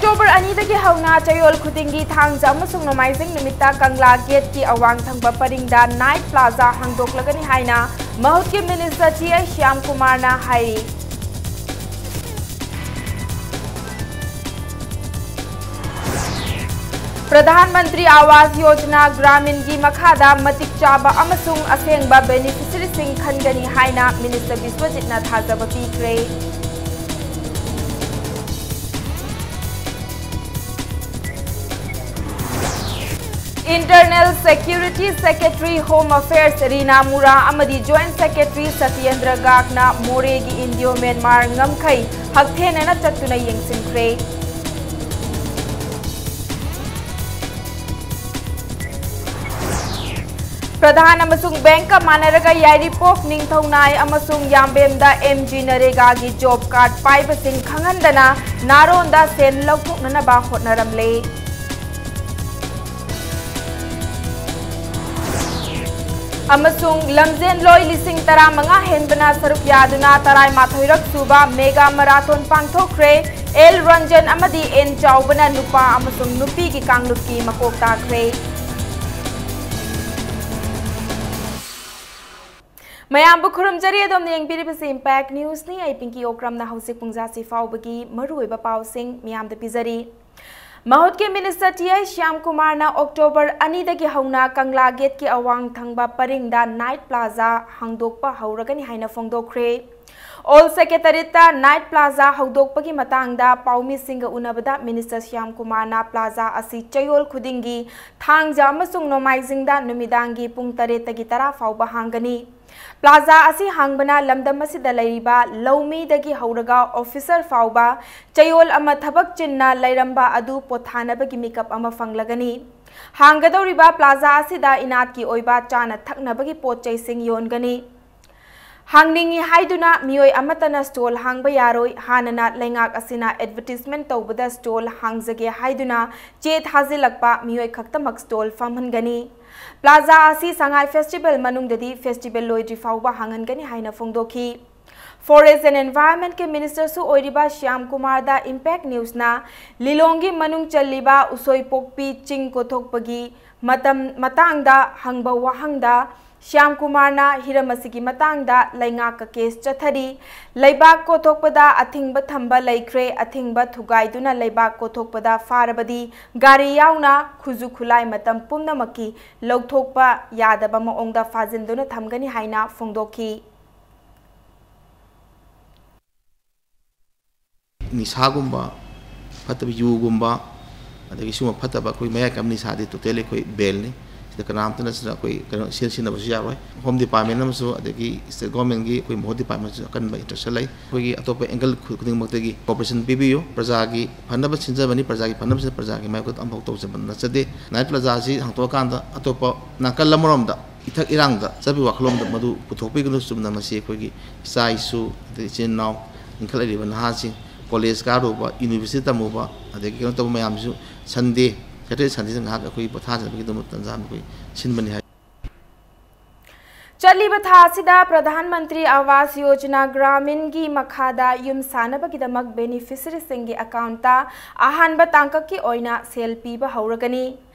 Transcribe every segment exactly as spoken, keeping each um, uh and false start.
October ꯑꯅꯤꯗꯒꯤ ꯍꯧꯅ ꯆꯌꯣꯜ ꯈꯨꯗꯤꯡꯒꯤ ꯊꯥꯡꯖ ꯑꯃꯁꯨꯡ ꯅꯣꯡꯃꯥꯏꯖꯤꯡ ꯅꯨꯃꯤꯠꯇ ꯀꯪꯂꯥ ꯒꯦꯠꯀꯤ ꯑꯋꯥꯡ ꯊꯪꯕ ꯄꯔꯤꯡꯗ ꯅꯥꯏꯠ ꯄ꯭ꯂꯥꯖꯥ ꯍꯥꯡꯗꯣꯛꯂꯒꯅꯤ ꯍꯥꯏꯅ ꯃꯍꯨꯠꯀꯤ ꯃꯤꯅꯤꯁꯇꯔ ꯇꯤ ꯑꯥꯏ ꯁ꯭ꯌꯥꯝ ꯀꯨꯃꯥꯔꯅ ꯍꯥꯏꯔꯤ꯫ ꯄ꯭ꯔꯙꯥꯟ ꯃꯟꯇ꯭ꯔꯤ ꯑꯥꯋꯥꯁ ꯌꯣꯖꯅꯥ ꯒ꯭ꯔꯥꯃꯤꯟꯒꯤ ꯃꯈꯥꯗ ꯃꯇꯤꯛ ꯆꯥꯕ ꯑꯃꯁꯨꯡ ꯑꯁꯦꯡꯕ ꯕꯦꯅꯤꯐꯤꯁꯔꯤꯁꯤꯡ ꯈꯟꯒꯅꯤ ꯍꯥꯏꯅ ꯃꯤꯅꯤꯁꯇꯔ ꯕꯤꯁ꯭ꯋꯖꯤꯠꯅ ꯊꯥꯖꯕ ꯄꯤꯈ꯭ꯔꯦ꯫ Internal Security Secretary Home Affairs ꯔꯤꯅꯥ ꯃꯨꯔꯥ ꯑꯃꯗꯤ Joint Secretary ꯁꯇ꯭ꯌꯦꯟꯗ꯭ꯔ ꯒꯥꯒꯅ ꯃꯣꯔꯦꯒꯤ ꯏꯟꯗꯤꯌꯣ ꯃ꯭ꯌꯥꯟꯃꯥꯔ ꯉꯝꯈꯩ ꯍꯛꯊꯦꯡꯅꯅ ꯆꯠꯇꯨꯅ ꯌꯦꯡꯁꯤꯟꯈ꯭ꯔꯦ꯫ ꯄ꯭ꯔꯙꯥꯟ ꯑꯃꯁꯨꯡ ꯕꯦꯡꯛꯀ ꯃꯥꯟꯅꯔꯒ ꯌꯥꯏꯔꯤꯄꯣꯛ, ꯅꯤꯡꯊꯧꯅꯥꯏ ꯑꯃꯁꯨꯡ ꯌꯥꯝꯕꯦꯝꯗ ꯑꯦꯝ ꯖꯤ ꯅꯔꯦꯒꯥꯒꯤ ꯖꯣꯕ ꯀꯥꯔꯗ ꯄꯥꯏꯕꯁꯤꯡ ꯈꯪꯍꯟꯗꯅ ꯅꯥꯔꯣꯟꯗ ꯁꯦꯟ ꯂꯧꯊꯣꯛꯅꯅꯕ ꯍꯣꯠꯅꯔꯝꯂꯦ꯫ ꯑꯃꯁꯨꯡ ꯂꯝꯖꯦꯟꯂꯣꯏ ꯂꯤꯁꯤꯡ ꯇꯔꯥꯃꯉꯥ ꯍꯦꯟꯕꯅ ꯁꯔꯨꯛ ꯌꯥꯗꯨꯅ ꯇꯔꯥꯃꯥꯊꯣꯏꯔꯛ ꯁꯨꯕ ꯃꯦꯒꯥ ꯃꯔꯥꯊꯣꯟ ꯄꯥꯡꯊꯣꯛꯈ꯭ꯔꯦ꯫ ꯑꯦꯜ ꯔꯟꯖꯟ ꯑꯃꯗꯤ ꯑꯦꯟ ꯆꯥꯎꯕꯅ ꯅꯨꯄꯥ ꯑꯃꯁꯨꯡ ꯅꯨꯄꯤꯒꯤ ꯀꯥꯡꯂꯨꯞꯀꯤ ꯃꯀꯣꯛ ꯇꯥꯈ꯭ꯔꯦ꯫ ꯃꯌꯥꯝꯕꯨ ꯈꯨꯔꯨꯝꯖꯔꯤ, ꯑꯗꯣꯝꯅ ꯌꯦꯡꯕꯤꯔꯤꯕꯁꯤ Impact Newsꯅꯤ꯫ ꯑꯩ ꯄꯤꯡꯀꯤ ꯑꯣꯀ꯭ꯔꯝꯅ ꯍꯧꯖꯤꯛ ꯄꯨꯡꯖꯥꯁꯤ ꯐꯥꯎꯕꯒꯤ ꯃꯔꯨꯑꯣꯏꯕ ꯄꯥꯎꯁꯤꯡ ꯃꯤꯌꯥꯝꯗ ꯄꯤꯖꯔꯤ꯫ ꯃꯍꯨꯠꯀꯤ ꯃꯤꯅꯤꯁꯇꯔ ꯇꯤ ꯑꯥꯏ ꯁ꯭ꯌꯥꯝ ꯀꯨꯃꯥꯔꯅ ꯑꯣꯛꯇꯣꯕꯔ ꯑꯅꯤꯗꯒꯤ ꯍꯧꯅ ꯀꯪꯂꯥ ꯒꯦꯠꯀꯤ ꯑꯋꯥꯡ ꯊꯪꯕ ꯄꯔꯤꯡꯗ ꯅꯥꯏꯠ ꯄ꯭ꯂꯥꯖꯥ ꯍꯥꯡꯗꯣꯛꯄ ꯍꯧꯔꯒꯅꯤ ꯍꯥꯏꯅ ꯐꯣꯡꯗꯣꯛꯈ꯭ꯔꯦ꯫ ꯑꯣꯜ ꯁꯦꯀ꯭ꯔꯦꯇꯔꯤꯌꯦꯠꯇ ꯅꯥꯏꯠ ꯄ꯭ꯂꯥꯖꯥ ꯍꯧꯗꯣꯛꯄꯒꯤ ꯃꯇꯥꯡꯗ ꯄꯥꯎꯃꯤꯁꯤꯡꯒ ꯎꯅꯕꯗ ꯃꯤꯅꯤꯁꯇꯔ ꯁ꯭ꯌꯥꯝ ꯀꯨꯃꯥꯔꯅ ꯄ꯭ꯂꯥꯖꯥ ꯑꯁꯤ ꯆꯌꯣꯜ ꯈꯨꯗꯤꯡꯒꯤ ꯊꯥꯡꯖ ꯑꯃꯁꯨꯡ ꯅꯣꯡꯃꯥꯏꯖꯤꯡꯗ ꯅꯨꯃꯤꯗꯥꯡꯒꯤ ꯄꯨꯡ ꯇꯔꯦꯠꯇꯒꯤ ꯇꯔꯥ ꯐꯥꯎꯕ ꯍꯥꯡꯒꯅꯤ꯫ ꯄ꯭ꯂꯥꯖꯥ ꯑꯁꯤ ꯍꯥꯡꯕꯅ ꯂꯝꯗꯝ ꯑꯁꯤꯗ ꯂꯩꯔꯤꯕ ꯂꯧꯃꯤꯗꯒꯤ ꯍꯧꯔꯒ ꯑꯣꯐꯤꯁꯔ ꯐꯥꯎꯕ ꯆꯌꯣꯜ ꯑꯃ ꯊꯕꯛ ꯆꯤꯟꯅ ꯂꯩꯔꯝꯕ ꯑꯗꯨ ꯄꯣꯊꯥꯅꯕꯒꯤ ꯃꯤꯀꯞ ꯑꯃ ꯐꯪꯂꯒꯅꯤ꯫ ꯍꯥꯡꯒꯗꯧꯔꯤꯕ ꯄ꯭ꯂꯥꯖꯥ ꯑꯁꯤꯗ ꯏꯅꯥꯠꯀꯤ ꯑꯣꯏꯕ ꯆꯥꯅ ꯊꯛꯅꯕꯒꯤ ꯄꯣꯠ ꯆꯩꯁꯤꯡ ꯌꯣꯟꯒꯅꯤ꯫ ꯍꯥꯡꯅꯤꯡꯏ ꯍꯥꯏꯗꯨꯅ ꯃꯤꯑꯣꯏ ꯑꯃꯠꯇꯅ ꯁ꯭ꯇꯣꯜ ꯍꯥꯡꯕ ꯌꯥꯔꯣꯏ꯫ ꯍꯥꯟꯅꯅ ꯂꯩꯉꯥꯛ ꯑꯁꯤꯅ ꯑꯦꯗꯚꯔꯇꯤꯖꯃꯦꯟꯠ ꯇꯧꯕꯗ ꯁ꯭ꯇꯣꯜ ꯍꯥꯡꯖꯒꯦ ꯍꯥꯏꯗꯨꯅ ꯆꯦ ꯊꯥꯖꯤꯜꯂꯛꯄ ꯃꯤꯑꯣꯏ ꯈꯛꯇꯃꯛ ꯁ꯭ꯇꯣꯜ ꯐꯝꯍꯟꯒꯅꯤ꯫ ꯄ꯭ꯂꯥꯖꯥ ꯑꯁꯤ ꯁꯉꯥꯏ ꯐꯦꯁꯇꯤꯚꯦꯜ ꯃꯅꯨꯡꯗꯗꯤ ꯐꯦꯁꯇꯤꯚꯦꯜ ꯂꯣꯏꯗ꯭ꯔꯤ ꯐꯥꯎꯕ ꯍꯥꯡꯍꯟꯒꯅꯤ ꯍꯥꯏꯅ ꯐꯣꯡꯗꯣꯛꯈꯤ꯫ Forest and Environment ꯀꯤ Minister ꯁꯨ ꯑꯣꯏꯔꯤꯕ ꯁ꯭ꯌꯥꯝ ꯀꯨꯃꯥꯔꯗ Impact News ꯅ ꯂꯤꯂꯣꯡꯒꯤ ꯃꯅꯨꯡ ꯆꯜꯂꯤꯕ ꯎꯁꯣꯏꯄꯣꯛꯄꯤ ꯆꯤꯡ ꯀꯣꯊꯣꯛꯄꯒꯤ ꯃꯇꯝ ꯃꯇꯥꯡꯗ ꯍꯪꯕ ꯋꯥꯍꯪꯗ ꯁ꯭ꯌꯥꯝ ꯀꯨꯃꯥꯔꯅ ꯍꯤꯔꯝ ꯑꯁꯤꯒꯤ ꯃꯇꯥꯡꯗ ꯂꯩꯉꯥꯛꯀ case ꯆꯠꯊꯔꯤ꯫ ꯂꯩꯕꯥꯛ ꯀꯣꯊꯣꯛꯄꯗ ꯑꯊꯤꯡꯕ ꯊꯝꯕ ꯂꯩꯈ꯭ꯔꯦ꯫ ꯑꯊꯤꯡꯕ ꯊꯨꯒꯥꯏꯗꯨꯅ ꯂꯩꯕꯥꯛ ꯀꯣꯊꯣꯛꯄꯗ ꯐꯥꯔꯕꯗꯤ ꯒꯥꯔꯤ ꯌꯥꯎꯅ ꯈꯨꯠꯁꯨ ꯈꯨꯠꯂꯥꯏ ꯃꯇꯝ ꯄꯨꯝꯅꯃꯛꯀꯤ ꯂꯧꯊꯣꯛꯄ ꯌꯥꯗꯕ ꯃꯑꯣꯡꯗ ꯐꯥꯖꯤꯟꯗꯨꯅ ꯊꯝꯒꯅꯤ ꯍꯥꯏꯅ ꯐꯣꯡꯗꯣꯛꯈꯤ꯫ ꯅꯤꯁꯥꯒꯨꯝꯕ, ꯐꯠꯇꯕ ꯌꯨꯒꯨꯝꯕ, ꯑꯗꯒꯤ ꯁꯤꯒꯨꯝꯕ ꯐꯠꯇꯕ ꯑꯩꯈꯣꯏ ꯃꯌꯥꯏ ꯀꯝꯕ ꯅꯤꯁꯥꯗꯤ totally ꯑꯩꯈꯣꯏ ban ꯅꯤ꯫ ꯁꯤꯗ ꯀꯅꯥꯝꯇꯅ ꯁꯤꯗ ꯑꯩꯈꯣꯏ ꯀꯩꯅꯣ ꯁꯤꯖꯤꯟꯅꯕꯁꯨ ꯌꯥꯔꯣꯏ꯫ Home Department ꯑꯃꯁꯨ ꯑꯗꯒꯤ State Government ꯒꯤ ꯑꯩꯈꯣꯏ ꯃꯣꯍꯣꯔ Department ꯁꯨ ꯑꯀꯟꯕ interest ꯂꯩ꯫ ꯑꯩꯈꯣꯏꯒꯤ ꯑꯇꯣꯞꯄ angle ꯈꯨ-, ꯈꯨꯗꯤꯡꯃꯛꯇꯒꯤ cooperation ꯄꯤꯕꯤꯌꯨ꯫ ꯄ꯭ꯔꯖꯥꯒꯤ ꯐꯅꯕ ꯁꯤꯟꯖꯕꯅꯤ, ꯄ꯭ꯔꯖꯥꯒꯤ ꯐꯅꯕꯁꯤꯗ ꯄ꯭ꯔꯖꯥꯒꯤ ꯃꯥꯏꯀꯨꯠ ꯑꯃꯐꯥꯎ ꯇꯧꯖꯕ ꯅꯠꯆꯗꯦ꯫ Night Plaza ꯑꯁꯤ ꯍꯥꯡꯗꯣꯛꯑꯀꯥꯟꯗ ꯑꯇꯣꯞꯄ ꯅꯥꯀꯜ ꯑꯃꯔꯣꯝꯗ ꯏꯊꯛ ꯏꯔꯥꯡꯗ ꯆꯠꯄꯒꯤ ꯋꯥꯈꯜꯂꯣꯟꯗ ꯃꯗꯨ ꯄꯨꯊꯣꯛꯄꯤꯒꯅꯨ꯫ ꯆꯨꯝꯅ ꯃꯁꯤ ꯑꯩꯈꯣꯏꯒꯤ ꯏꯆꯥ ꯏꯁꯨ, ꯑꯗꯩ ꯏꯆꯤꯟ ꯏꯅꯥꯎ, ꯏꯟꯈꯠꯂꯛꯂꯤꯕ ꯅꯍꯥꯁꯤꯡ, college ꯀꯥꯔꯨꯕ, university ꯇꯝꯃꯨꯕ, ꯑꯗꯒꯤ ꯀꯩꯅꯣ ꯇꯧꯕ ꯃꯌꯥꯝꯁꯤꯁꯨ Sunday, Saturday, Sunday ꯁꯤꯗ ꯉꯥꯏꯍꯥꯛ ꯑꯩꯈꯣꯏ ꯄꯣꯊꯥꯖꯅꯕꯒꯤꯗꯃꯛ ꯇꯟꯖꯥ ꯑꯃ ꯑꯩꯈꯣꯏ ꯁꯤꯟꯕꯅꯤ ꯍꯥꯏ꯫ ꯆꯠꯂꯤꯕ ꯊꯥ ꯑꯁꯤꯗ ꯄ꯭ꯔꯙꯥꯟ ꯃꯟꯇ꯭ꯔꯤ ꯑꯥꯋꯥꯁ ꯌꯣꯖꯅꯥ ꯒ꯭ꯔꯥꯃꯤꯟꯒꯤ ꯃꯈꯥꯗ ꯌꯨꯝ ꯁꯥꯅꯕꯒꯤꯗꯃꯛ beneficiaryꯁꯤꯡꯒꯤ accountꯇ ꯑꯍꯥꯟꯕ ꯇꯥꯡꯀꯛꯀꯤ ꯑꯣꯏꯅ ꯁꯦꯜ ꯄꯤꯕ ꯍꯧꯔꯒꯅꯤ꯫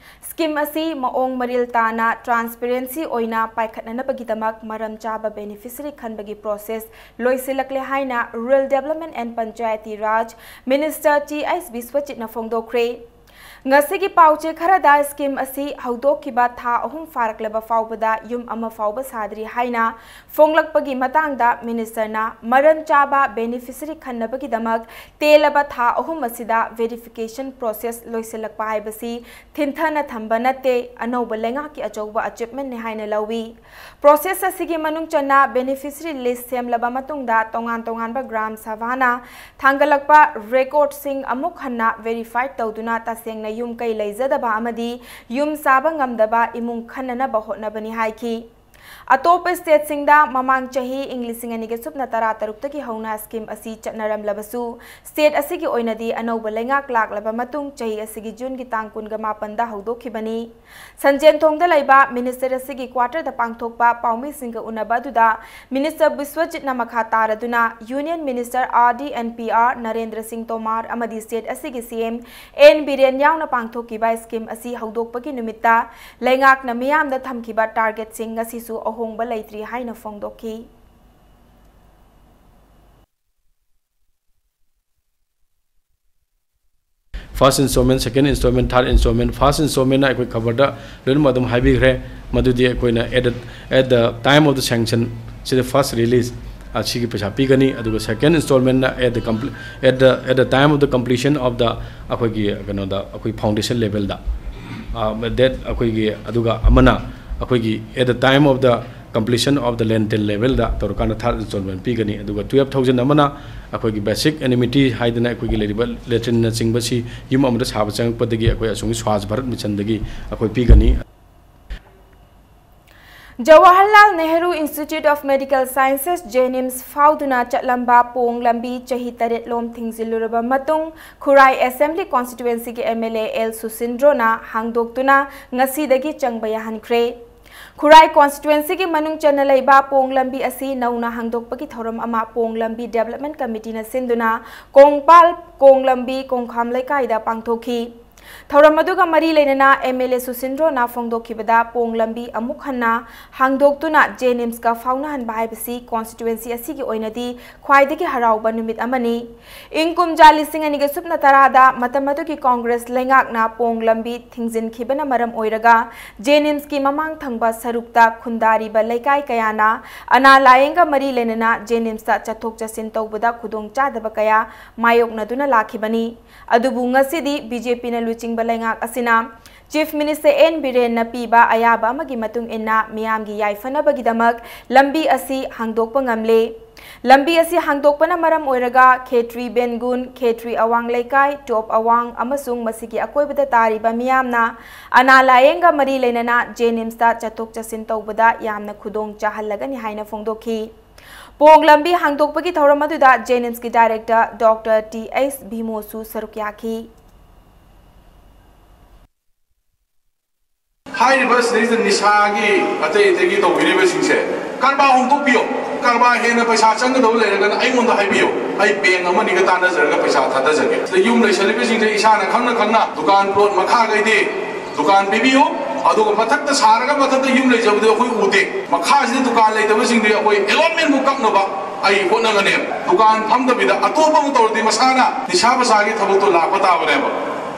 Scheme ꯑꯁꯤ ꯃꯑꯣꯡ ꯃꯔꯤꯜ ꯇꯥꯅ transparency ꯑꯣꯏꯅ ꯄꯥꯏꯈꯠꯅꯅꯕꯒꯤꯗꯃꯛ ꯃꯔꯝ ꯆꯥꯕ beneficiary ꯈꯟꯕꯒꯤ process ꯂꯣꯏꯁꯤꯜꯂꯛꯂꯦ ꯍꯥꯏꯅ Rural Development and Panchayati Raj Minister T H ꯕꯤꯁ꯭ꯋꯖꯤꯠꯅ ꯐꯣꯡꯗꯣꯛꯈ꯭ꯔꯦ꯫ ꯉꯁꯤꯒꯤ ꯄꯥꯎꯆꯦ ꯈꯔꯗ scheme ꯑꯁꯤ ꯍꯧꯗꯣꯛꯈꯤꯕ ꯊꯥ ꯑꯍꯨꯝ ꯐꯥꯔꯛꯂꯕ ꯐꯥꯎꯕꯗ ꯌꯨꯝ ꯑꯃ ꯐꯥꯎꯕ ꯁꯥꯗ꯭ꯔꯤ ꯍꯥꯏꯅ ꯐꯣꯡꯂꯛꯄꯒꯤ ꯃꯇꯥꯡꯗ ministerꯅ ꯃꯔꯝ ꯆꯥꯕ beneficiary ꯈꯟꯅꯕꯒꯤꯗꯃꯛ ꯇꯦꯜꯂꯕ ꯊꯥ ꯑꯍꯨꯝ ꯑꯁꯤꯗ verification process ꯂꯣꯏꯁꯤꯜꯂꯛꯄ ꯍꯥꯏꯕꯁꯤ ꯊꯤꯟꯊꯅ ꯊꯝꯕ ꯅꯠꯇꯦ, ꯑꯅꯧꯕ ꯂꯩꯉꯥꯛꯀꯤ ꯑꯆꯧꯕ achievementꯅꯤ ꯍꯥꯏꯅ ꯂꯧꯏ꯫ Process ꯑꯁꯤꯒꯤ ꯃꯅꯨꯡ ꯆꯟꯅ beneficiary list ꯁꯦꯝꯂꯕ ꯃꯇꯨꯡꯗ ꯇꯣꯉꯥꯟ ꯇꯣꯉꯥꯟꯕ ꯒ꯭ꯔꯥꯝ ꯁꯚꯥꯅ ꯊꯥꯡꯒꯠꯂꯛꯄ recordꯁꯤꯡ ꯑꯃꯨꯛ ꯍꯟꯅ verify ꯇꯧꯗꯨꯅ ꯇꯁꯦꯡꯅ ꯌꯨꯝ ꯀꯩ ꯂꯩꯖꯗꯕ ꯑꯃꯗꯤ ꯌꯨꯝ ꯁꯥꯕ ꯉꯝꯗꯕ ꯏꯃꯨꯡ ꯈꯟꯅꯅꯕ ꯍꯣꯠꯅꯕꯅꯤ ꯍꯥꯏꯈꯤ꯫ ꯑꯇꯣꯞꯄ ꯁ꯭ꯇꯦꯠꯁꯤꯡꯗ ꯃꯃꯥꯡ ꯆꯍꯤ ꯏꯪ ꯂꯤꯁꯤꯡ ꯑꯅꯤꯒ ꯁꯨꯞꯅ ꯇꯔꯥ ꯇꯔꯨꯛꯇꯒꯤ ꯍꯧꯅ ꯁ꯭ꯀꯤꯝ ꯑꯁꯤ ꯆꯠꯅꯔꯝꯂꯕꯁꯨ, ꯁ꯭ꯇꯦꯠ ꯑꯁꯤꯒꯤ ꯑꯣꯏꯅꯗꯤ ꯑꯅꯧꯕ ꯂꯩꯉꯥꯛ ꯂꯥꯛꯂꯕ ꯃꯇꯨꯡ ꯆꯍꯤ ꯑꯁꯤꯒꯤ ꯖꯨꯟꯒꯤ ꯇꯥꯡ ꯀꯨꯟꯒ ꯃꯥꯄꯟꯗ ꯍꯧꯗꯣꯛꯈꯤꯕꯅꯤ꯫ ꯁꯟꯖꯦꯟꯊꯣꯡꯗ ꯂꯩꯕ ꯃꯤꯅꯤꯁꯇꯔ ꯑꯁꯤꯒꯤ ꯀ꯭ꯋꯥꯇꯔꯗ ꯄꯥꯡꯊꯣꯛꯄ ꯄꯥꯎꯃꯤꯁꯤꯡꯒ ꯎꯅꯕ ꯑꯗꯨꯗ ꯃꯤꯅꯤꯁꯇꯔ ꯕꯤꯁ꯭ꯋꯖꯤꯠꯅ ꯃꯈꯥ ꯇꯥꯔꯗꯨꯅ union minister R D N P R Narendra Singh Tomar ꯑꯃꯗꯤ ꯁ꯭ꯇꯦꯠ ꯑꯁꯤꯒꯤ ꯁꯤ ꯑꯦꯝ ꯑꯦꯟ ꯕꯤꯔꯦꯟ ꯌꯥꯎꯅ ꯄꯥꯡꯊꯣꯛꯈꯤꯕ ꯁ꯭ꯀꯤꯝ ꯑꯁꯤ ꯍꯧꯗꯣꯛꯄꯒꯤ ꯅꯨꯃꯤꯠꯇ ꯂꯩꯉꯥꯛꯅ ꯃꯤꯌꯥꯝꯗ ꯊꯝꯈꯤꯕ ꯇꯥꯔꯒꯦꯠꯁꯤꯡ ꯉꯁꯤꯁꯨ ꯑꯍꯣꯡꯕ ꯂꯩꯇ꯭ꯔꯤ ꯍꯥꯏꯅ ꯐꯣꯡꯗꯣꯛꯈꯤ꯫ First installment, second installment, third installment, first installment ꯑꯩꯈꯣꯏ cover ꯗ ꯂꯣꯏꯅꯃꯛ ꯑꯗꯨꯝ ꯍꯥꯏꯕꯤꯈ꯭ꯔꯦ꯫ ꯃꯗꯨꯗꯤ ꯑꯩꯈꯣꯏꯅ at the, at the time of the sanction ꯁꯤꯗ first release ꯑꯁꯤꯒꯤ ꯄꯩꯁꯥ ꯄꯤꯒꯅꯤ꯫ ꯑꯗꯨꯒ second installment ꯅ at the compl-, at the, at the time of the completion of the ꯑꯩꯈꯣꯏꯒꯤ ꯀꯩꯅꯣꯗ ꯑꯩꯈꯣꯏ foundation level ꯗ, that ꯑꯩꯈꯣꯏꯒꯤ, ꯑꯗꯨꯒ ꯑꯃꯅ ꯑꯩꯈꯣꯏꯒꯤ at the time of the completion of the lintel level ꯗ ꯇꯧꯔꯀꯥꯟꯗ third installment ꯄꯤꯒꯅꯤ꯫ ꯑꯗꯨꯒ twelve thousand ꯑꯃꯅ ꯑꯩꯈꯣꯏꯒꯤ basic amenity ꯍꯥꯏꯗꯅ ꯑꯩꯈꯣꯏꯒꯤ ꯂꯩꯔꯤꯕ latrine ꯅꯆꯤꯡꯕꯁꯤ ꯌꯨꯝ ꯑꯃꯗ ꯁꯥꯕ ꯆꯪꯉꯛꯄꯗꯒꯤ ꯑꯩꯈꯣꯏ ꯑꯁꯣꯝꯒꯤ Swachh Bharat Mission ꯗꯒꯤ ꯑꯩꯈꯣꯏ ꯄꯤꯒꯅꯤ꯫ Jawaharlal Nehru Institute of Medical Sciences, JNIMS ꯐꯥꯎꯗꯨꯅ ꯆꯠꯂꯝꯕ ꯄꯣꯡ ꯂꯝꯕꯤ ꯆꯍꯤ ꯇꯔꯦꯠ ꯂꯣꯝ ꯊꯤꯡꯖꯤꯜꯂꯨꯔꯕ ꯃꯇꯨꯡ, ꯈꯨꯔꯥꯏ Assembly Constituency ꯒꯤ MLA ꯑꯦꯜ ꯁꯨꯁꯤꯟꯗ꯭ꯔꯣꯅ ꯍꯥꯡꯗꯣꯛꯇꯨꯅ ꯉꯁꯤꯗꯒꯤ ꯆꯪꯕ ꯌꯥꯍꯟꯈ꯭ꯔꯦ꯫ ꯈꯨꯔꯥꯏ Constituency ꯒꯤ ꯃꯅꯨꯡ ꯆꯟꯅ ꯂꯩꯕ ꯄꯣꯡ ꯂꯝꯕꯤ ꯑꯁꯤ ꯅꯧꯅ ꯍꯥꯡꯗꯣꯛꯄꯒꯤ ꯊꯧꯔꯝ ꯑꯃ ꯄꯣꯡ ꯂꯝꯕꯤ Development Committee ꯅ ꯁꯤꯟꯗꯨꯅ ꯀꯣꯡꯄꯥꯜ ꯀꯣꯡ ꯂꯝꯕꯤ ꯀꯣꯡꯈꯥꯝ ꯂꯩꯀꯥꯏꯗ ꯄꯥꯡꯊꯣꯛꯈꯤ꯫ ꯊꯧꯔꯝ ꯑꯗꯨꯒ ꯃꯔꯤ ꯂꯩꯅꯅ MLA ꯁꯨꯁꯤꯟꯗ꯭ꯔꯣꯅ ꯐꯣꯡꯗꯣꯛꯈꯤꯕꯗ, ꯄꯣꯡ ꯂꯝꯕꯤ ꯑꯃꯨꯛ ꯍꯟꯅ ꯍꯥꯡꯗꯣꯛꯇꯨꯅ JNIMS ꯀ ꯐꯥꯎꯅꯍꯟꯕ ꯍꯥꯏꯕꯁꯤ constituency ꯑꯁꯤꯒꯤ ꯑꯣꯏꯅꯗꯤ ꯈ꯭ꯋꯥꯏꯗꯒꯤ ꯍꯔꯥꯎꯕ ꯅꯨꯃꯤꯠ ꯑꯃꯅꯤ꯫ ꯏꯪ ꯀꯨꯝꯖꯥ ꯂꯤꯁꯤꯡ ꯑꯅꯤꯒ ꯁꯨꯞꯅ ꯇꯔꯥꯗ ꯃꯇꯝ ꯑꯗꯨꯒꯤ Congress ꯂꯩꯉꯥꯛꯅ ꯄꯣꯡ ꯂꯝꯕꯤ ꯊꯤꯡꯖꯤꯟꯈꯤꯕꯅ ꯃꯔꯝ ꯑꯣꯏꯔꯒ JNIMS ꯀꯤ ꯃꯃꯥꯡ ꯊꯪꯕ ꯁꯔꯨꯛꯇ ꯈꯨꯟꯗꯥꯔꯤꯕ ꯂꯩꯀꯥꯏ ꯀꯌꯥꯅ ꯑꯅꯥ ꯂꯥꯌꯦꯡꯒ ꯃꯔꯤ ꯂꯩꯅꯅ JNIMS ꯇ ꯆꯠꯊꯣꯛ ꯆꯠꯁꯤꯟ ꯇꯧꯕꯗ ꯈꯨꯗꯣꯡꯆꯥꯗꯕ ꯀꯌꯥ ꯃꯥꯌꯣꯛꯅꯗꯨꯅ ꯂꯥꯛꯈꯤꯕꯅꯤ꯫ ꯑꯗꯨꯕꯨ ꯉꯁꯤꯗꯤ BJP ꯅ ꯂꯨꯆꯤꯡꯕ ꯂꯩꯉꯥꯛ ꯑꯁꯤꯅ Chief Minister ꯑꯦꯟ ꯕꯤꯔꯦꯟꯅ ꯄꯤꯕ ꯑꯌꯥꯕ ꯑꯃꯒꯤ ꯃꯇꯨꯡ ꯏꯟꯅ ꯃꯤꯌꯥꯝꯒꯤ ꯌꯥꯏꯐꯅꯕꯒꯤꯗꯃꯛ ꯂꯝꯕꯤ ꯑꯁꯤ ꯍꯥꯡꯗꯣꯛꯄ ꯉꯝꯂꯦ꯫ ꯂꯝꯕꯤ ꯑꯁꯤ ꯍꯥꯡꯗꯣꯛꯄꯅ ꯃꯔꯝ ꯑꯣꯏꯔꯒ ꯈꯦꯇ꯭ꯔꯤ ꯕꯦꯟꯒꯨꯟ, ꯈꯦꯇ꯭ꯔꯤ ꯑꯋꯥꯡ ꯂꯩꯀꯥꯏ, ꯇꯣꯞ ꯑꯋꯥꯡ ꯑꯃꯁꯨꯡ ꯃꯁꯤꯒꯤ ꯑꯀꯣꯏꯕꯗ ꯇꯥꯔꯤꯕ ꯃꯤꯌꯥꯝꯅ ꯑꯅꯥ ꯂꯥꯌꯦꯡꯒ ꯃꯔꯤ ꯂꯩꯅꯅ ꯖꯦꯅꯤꯝꯁꯇ ꯆꯠꯊꯣꯛ ꯆꯠꯁꯤꯟ ꯇꯧꯕꯗ ꯌꯥꯝꯅ ꯈꯨꯗꯣꯡ ꯆꯥꯍꯜꯂꯒꯅꯤ ꯍꯥꯏꯅ ꯐꯣꯡꯗꯣꯛꯈꯤ꯫ ꯄꯣꯡ ꯂꯝꯕꯤ ꯍꯥꯡꯗꯣꯛꯄꯒꯤ ꯊꯧꯔꯝ ꯑꯗꯨꯗ ꯖꯦꯅꯤꯝꯁꯀꯤ ꯗꯥꯏꯔꯦꯛꯇꯔ ꯗꯣꯛꯇꯔ ꯇꯤ ꯑꯩꯆ ꯚꯤꯃꯣꯁꯨ ꯁꯔꯨꯛ ꯌꯥꯈꯤ꯫ ꯍꯥꯏꯔꯤꯕ ꯁꯤꯗꯩꯁꯤꯗ ꯅꯤꯁꯥꯒꯤ ꯑꯇꯩ ꯑꯇꯩꯒꯤ ꯇꯧꯕꯤꯔꯤꯕꯁꯤꯡꯁꯦ ꯀꯔꯕꯥꯔ ꯍꯣꯡꯗꯣꯛꯄꯤꯌꯣ꯫ ꯀꯔꯕꯥꯔ ꯍꯦꯟꯅ ꯄꯩꯁꯥ ꯆꯪꯒꯗꯧꯕ ꯂꯩꯔꯒꯅ ꯑꯩꯉꯣꯟꯗ ꯍꯥꯏꯕꯤꯌꯣ꯫ ꯑꯩ ꯕꯦꯡ ꯑꯃꯅꯤꯒ ꯇꯥꯟꯅꯖꯔꯒ ꯄꯩꯁꯥ ꯊꯥꯗꯖꯒꯦ꯫ ꯁꯤꯗ ꯌꯨꯝ ꯂꯩꯁꯜꯂꯤꯕꯁꯤꯡꯁꯦ ꯏꯁꯥꯅ ꯈꯪꯅ ꯈꯪꯅ ꯗꯨꯀꯥꯟ ꯄ꯭ꯂꯣꯠ ꯃꯈꯥꯈꯩꯗꯤ ꯗꯨꯀꯥꯟ ꯄꯤꯕꯤꯌꯨ꯫ ꯑꯗꯨꯒ ꯃꯊꯛꯇ ꯁꯥꯔꯒ ꯃꯊꯛꯇ ꯌꯨꯝ ꯂꯩꯖꯕꯗꯨ ꯑꯩꯈꯣꯏ ꯎꯗꯦ꯫ ꯃꯈꯥꯁꯤꯗ ꯗꯨꯀꯥꯟ ꯂꯩꯇꯕꯁꯤꯡꯗꯨ ꯑꯩꯈꯣꯏ ꯑꯦꯂꯣꯠꯃꯦꯟꯕꯨ ꯀꯛꯅꯕ ꯑꯩ ꯍꯣꯠꯅꯒꯅꯦꯕ꯫ ꯗꯨꯀꯥꯟ ꯐꯝꯗꯕꯤꯗ ꯑꯇꯣꯞꯄ ꯑꯃ ꯇꯧꯔꯗꯤ ꯃꯁꯥꯅ ꯅꯤꯁꯥ ꯄꯁꯥꯒꯤ ꯊꯕꯛꯇꯣ ꯂꯥꯛꯄ ꯇꯥꯕꯅꯦꯕ꯫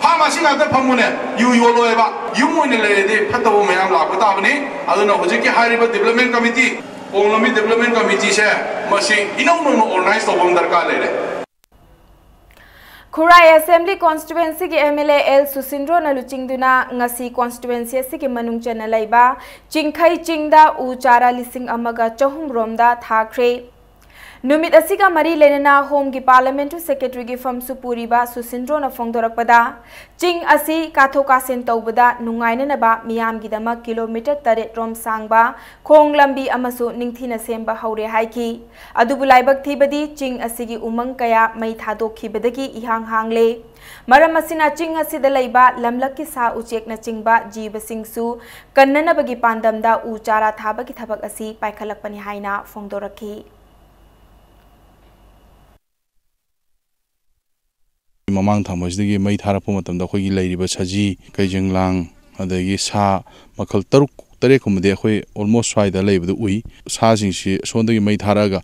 ꯐꯥꯔꯃꯥꯁꯤ ꯉꯥꯛꯇ ꯐꯝꯃꯨꯅꯦ, ꯌꯨ ꯌꯣꯜꯂꯣꯏꯕ꯫ ꯌꯨꯝ ꯑꯣꯏꯅ ꯂꯩꯔꯗꯤ ꯐꯠꯇꯕ ꯃꯌꯥꯝ ꯂꯥꯛꯄ ꯇꯥꯕꯅꯤ꯫ ꯑꯗꯨꯅ ꯍꯧꯖꯤꯛꯀꯤ ꯍꯥꯏꯔꯤꯕ ꯗꯤꯕꯂꯞꯃꯦꯟ ꯀꯃꯤꯇꯤ, ꯄꯣꯡ ꯂꯝꯕꯤ ꯗꯤꯕꯂꯞꯃꯦꯟ ꯀꯃꯤꯇꯤꯁꯦ ꯃꯁꯤ ꯏꯅꯧ ꯅꯧꯅ ꯑꯣꯔꯒꯅꯥꯏꯖ ꯇꯧꯕ ꯑꯃ ꯗꯔꯀꯥꯔ ꯂꯩꯔꯦ꯫ ꯈꯨꯔꯥꯏ ꯑꯦꯁꯦꯝꯕ꯭ꯂꯤ ꯀꯣꯟꯁꯇꯤꯇ꯭ꯋꯦꯟꯁꯤꯒꯤ ꯑꯦꯝ ꯑꯦꯜ ꯑꯦ ꯑꯦꯜ ꯁꯨꯁꯤꯟꯗ꯭ꯔꯣꯅ ꯂꯨꯆꯤꯡꯗꯨꯅ ꯉꯁꯤ ꯀꯣꯟꯁꯇꯤꯇ꯭ꯋꯦꯟꯁꯤ ꯑꯁꯤꯒꯤ ꯃꯅꯨꯡ ꯆꯟꯅ ꯂꯩꯕ ꯆꯤꯡꯈꯩ ꯆꯤꯡꯗ ꯎ ꯆꯥꯔꯥ ꯂꯤꯁꯤꯡ ꯑꯃꯒ ꯆꯍꯨꯝ ꯔꯣꯝꯗ ꯊꯥꯈ꯭ꯔꯦ꯫ ꯅꯨꯃꯤꯠ ꯑꯁꯤꯒ ꯃꯔꯤ ꯂꯩꯅꯅ ꯍꯣꯝꯒꯤ ꯄꯥꯔꯂꯤꯌꯥꯃꯦꯟꯇꯔꯤ ꯁꯦꯀ꯭ꯔꯦꯇꯔꯤꯒꯤ ꯐꯝꯁꯨ ꯄꯨꯔꯤꯕ ꯁꯨꯁꯤꯟꯗ꯭ꯔꯣꯅ ꯐꯣꯡꯗꯣꯔꯛꯄꯗ, ꯆꯤꯡ ꯑꯁꯤ ꯀꯥꯊꯣꯛ ꯀꯥꯁꯤꯟ ꯇꯧꯕꯗ ꯅꯨꯡꯉꯥꯏꯅꯅꯕ ꯃꯤꯌꯥꯝꯒꯤꯗꯃꯛ ꯀꯤꯂꯣꯃꯤꯇꯔ ꯇꯔꯦꯠ ꯔꯣꯝ ꯁꯥꯡꯕ ꯈꯣꯡ ꯂꯝꯕꯤ ꯑꯃꯁꯨ ꯅꯤꯡꯊꯤꯅ ꯁꯦꯝꯕ ꯍꯧꯔꯦ ꯍꯥꯏꯈꯤ꯫ ꯑꯗꯨꯕꯨ ꯂꯥꯏꯕꯛ ꯊꯤꯕꯗꯤ ꯆꯤꯡ ꯑꯁꯤꯒꯤ ꯎꯃꯪ ꯀꯌꯥ ꯃꯩ ꯊꯥꯗꯣꯛꯈꯤꯕꯗꯒꯤ ꯏꯍꯥꯡ ꯍꯥꯡꯂꯦ꯫ ꯃꯔꯝ ꯑꯁꯤꯅ ꯆꯤꯡ ꯑꯁꯤꯗ ꯂꯩꯕ ꯂꯝꯂꯛꯀꯤ ꯁꯥ ꯎꯆꯦꯛꯅꯆꯤꯡꯕ ꯖꯤꯕꯁꯤꯡꯁꯨ ꯀꯟꯅꯅꯕꯒꯤ ꯄꯥꯟꯗꯝꯗ ꯎ ꯆꯥꯔꯥ ꯊꯥꯕꯒꯤ ꯊꯕꯛ ꯑꯁꯤ ꯄꯥꯏꯈꯠꯂꯛꯄꯅꯤ ꯍꯥꯏꯅ ꯐꯣꯡꯗꯣꯔꯛꯈꯤ꯫ ꯃꯃꯥꯡ ꯊꯪꯕꯁꯤꯗꯒꯤ ꯃꯩ ꯊꯥꯔꯛꯄ ꯃꯇꯝꯗ ꯑꯩꯈꯣꯏꯒꯤ ꯂꯩꯔꯤꯕ ꯁꯖꯤ, ꯀꯩꯖꯦꯡꯂꯥꯡ, ꯑꯗꯒꯤ ꯁꯥ ꯃꯈꯜ ꯇꯔꯨꯛ ꯇꯔꯦꯠꯀꯨꯝꯕꯗꯤ ꯑꯩꯈꯣꯏ almost ꯁ꯭ꯋꯥꯏꯗ ꯂꯩꯕꯗ ꯎꯏ꯫ ꯁꯥꯁꯤꯡꯁꯤ ꯁꯣꯝꯗꯒꯤ ꯃꯩ ꯊꯥꯔꯛꯑꯒ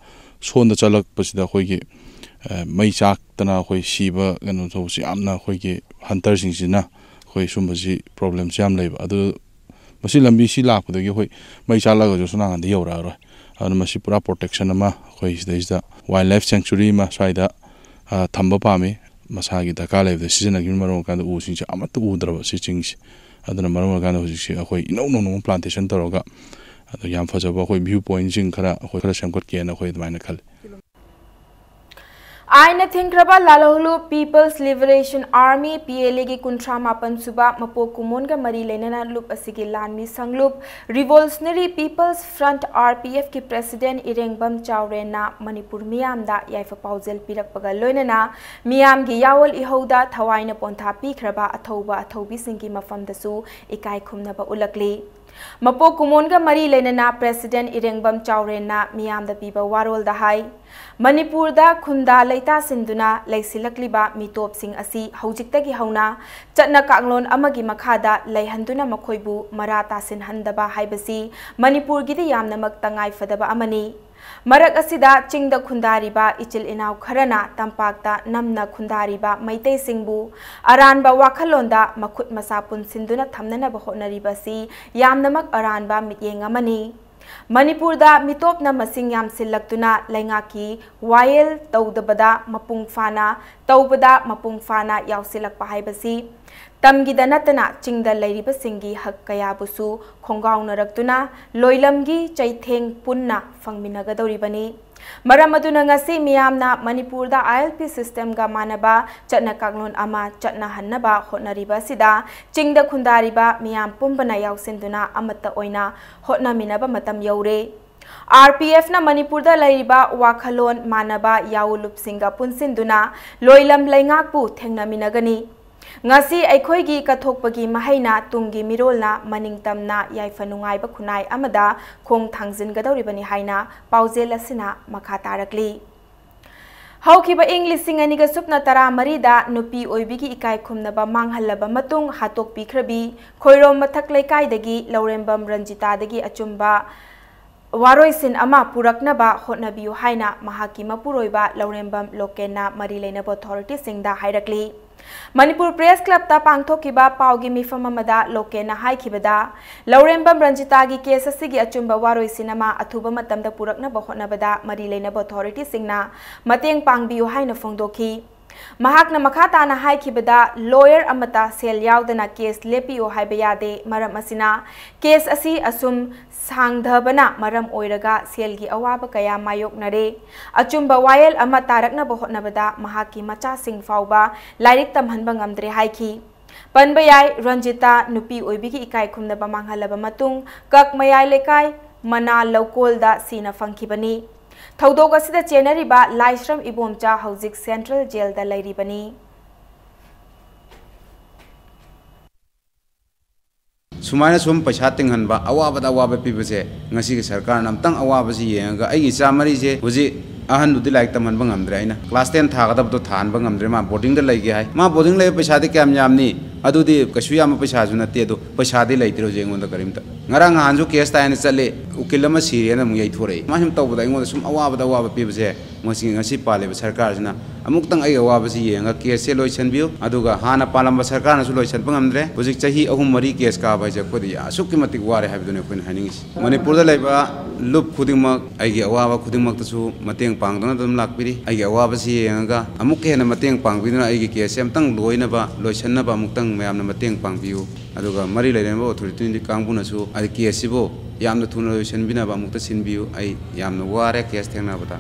ꯁꯣꯝꯗ ꯆꯠꯂꯛꯄꯁꯤꯗ ꯑꯩꯈꯣꯏꯒꯤ, ꯑ, ꯃꯩ ꯆꯥꯛꯇꯅ ꯑꯩꯈꯣꯏ ꯁꯤꯕ ꯀꯩꯅꯣ ꯇꯧꯕꯁꯤ ꯌꯥꯝꯅ ꯑꯩꯈꯣꯏꯒꯤ ꯍꯟꯇꯔꯁꯤꯡꯁꯤꯅ ꯑꯩꯈꯣꯏ ꯁꯨꯝꯕꯁꯤ ꯄ꯭ꯔꯣꯕ꯭ꯂꯦꯝꯁꯤ ꯌꯥꯝ ꯂꯩꯕ꯫ ꯑꯗꯨ ꯃꯁꯤ ꯂꯝꯕꯤꯁꯤ ꯂꯥꯛꯄꯗꯒꯤ ꯑꯩꯈꯣꯏ ꯃꯩ ꯆꯥꯛꯂꯒꯁꯨ ꯑꯁꯣꯝ ꯅꯥꯀꯟꯗ ꯌꯧꯔꯛꯑꯔꯣꯏ꯫ ꯑꯗꯨꯅ ꯃꯁꯤ ꯄꯨꯔꯥ ꯄ꯭ꯔꯣꯇꯦꯛꯁꯟ ꯑꯃ ꯑꯩꯈꯣꯏ ꯁꯤꯗꯩꯁꯤꯗ ꯋꯥꯏꯜ ꯂꯥꯏꯐ ꯁꯦꯡꯆꯨꯔꯤ ꯑꯃ ꯁ꯭ꯋꯥꯏꯗ, ꯑ, ꯊꯝꯕ ꯄꯥꯝꯃꯤ꯫ ꯃꯁꯥꯒꯤ ꯗꯔꯀꯥꯔ ꯂꯩꯕꯗ ꯁꯤꯖꯤꯟꯅꯈꯤꯕꯅ ꯃꯔꯝ ꯑꯣꯏꯔꯀꯥꯟꯗ ꯎꯁꯤꯡꯁꯦ ꯑꯃꯠꯇ ꯎꯗ꯭ꯔꯕ ꯁꯤ ꯆꯤꯡꯁꯦ꯫ ꯑꯗꯨꯅ ꯃꯔꯝ ꯑꯣꯏꯔꯀꯥꯟꯗ ꯍꯧꯖꯤꯛꯁꯦ ꯑꯩꯈꯣꯏ ꯏꯅꯧ ꯅꯧꯅ ꯑꯃꯨꯛ ꯄ꯭ꯂꯥꯟꯇꯦꯁꯟ ꯇꯧꯔꯒ ꯑꯗꯣ ꯌꯥꯝ ꯐꯖꯕ ꯑꯩꯈꯣꯏ ꯚ꯭ꯌꯨ ꯄꯣꯏꯟꯠꯁꯤꯡ ꯈꯔ ꯑꯩꯈꯣꯏ ꯈꯔ ꯁꯦꯝꯒꯠꯀꯦꯅ ꯑꯩꯈꯣꯏ ꯑꯗꯨꯃꯥꯏꯅ ꯈꯜꯂꯤ꯫ ꯂꯥꯏꯅ ꯊꯤꯡꯈ꯭ꯔꯕ ꯂꯥꯂꯣꯍꯂꯨꯞ People's Liberation Army, P L A ꯒꯤ ꯀꯨꯟꯊ꯭ꯔꯥ ꯃꯥꯄꯟ ꯁꯨꯕ ꯃꯄꯣꯛ ꯀꯨꯝꯑꯣꯟꯒ ꯃꯔꯤ ꯂꯩꯅꯅ ꯂꯨꯞ ꯑꯁꯤꯒꯤ ꯂꯥꯟꯃꯤ ꯁꯪꯂꯨꯞ Revolutionary People's Front, R P F ꯀꯤ President ꯏꯔꯦꯡꯕꯝ ꯆꯥꯎꯔꯦꯟꯅ ꯃꯅꯤꯄꯨꯔ ꯃꯤꯌꯥꯝꯗ ꯌꯥꯏꯐ ꯄꯥꯎꯖꯦꯜ ꯄꯤꯔꯛꯄꯒ ꯂꯣꯏꯅꯅ ꯃꯤꯌꯥꯝꯒꯤ ꯌꯥꯑꯣꯜ ꯏꯍꯧꯗ ꯊꯋꯥꯏꯅ ꯄꯣꯟꯊꯥ ꯄꯤꯈ꯭ꯔꯕ ꯑꯊꯧꯕ ꯑꯊꯧꯕꯤꯁꯤꯡꯒꯤ ꯃꯐꯝꯗꯁꯨ ꯏꯀꯥꯏ ꯈꯨꯝꯅꯕ ꯎꯠꯂꯛꯂꯤ꯫ ꯃꯄꯣꯛ ꯀꯨꯝꯑꯣꯟꯒ ꯃꯔꯤ ꯂꯩꯅꯅ President ꯏꯔꯦꯡꯕꯝ ꯆꯥꯎꯔꯦꯟꯅ ꯃꯤꯌꯥꯝꯗ ꯄꯤꯕ ꯋꯥꯔꯣꯜꯗ ꯍꯥꯏ, ꯃꯅꯤꯄꯨꯔꯗ ꯈꯨꯟꯗꯥ ꯂꯩꯇꯥꯁꯤꯟꯗꯨꯅ ꯂꯩꯁꯤꯜꯂꯛꯂꯤꯕ ꯃꯤꯇꯣꯞꯁꯤꯡ ꯑꯁꯤ ꯍꯧꯖꯤꯛꯇꯒꯤ ꯍꯧꯅ ꯆꯠꯅ ꯀꯥꯡꯂꯣꯟ ꯑꯃꯒꯤ ꯃꯈꯥꯗ ꯂꯩꯍꯟꯗꯨꯅ ꯃꯈꯣꯏꯕꯨ ꯃꯔꯥ ꯇꯥꯁꯤꯟꯍꯟꯗꯕ ꯍꯥꯏꯕꯁꯤ ꯃꯅꯤꯄꯨꯔꯒꯤꯗꯤ ꯌꯥꯝꯅꯃꯛ ꯇꯉꯥꯏꯐꯗꯕ ꯑꯃꯅꯤ꯫ ꯃꯔꯛ ꯑꯁꯤꯗ ꯆꯤꯡꯗ ꯈꯨꯟꯗꯥꯔꯤꯕ ꯏꯆꯤꯜ ꯏꯅꯥꯎ ꯈꯔꯅ ꯇꯝꯄꯥꯛꯇ ꯅꯝꯅ ꯈꯨꯟꯗꯥꯔꯤꯕ ꯃꯩꯇꯩꯁꯤꯡꯕꯨ ꯑꯔꯥꯟꯕ ꯋꯥꯈꯜꯂꯣꯟꯗ ꯃꯈꯨꯠ ꯃꯁꯥ ꯄꯨꯟꯁꯤꯟꯗꯨꯅ ꯊꯝꯅꯅꯕ ꯍꯣꯠꯅꯔꯤꯕ ꯑꯁꯤ ꯌꯥꯝꯅꯃꯛ ꯑꯔꯥꯟꯕ ꯃꯤꯠꯌꯦꯡ ꯑꯃꯅꯤ꯫ ꯃꯅꯤꯄꯨꯔꯗ ꯃꯤꯇꯣꯞꯅ ꯃꯁꯤꯡ ꯌꯥꯝꯁꯤꯜꯂꯛꯇꯨꯅ ꯂꯩꯉꯥꯛꯀꯤ ꯋꯥꯌꯦꯜ ꯇꯧꯗꯕꯗ ꯃꯄꯨꯡ ꯐꯥꯅ, ꯇꯧꯕꯗ ꯃꯄꯨꯡ ꯐꯥꯅ ꯌꯥꯎꯁꯤꯜꯂꯛꯄ ꯍꯥꯏꯕꯁꯤ ꯇꯝꯒꯤꯗ ꯅꯠꯇꯅ ꯆꯤꯡꯗ ꯂꯩꯔꯤꯕꯁꯤꯡꯒꯤ ꯍꯛ ꯀꯌꯥꯕꯨꯁꯨ ꯈꯣꯡꯒꯥꯎꯅꯔꯛꯇꯨꯅ ꯂꯣꯏꯂꯝꯒꯤ ꯆꯩꯊꯦꯡ ꯄꯨꯟꯅ ꯐꯪꯃꯤꯟꯅꯒꯗꯧꯔꯤꯕꯅꯤ꯫ ꯃꯔꯝ ꯑꯗꯨꯅ ꯉꯁꯤ ꯃꯤꯌꯥꯝꯅ ꯃꯅꯤꯄꯨꯔꯗ I L P systemꯒ ꯃꯥꯟꯅꯕ ꯆꯠꯅ ꯀꯥꯡꯂꯣꯟ ꯑꯃ ꯆꯠꯅꯍꯟꯅꯕ ꯍꯣꯠꯅꯔꯤꯕ ꯑꯁꯤꯗ ꯆꯤꯡꯗ ꯈꯨꯟꯗꯥꯔꯤꯕ ꯃꯤꯌꯥꯝ ꯄꯨꯝꯕꯅ ꯌꯥꯎꯁꯤꯟꯗꯨꯅ ꯑꯃꯠꯇ ꯑꯣꯏꯅ ꯍꯣꯠꯅꯃꯤꯟꯅꯕ ꯃꯇꯝ ꯌꯧꯔꯦ꯫ R P Fꯅ ꯃꯅꯤꯄꯨꯔꯗ ꯂꯩꯔꯤꯕ ꯋꯥꯈꯜꯂꯣꯟ ꯃꯥꯟꯅꯕ ꯌꯥꯑꯣꯜꯂꯨꯞꯁꯤꯡꯒ ꯄꯨꯟꯁꯤꯟꯗꯨꯅ ꯂꯣꯏꯂꯝ ꯂꯩꯉꯥꯛꯄꯨ ꯊꯦꯡꯅꯃꯤꯟꯅꯒꯅꯤ꯫ ꯉꯁꯤ ꯑꯩꯈꯣꯏꯒꯤ ꯀꯠꯊꯣꯛꯄꯒꯤ ꯃꯍꯩꯅ ꯇꯨꯡꯒꯤ ꯃꯤꯔꯣꯜꯅ ꯃꯅꯤꯡꯇꯝꯅ ꯌꯥꯏꯐ ꯅꯨꯡꯉꯥꯏꯕ ꯈꯨꯟꯅꯥꯏ ꯑꯃꯗ ꯈꯣꯡ ꯊꯥꯡꯖꯤꯟꯒꯗꯧꯔꯤꯕꯅꯤ ꯍꯥꯏꯅ ꯄꯥꯎꯖꯦꯜ ꯑꯁꯤꯅ ꯃꯈꯥ ꯇꯥꯔꯛꯂꯤ꯫ ꯍꯧꯈꯤꯕ ꯏꯪ ꯂꯤꯁꯤꯡ ꯑꯅꯤꯒ ꯁꯨꯞꯅ ꯇꯔꯥꯃꯔꯤꯗ ꯅꯨꯄꯤ ꯑꯣꯏꯕꯤꯒꯤ ꯏꯀꯥꯏ ꯈꯨꯝꯅꯕ ꯃꯥꯡꯍꯜꯂꯕ ꯃꯇꯨꯡ ꯍꯥꯠꯇꯣꯛꯄꯤꯈ꯭ꯔꯕꯤ ꯈꯣꯏꯔꯣꯝ ꯃꯊꯛ ꯂꯩꯀꯥꯏꯗꯒꯤ ꯂꯧꯔꯦꯝꯕꯝ ꯔꯟꯖꯤꯇꯥꯗꯒꯤ ꯑꯆꯨꯝꯕ ꯋꯥꯔꯣꯏꯁꯤꯟ ꯑꯃ ꯄꯨꯔꯛꯅꯕ ꯍꯣꯠꯅꯕꯤꯌꯨ ꯍꯥꯏꯅ ꯃꯍꯥꯛꯀꯤ ꯃꯄꯨꯔꯣꯏꯕ ꯂꯧꯔꯦꯝꯕꯝ ꯂꯣꯀꯦꯟꯅ ꯃꯔꯤ ꯂꯩꯅꯕ ꯑꯣꯊꯣꯔꯤꯇꯤꯁꯤꯡꯗ ꯍꯥꯏꯔꯛꯂꯤ꯫ ꯃꯅꯤꯄꯨꯔ ꯄ꯭ꯔꯦꯁ ꯀ꯭ꯂꯕꯇ ꯄꯥꯡꯊꯣꯛꯈꯤꯕ ꯄꯥꯎꯒꯤ ꯃꯤꯐꯝ ꯑꯃꯗ ꯂꯣꯀꯦꯟꯅ ꯍꯥꯏꯈꯤꯕꯗ, ꯂꯧꯔꯦꯝꯕꯝ ꯔꯟꯖꯤꯇꯥꯒꯤ ꯀꯦꯁ ꯑꯁꯤꯒꯤ ꯑꯆꯨꯝꯕ ꯋꯥꯔꯣꯏꯁꯤꯟ ꯑꯃ ꯑꯊꯨꯕ ꯃꯇꯝꯗ ꯄꯨꯔꯛꯅꯕ ꯍꯣꯠꯅꯕꯗ ꯃꯔꯤ ꯂꯩꯅꯕ ꯑꯣꯊꯣꯔꯤꯇꯤꯁꯤꯡꯅ ꯃꯇꯦꯡ ꯄꯥꯡꯕꯤꯌꯨ ꯍꯥꯏꯅ ꯐꯣꯡꯗꯣꯛꯈꯤ꯫ ꯃꯍꯥꯛꯅ ꯃꯈꯥ ꯇꯥꯅ ꯍꯥꯏꯈꯤꯕꯗ, ꯂꯣꯌꯔ ꯑꯃꯠꯇ ꯁꯦꯜ ꯌꯥꯎꯗꯅ ꯀꯦꯁ ꯂꯦꯞꯄꯤꯌꯣ ꯍꯥꯏꯕ ꯌꯥꯗꯦ꯫ ꯃꯔꯝ ꯑꯁꯤꯅ ꯀꯦꯁ ꯑꯁꯤ ꯑꯁꯨꯝ ꯁꯥꯡꯊꯕꯅ ꯃꯔꯝ ꯑꯣꯏꯔꯒ ꯁꯦꯜꯒꯤ ꯑꯋꯥꯕ ꯀꯌꯥ ꯃꯥꯌꯣꯛꯅꯔꯦ꯫ ꯑꯆꯨꯝꯕ ꯋꯥꯌꯦꯜ ꯑꯃ ꯇꯥꯔꯛꯅꯕ ꯍꯣꯠꯅꯕꯗ ꯃꯍꯥꯛꯀꯤ ꯃꯆꯥꯁꯤꯡ ꯐꯥꯎꯕ ꯂꯥꯏꯔꯤꯛ ꯇꯝꯍꯟꯕ ꯉꯝꯗ꯭ꯔꯦ ꯍꯥꯏꯈꯤ꯫ ꯄꯟꯕ ꯌꯥꯏ, ꯔꯟꯖꯤꯇꯥ ꯅꯨꯄꯤ ꯑꯣꯏꯕꯤꯒꯤ ꯏꯀꯥꯏ ꯈꯨꯝꯅꯕ ꯃꯥꯡꯍꯜꯂꯕ ꯃꯇꯨꯡ ꯀꯛꯃꯌꯥꯏ ꯂꯩꯀꯥꯏ ꯃꯅꯥ ꯂꯧꯀꯣꯜꯗ ꯁꯤꯅ ꯐꯪꯈꯤꯕꯅꯤ꯫ ꯊꯧꯗꯣꯛ ꯑꯁꯤꯗ ꯆꯦꯟꯅꯔꯤꯕ ꯂꯥꯏꯁ꯭ꯔꯝ ꯏꯕꯣꯝꯆꯥ ꯍꯧꯖꯤꯛ ꯁꯦꯟꯇ꯭ꯔꯦꯜ ꯖꯦꯜꯗ ꯂꯩꯔꯤꯕꯅꯤ꯫ ꯁꯨꯃꯥꯏꯅ ꯁꯨꯝ ꯄꯩꯁꯥ ꯇꯤꯡꯍꯟꯕ, ꯑꯋꯥꯕꯗ ꯑꯋꯥꯕ ꯄꯤꯕꯁꯦ ꯉꯁꯤꯒꯤ ꯁꯔꯀꯥꯔꯅ ꯑꯝꯇꯪ ꯑꯋꯥꯕꯁꯤ ꯌꯦꯡꯉꯒ, ꯑꯩꯒꯤ ꯏꯆꯥ ꯃꯔꯤꯁꯦ ꯍꯧꯖꯤꯛ ꯑꯍꯟꯗꯨꯗꯤ ꯂꯥꯏꯔꯤꯛ ꯇꯝꯍꯟꯕ ꯉꯝꯗ꯭ꯔꯦ, ꯑꯩꯅ ꯀ꯭ꯂꯥꯁ ꯇꯦꯟ ꯊꯥꯒꯗꯕꯗꯣ ꯊꯥꯍꯟꯕ ꯉꯝꯗ꯭ꯔꯦ, ꯃꯥ ꯕꯣꯔꯗꯤꯡꯗ ꯂꯩꯒꯦ ꯍꯥꯏ꯫ ꯃꯥ ꯕꯣꯔꯗꯤꯡ ꯂꯩꯕ ꯄꯩꯁꯥꯗꯤ ꯀꯌꯥꯝ ꯌꯥꯝꯅꯤ? ꯑꯗꯨꯗꯤ ꯀꯩꯁꯨ ꯌꯥꯝꯕ ꯄꯩꯁꯥꯁꯨ ꯅꯠꯇꯦ, ꯑꯗꯣ ꯄꯩꯁꯥꯗꯤ ꯂꯩꯇ꯭ꯔꯦ ꯍꯧꯖꯤꯛ ꯑꯩꯉꯣꯟꯗ ꯀꯔꯤꯝꯇ꯫ ꯉꯔꯥꯡ ꯅꯍꯥꯟꯁꯨ ꯀꯦꯁ ꯇꯥꯏꯅ ꯆꯠꯂꯦ, ꯎꯀꯤꯜ ꯑꯃ ꯁꯤꯔꯦꯅ ꯑꯃꯨꯛ ꯌꯩꯊꯣꯔꯛꯏ꯫ ꯁꯨꯃꯥꯏꯅ ꯁꯨꯝ ꯇꯧꯕꯗ ꯑꯩꯉꯣꯟꯗ ꯁꯨꯝ ꯑꯋꯥꯕꯗ ꯑꯋꯥꯕ ꯄꯤꯕꯁꯦ ꯃꯁꯤ ꯉꯁꯤ ꯄꯥꯜꯂꯤꯕ ꯁꯔꯀꯥꯔꯁꯤꯅ ꯑꯃꯨꯛꯇꯪ ꯑꯩꯒꯤ ꯑꯋꯥꯕꯁꯤ ꯌꯦꯡꯉꯒ ꯀꯦꯁꯁꯦ ꯂꯣꯏꯁꯤꯟꯕꯤꯌꯨ꯫ ꯑꯗꯨꯒ ꯍꯥꯟꯅ ꯄꯥꯜꯂꯝꯕ ꯁꯔꯀꯥꯔꯅꯁꯨ ꯂꯣꯏꯁꯤꯟꯕ ꯉꯝꯗ꯭ꯔꯦ꯫ ꯍꯧꯖꯤꯛ ꯆꯍꯤ ꯑꯍꯨꯝ ꯃꯔꯤ ꯀꯦꯁ ꯀꯥꯕ ꯍꯥꯏꯁꯦ ꯑꯩꯈꯣꯏꯗ ꯑꯁꯨꯛꯀꯤ ꯃꯇꯤꯛ ꯋꯥꯔꯦ ꯍꯥꯏꯕꯗꯨꯅꯤ ꯑꯩꯈꯣꯏꯅ ꯍꯥꯏꯅꯤꯡꯉꯤꯁꯤ꯫ ꯃꯅꯤꯄꯨꯔꯗ ꯂꯩꯕ ꯂꯨꯞ ꯈꯨꯗꯤꯡꯃꯛ ꯑꯩꯒꯤ ꯑꯋꯥꯕ ꯈꯨꯗꯤꯡꯃꯛꯇꯁꯨ ꯃꯇꯦꯡ ꯄꯥꯡꯗꯨꯅ ꯑꯗꯨꯝ ꯂꯥꯛꯄꯤꯔꯤ꯫ ꯑꯩꯒꯤ ꯑꯋꯥꯕꯁꯤ ꯌꯦꯡꯉꯒ ꯑꯃꯨꯛꯀ ꯍꯦꯟꯅ ꯃꯇꯦꯡ ꯄꯥꯡꯕꯤꯗꯨꯅ ꯑꯩꯒꯤ ꯀꯦꯁꯁꯦ ꯑꯃꯨꯛꯇꯪ ꯂꯣꯏꯅꯕ, ꯂꯣꯏꯁꯤꯟꯅꯕ ꯑꯃꯨꯛꯇꯪ ꯃꯌꯥꯝꯅ ꯃꯇꯦꯡ ꯄꯥꯡꯕꯤꯌꯨ꯫ ꯑꯗꯨꯒ ꯃꯔꯤ ꯂꯩꯅꯕ ꯑꯣꯊꯣꯔꯤꯇꯤ ꯀꯥꯡꯕꯨꯅꯁꯨ ꯑꯩ ꯀꯦꯁꯁꯤꯕꯨ ꯌꯥꯝꯅ ꯊꯨꯅ ꯂꯣꯏꯁꯤꯟꯕꯤꯅꯕ ꯑꯃꯨꯛꯇ ꯁꯤꯟꯕꯤꯌꯨ꯫ ꯑꯩ ꯌꯥꯝꯅ ꯋꯥꯔꯦ ꯀꯦꯁ ꯊꯦꯡꯅꯕꯗ꯫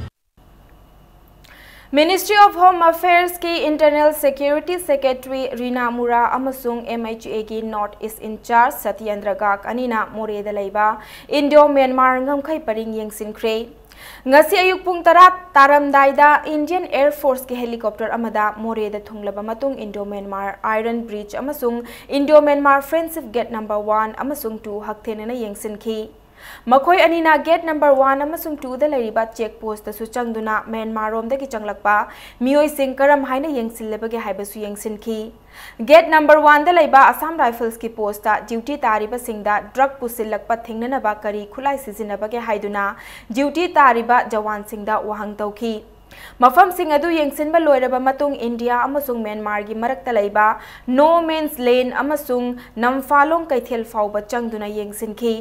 Ministry of Home Affairsꯀꯤ Internal Security Secretary ꯔꯤꯅꯥ ꯃꯨꯔꯥ ꯑꯃꯁꯨꯡ MHAꯒꯤ North East in charge Satyendra ꯒꯥꯔꯒ ꯑꯅꯤꯅ ꯃꯣꯔꯦꯗ ꯂꯩꯕ ꯏꯟꯗꯣ ꯃ꯭ꯌꯥꯟꯃꯥꯔ ꯉꯝꯈꯩ ꯄꯔꯤꯡ ꯌꯦꯡꯁꯤꯟꯈ꯭ꯔꯦ꯫ ꯉꯁꯤ ꯑꯌꯨꯛ ꯄꯨꯡ ꯇꯔꯥ ꯇꯥꯔꯝꯗꯥꯏꯗ Indian Air Forceꯀꯤ helicopter ꯑꯃꯗ ꯃꯣꯔꯦꯗ ꯊꯨꯡꯂꯕ ꯃꯇꯨꯡ Indo Myanmar Iron Bridge ꯑꯃꯁꯨꯡ Indo Myanmar Friendship Gate number one ꯑꯃꯁꯨꯡ two ꯍꯛꯊꯦꯡꯅꯅ ꯌꯦꯡꯁꯤꯟꯈꯤ꯫ ꯃꯈꯣꯏ ꯑꯅꯤꯅ gate number one ꯑꯃꯁꯨꯡ twoꯗ ꯂꯩꯔꯤꯕ check postꯇꯁꯨ ꯆꯪꯗꯨꯅ ꯃ꯭ꯌꯥꯟꯃꯥꯔꯔꯣꯝꯗꯒꯤ ꯆꯪꯂꯛꯄ ꯃꯤꯑꯣꯏꯁꯤꯡ ꯀꯔꯝ ꯍꯥꯏꯅ ꯌꯦꯡꯁꯤꯜꯂꯕꯒꯦ ꯍꯥꯏꯕꯁꯨ ꯌꯦꯡꯁꯤꯟꯈꯤ꯫ Gate number oneꯗ ꯂꯩꯕ Assam Riflesꯀꯤ postꯇ duty ꯇꯥꯔꯤꯕꯁꯤꯡꯗ drug ꯄꯨꯁꯤꯜꯂꯛꯄ ꯊꯤꯡꯅꯅꯕ ꯀꯔꯤ ꯈꯨꯠꯂꯥꯏ ꯁꯤꯖꯤꯟꯅꯕꯒꯦ ꯍꯥꯏꯗꯨꯅ duty ꯇꯥꯔꯤꯕ ꯖꯋꯥꯟꯁꯤꯡꯗ ꯋꯥꯍꯪ ꯇꯧꯈꯤ꯫ ꯃꯐꯝꯁꯤꯡ ꯑꯗꯨ ꯌꯦꯡꯁꯤꯟꯕ ꯂꯣꯏꯔꯕ ꯃꯇꯨꯡ ꯏꯟꯗꯤꯌꯥ ꯑꯃꯁꯨꯡ ꯃ꯭ꯌꯥꯟꯃꯥꯔꯒꯤ ꯃꯔꯛꯇ ꯂꯩꯕ No Man's Land ꯑꯃꯁꯨꯡ ꯅꯝꯐꯥꯂꯣꯡ ꯀꯩꯊꯦꯜ ꯐꯥꯎꯕ ꯆꯪꯗꯨꯅ ꯌꯦꯡꯁꯤꯟꯈꯤ꯫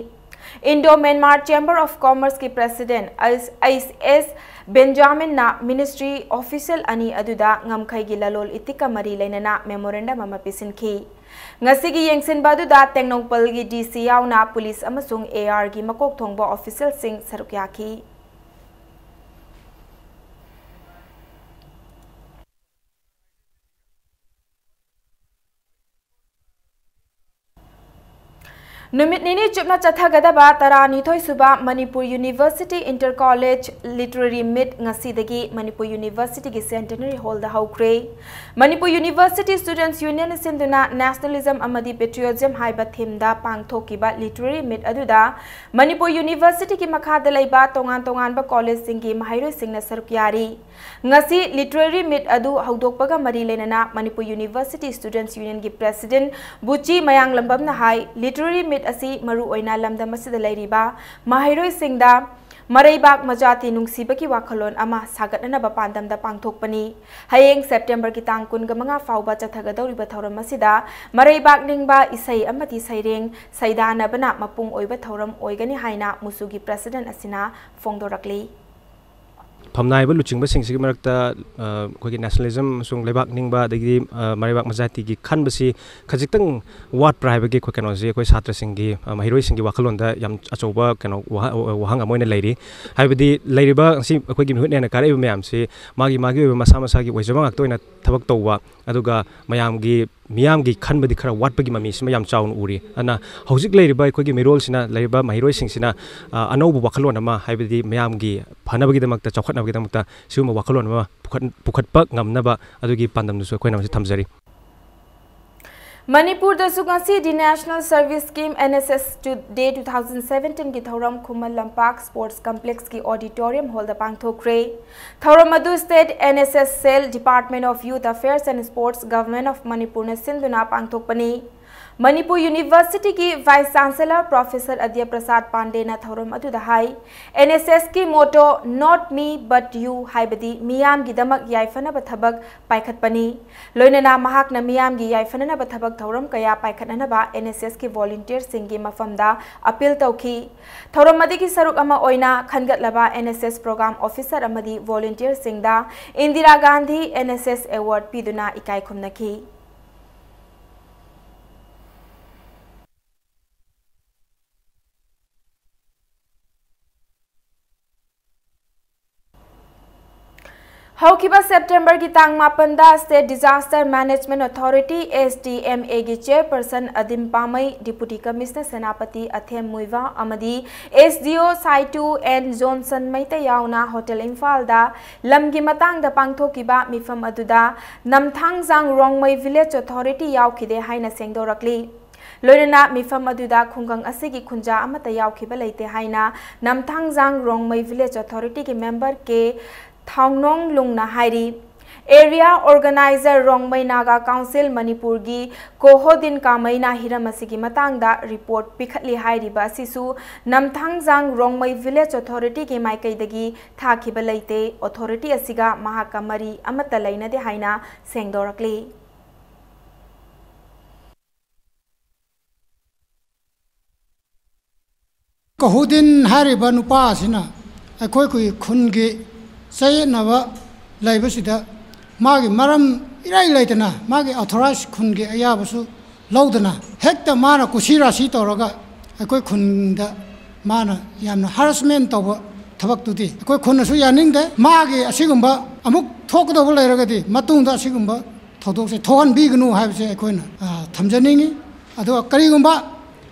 Indo-Myanmar Chamber of Commerce ꯀꯤ President ꯑꯩꯆ ꯑꯦꯁ ꯕꯦꯟꯖꯥꯃꯤꯟꯅ Ministry official ꯑꯅꯤ ꯑꯗꯨꯗ ꯉꯝꯈꯩꯒꯤ ꯂꯂꯣꯜ ꯏꯇꯤꯛꯀ ꯃꯔꯤ ꯂꯩꯅꯅ memorandum ꯑꯃ ꯄꯤꯁꯤꯟꯈꯤ꯫ ꯉꯁꯤꯒꯤ ꯌꯦꯡꯁꯤꯟꯕ ꯑꯗꯨꯗ ꯇꯦꯡꯅꯧꯄꯜꯒꯤ ꯗꯤ ꯁꯤ ꯌꯥꯎꯅ police ꯑꯃꯁꯨꯡ ꯑꯦ ꯑꯥꯔꯒꯤ ꯃꯀꯣꯛ ꯊꯣꯡꯕ officialꯁꯤꯡ ꯁꯔꯨꯛ ꯌꯥꯈꯤ꯫ ꯅꯨꯃꯤꯠ ꯅꯤꯅꯤ ꯆꯨꯞꯅ ꯆꯠꯊꯒꯗꯕ ꯇꯔꯥꯅꯤꯊꯣꯏ ꯁꯨꯕ Manipur University Inter College Literary Meet ꯉꯁꯤꯗꯒꯤ Manipur Universityꯒꯤ Centenary Hallꯗ ꯍꯧꯈ꯭ꯔꯦ꯫ Manipur University Students Union ꯁꯤꯟꯗꯨꯅ Nationalism ꯑꯃꯗꯤ Patriotism ꯍꯥꯏꯕ themeꯗ ꯄꯥꯡꯊꯣꯛꯈꯤꯕ Literary Meet ꯑꯗꯨꯗ Manipur Universityꯒꯤ ꯃꯈꯥꯗ ꯂꯩꯕ ꯇꯣꯉꯥꯟ ꯇꯣꯉꯥꯟꯕ collegeꯁꯤꯡꯒꯤ ꯃꯍꯩꯔꯣꯏꯁꯤꯡꯅ ꯁꯔꯨꯛ ꯌꯥꯔꯤ꯫ ꯉꯁꯤ Literary Meet ꯑꯗꯨ ꯍꯧꯗꯣꯛꯄꯒ ꯃꯔꯤ ꯂꯩꯅꯅ Manipur University Students Unionꯒꯤ President ꯕꯨꯆꯤ ꯃꯌꯥꯡꯂꯝꯕꯝꯅ ꯍꯥꯏ, Literary Meet ꯑꯁꯤ ꯃꯔꯨ ꯑꯣꯏꯅ ꯂꯝꯗꯝ ꯑꯁꯤꯗ ꯂꯩꯔꯤꯕ ꯃꯍꯩꯔꯣꯏꯁꯤꯡꯗ ꯃꯔꯩꯕꯥꯛ ꯃꯖꯥꯇꯤ ꯅꯨꯡꯁꯤꯕꯒꯤ ꯋꯥꯈꯜꯂꯣꯟ ꯑꯃ ꯁꯥꯒꯠꯅꯅꯕ ꯄꯥꯟꯗꯝꯗ ꯄꯥꯡꯊꯣꯛꯄꯅꯤ꯫ ꯍꯌꯦꯡ Septemberꯒꯤ ꯇꯥꯡ ꯀꯨꯟꯃꯉꯥ ꯐꯥꯎꯕ ꯆꯠꯊꯒꯗꯧꯔꯤꯕ ꯊꯧꯔꯝ ꯑꯁꯤꯗ ꯃꯔꯩꯕꯥꯛ ꯅꯤꯡꯕ ꯏꯁꯩ ꯑꯃꯗꯤ ꯁꯩꯔꯦꯡ ꯁꯩꯗꯥꯅꯕꯅ ꯃꯄꯨꯡ ꯑꯣꯏꯕ ꯊꯧꯔꯝ ꯑꯣꯏꯒꯅꯤ ꯍꯥꯏꯅ ꯃꯨꯁꯨꯒꯤ President ꯑꯁꯤꯅ ꯐꯣꯡꯗꯣꯔꯛꯂꯤ꯫ ꯐꯝꯅꯥꯏꯕ ꯂꯨꯆꯤꯡꯕꯁꯤꯡꯒꯤ ꯃꯔꯛꯇ, ꯑ, ꯑꯩꯈꯣꯏꯒꯤ nationalism ꯑꯃꯁꯨꯡ ꯂꯩꯕꯥꯛ ꯅꯤꯡꯕ, ꯑꯗꯒꯤꯗꯤ, ꯑ, ꯃꯔꯩꯕꯥꯛ ꯃꯖꯥꯇꯤꯒꯤ ꯈꯟꯕꯁꯤ ꯈꯖꯤꯛꯇꯪ ꯋꯥꯠꯄ꯭ꯔꯥ ꯍꯥꯏꯕꯒꯤ ꯑꯩꯈꯣꯏ ꯀꯩꯅꯣꯁꯤ ꯑꯩꯈꯣꯏ ꯁꯥꯇ꯭ꯔꯁꯤꯡꯒꯤ, ꯑ, ꯃꯍꯩꯔꯣꯏꯁꯤꯡꯒꯤ ꯋꯥꯈꯜꯂꯣꯟꯗ ꯌꯥꯝ ꯑꯆꯧꯕ ꯀꯩꯅꯣ ꯋꯥꯍ-, ꯋꯥꯍꯪ ꯑꯃ ꯑꯣꯏꯅ ꯂꯩꯔꯤ꯫ ꯍꯥꯏꯕꯗꯤ ꯂꯩꯔꯤꯕ ꯉꯁꯤ ꯑꯩꯈꯣꯏꯒꯤ ꯃꯤꯍꯨꯠ ꯍꯦꯟꯅ ꯀꯥꯔꯛꯏꯕ ꯃꯌꯥꯝꯁꯤ ꯃꯥꯒꯤ, ꯃꯥꯒꯤ ꯑꯣꯏꯕ ꯃꯁꯥ ꯃꯁꯥꯒꯤ ꯑꯣꯏꯖꯕ ꯉꯥꯛꯇ ꯑꯣꯏꯅ ꯊꯕꯛ ꯇꯧꯕ, ꯑꯗꯨꯒ ꯃꯌꯥꯝꯒꯤ, ꯃꯤꯌꯥꯝꯒꯤ ꯈꯟꯕꯗꯤ ꯈꯔ ꯋꯥꯠꯄꯒꯤ ꯃꯃꯤꯁꯤꯃ ꯌꯥꯝ ꯆꯥꯎꯅ ꯎꯔꯤ꯫ ꯑꯗꯨꯅ ꯍꯧꯖꯤꯛ ꯂꯩꯔꯤꯕ ꯑꯩꯈꯣꯏꯒꯤ ꯃꯤꯔꯣꯜꯁꯤꯅ, ꯂꯩꯔꯤꯕ ꯃꯍꯩꯔꯣꯏꯁꯤꯡꯁꯤꯅ, ꯑ, ꯑꯅꯧꯕ ꯋꯥꯈꯜꯂꯣꯟ ꯑꯃ, ꯍꯥꯏꯕꯗꯤ ꯃꯌꯥꯝꯒꯤ ꯐꯅꯕꯒꯤꯗꯃꯛꯇ, ꯆꯥꯎꯈꯠꯅꯕꯒꯤꯗꯃꯛꯇ ꯁꯤꯒꯨꯝꯕ ꯋꯥꯈꯜꯂꯣꯟ ꯑꯃ ꯄꯨꯈꯠ-, ꯄꯨꯈꯠꯄ ꯉꯝꯅꯕ ꯑꯗꯨꯒꯤ ꯄꯥꯟꯗꯝꯗꯨꯁꯨ ꯑꯩꯈꯣꯏꯅ ꯃꯁꯤ ꯊꯝꯖꯔꯤ꯫ ꯃꯅꯤꯄꯨꯔꯗꯁꯨ ꯉꯁꯤ The National Service Scheme, N S S Day two thousand seventeen ꯒꯤ ꯊꯧꯔꯝ ꯈꯨꯃꯟ ꯂꯝꯄꯥꯛ Sports Complex ꯀꯤ Auditorium Hall ꯗ ꯄꯥꯡꯊꯣꯛꯈ꯭ꯔꯦ꯫ ꯊꯧꯔꯝ ꯑꯗꯨ State N S S Cell, Department of Youth Affairs and Sports, Government of Manipur ꯅ ꯁꯤꯟꯗꯨꯅ ꯄꯥꯡꯊꯣꯛꯄꯅꯤ꯫ ꯃꯅꯤꯄꯨꯔ ꯌꯨꯅꯤꯚꯔꯁꯤꯇꯤꯒꯤ vice chancellor professor Adya Prasad ꯄꯥꯟꯗꯦꯅ ꯊꯧꯔꯝ ꯑꯗꯨꯗ ꯍꯥꯏ, "ꯑꯦꯟ ꯑꯦꯁ ꯑꯦꯁꯀꯤ motto Not Me But You ꯍꯥꯏꯕꯗꯤ ꯃꯤꯌꯥꯝꯒꯤꯗꯃꯛ ꯌꯥꯏꯐꯅꯕ ꯊꯕꯛ ꯄꯥꯏꯈꯠꯄꯅꯤ"꯫ ꯂꯣꯏꯅꯅ ꯃꯍꯥꯛꯅ ꯃꯤꯌꯥꯝꯒꯤ ꯌꯥꯏꯐꯅꯅꯕ ꯊꯕꯛ ꯊꯧꯔꯝ ꯀꯌꯥ ꯄꯥꯏꯈꯠꯅꯅꯕ ꯑꯦꯟ ꯑꯦꯁ ꯑꯦꯁꯀꯤ ꯚꯣꯂꯨꯟꯇꯤꯌꯔꯁꯤꯡꯒꯤ ꯃꯐꯝꯗ ꯑꯄꯤꯜ ꯇꯧꯈꯤ꯫ ꯊꯧꯔꯝ ꯑꯗꯨꯒꯤ ꯁꯔꯨꯛ ꯑꯃ ꯑꯣꯏꯅ ꯈꯟꯒꯠꯂꯕ N S S programme officer ꯑꯃꯗꯤ ꯚꯣꯂꯨꯟꯇꯤꯌꯔꯁꯤꯡꯗ Indira Gandhi N S S award ꯄꯤꯗꯨꯅ ꯏꯀꯥꯏ ꯈꯨꯝꯅꯈꯤ꯫ ꯍꯧꯈꯤꯕ ꯁꯦꯞꯇꯦꯝꯕꯔꯒꯤ ꯇꯥꯡ ꯃꯥꯄꯟꯗ State Disaster Management Authority, S D M A ꯒꯤ chairperson Adim Pamei, deputy commissioner Senapati Athem Muiba ꯑꯃꯗꯤ S D O Saitu N Johnson Meitei ꯌꯥꯎꯅ ꯍꯣꯇꯦꯜ ꯏꯝꯐꯥꯜꯗ ꯂꯝꯒꯤ ꯃꯇꯥꯡꯗ ꯄꯥꯡꯊꯣꯛꯈꯤꯕ ꯃꯤꯐꯝ ꯑꯗꯨꯗ ꯅꯝꯊꯥꯡꯖꯥꯡ ꯔꯣꯡꯃꯩ ꯚꯤꯂꯦꯖ ꯑꯣꯊꯣꯔꯤꯇꯤ ꯌꯥꯎꯈꯤꯗꯦ ꯍꯥꯏꯅ ꯁꯦꯡꯗꯣꯔꯛꯂꯤ꯫ ꯂꯣꯏꯅꯅ ꯃꯤꯐꯝ ꯑꯗꯨꯗ ꯈꯨꯡꯒꯪ ꯑꯁꯤꯒꯤ ꯈꯨꯟꯖꯥ ꯑꯃꯠꯇ ꯌꯥꯎꯈꯤꯕ ꯂꯩꯇꯦ ꯍꯥꯏꯅ ꯅꯝꯊꯥꯡꯖꯥꯡ ꯔꯣꯡꯃꯩ ꯚꯤꯂꯦꯖ ꯑꯣꯊꯣꯔꯤꯇꯤꯒꯤ ꯃꯦꯝꯕꯔ ꯀꯦ ꯊꯥꯎꯅꯣꯡ ꯂꯨꯡꯅ ꯍꯥꯏꯔꯤ꯫ Area organiser Rongmei Naga council ꯃꯅꯤꯄꯨꯔꯒꯤ ꯀꯣꯍꯣꯗꯤꯟ ꯀꯥꯃꯩꯅ ꯍꯤꯔꯝ ꯑꯁꯤꯒꯤ ꯃꯇꯥꯡꯗ ꯔꯤꯄꯣꯔꯠ ꯄꯤꯈꯠꯂꯤ ꯍꯥꯏꯔꯤꯕ ꯑꯁꯤꯁꯨ ꯅꯝꯊꯥꯡꯖꯥꯡ ꯔꯣꯡꯃꯩ ꯚꯤꯂꯦꯖ ꯑꯣꯊꯣꯔꯤꯇꯤꯒꯤ ꯃꯥꯏꯀꯩꯗꯒꯤ ꯊꯥꯈꯤꯕ ꯂꯩꯇꯦ꯫ ꯑꯣꯊꯣꯔꯤꯇꯤ ꯑꯁꯤꯒ ꯃꯍꯥꯛꯀ ꯃꯔꯤ ꯑꯃꯠꯇ ꯂꯩꯅꯗꯦ ꯍꯥꯏꯅ ꯁꯦꯡꯗꯣꯔꯛꯂꯤ꯫ ꯀꯍꯨꯗꯤꯟ ꯍꯥꯏꯔꯤꯕ ꯅꯨꯄꯥ ꯑꯁꯤꯅ ꯑꯩꯈꯣꯏꯒꯤ ꯈꯨꯟꯒꯤ ꯆꯌꯦꯠꯅꯕ ꯂꯩꯕꯁꯤꯗ ꯃꯥꯒꯤ ꯃꯔꯝ ꯏꯔꯩ ꯂꯩꯇꯅ ꯃꯥꯒꯤ ꯑꯣꯊꯣꯔꯥꯏꯖ ꯈꯨꯟꯒꯤ ꯑꯌꯥꯕꯁꯨ ꯂꯧꯗꯅ ꯍꯦꯛꯇ ꯃꯥꯅ ꯀꯨꯁꯤ ꯔꯥꯁꯤ ꯇꯧꯔꯒ ꯑꯩꯈꯣꯏ ꯈꯨꯟꯗ ꯃꯥꯅ ꯌꯥꯝꯅ ꯍꯔꯥꯁꯃꯦꯟ ꯇꯧꯕ ꯊꯕꯛꯇꯨꯗꯤ ꯑꯩꯈꯣꯏ ꯈꯨꯟꯅꯁꯨ ꯌꯥꯅꯤꯡꯗꯦ꯫ ꯃꯥꯒꯤ ꯑꯁꯤꯒꯨꯝꯕ ꯑꯃꯨꯛ ꯊꯣꯛꯀꯗꯧꯕ ꯂꯩꯔꯒꯗꯤ ꯃꯇꯨꯡꯗ ꯑꯁꯤꯒꯨꯝꯕ ꯊꯧꯗꯣꯛꯁꯦ ꯊꯣꯛꯍꯟꯕꯤꯒꯅꯨ ꯍꯥꯏꯕꯁꯦ ꯑꯩꯈꯣꯏꯅ, ꯑ, ꯊꯝꯖꯅꯤꯡꯉꯤ꯫ ꯑꯗꯨꯒ ꯀꯔꯤꯒꯨꯝꯕ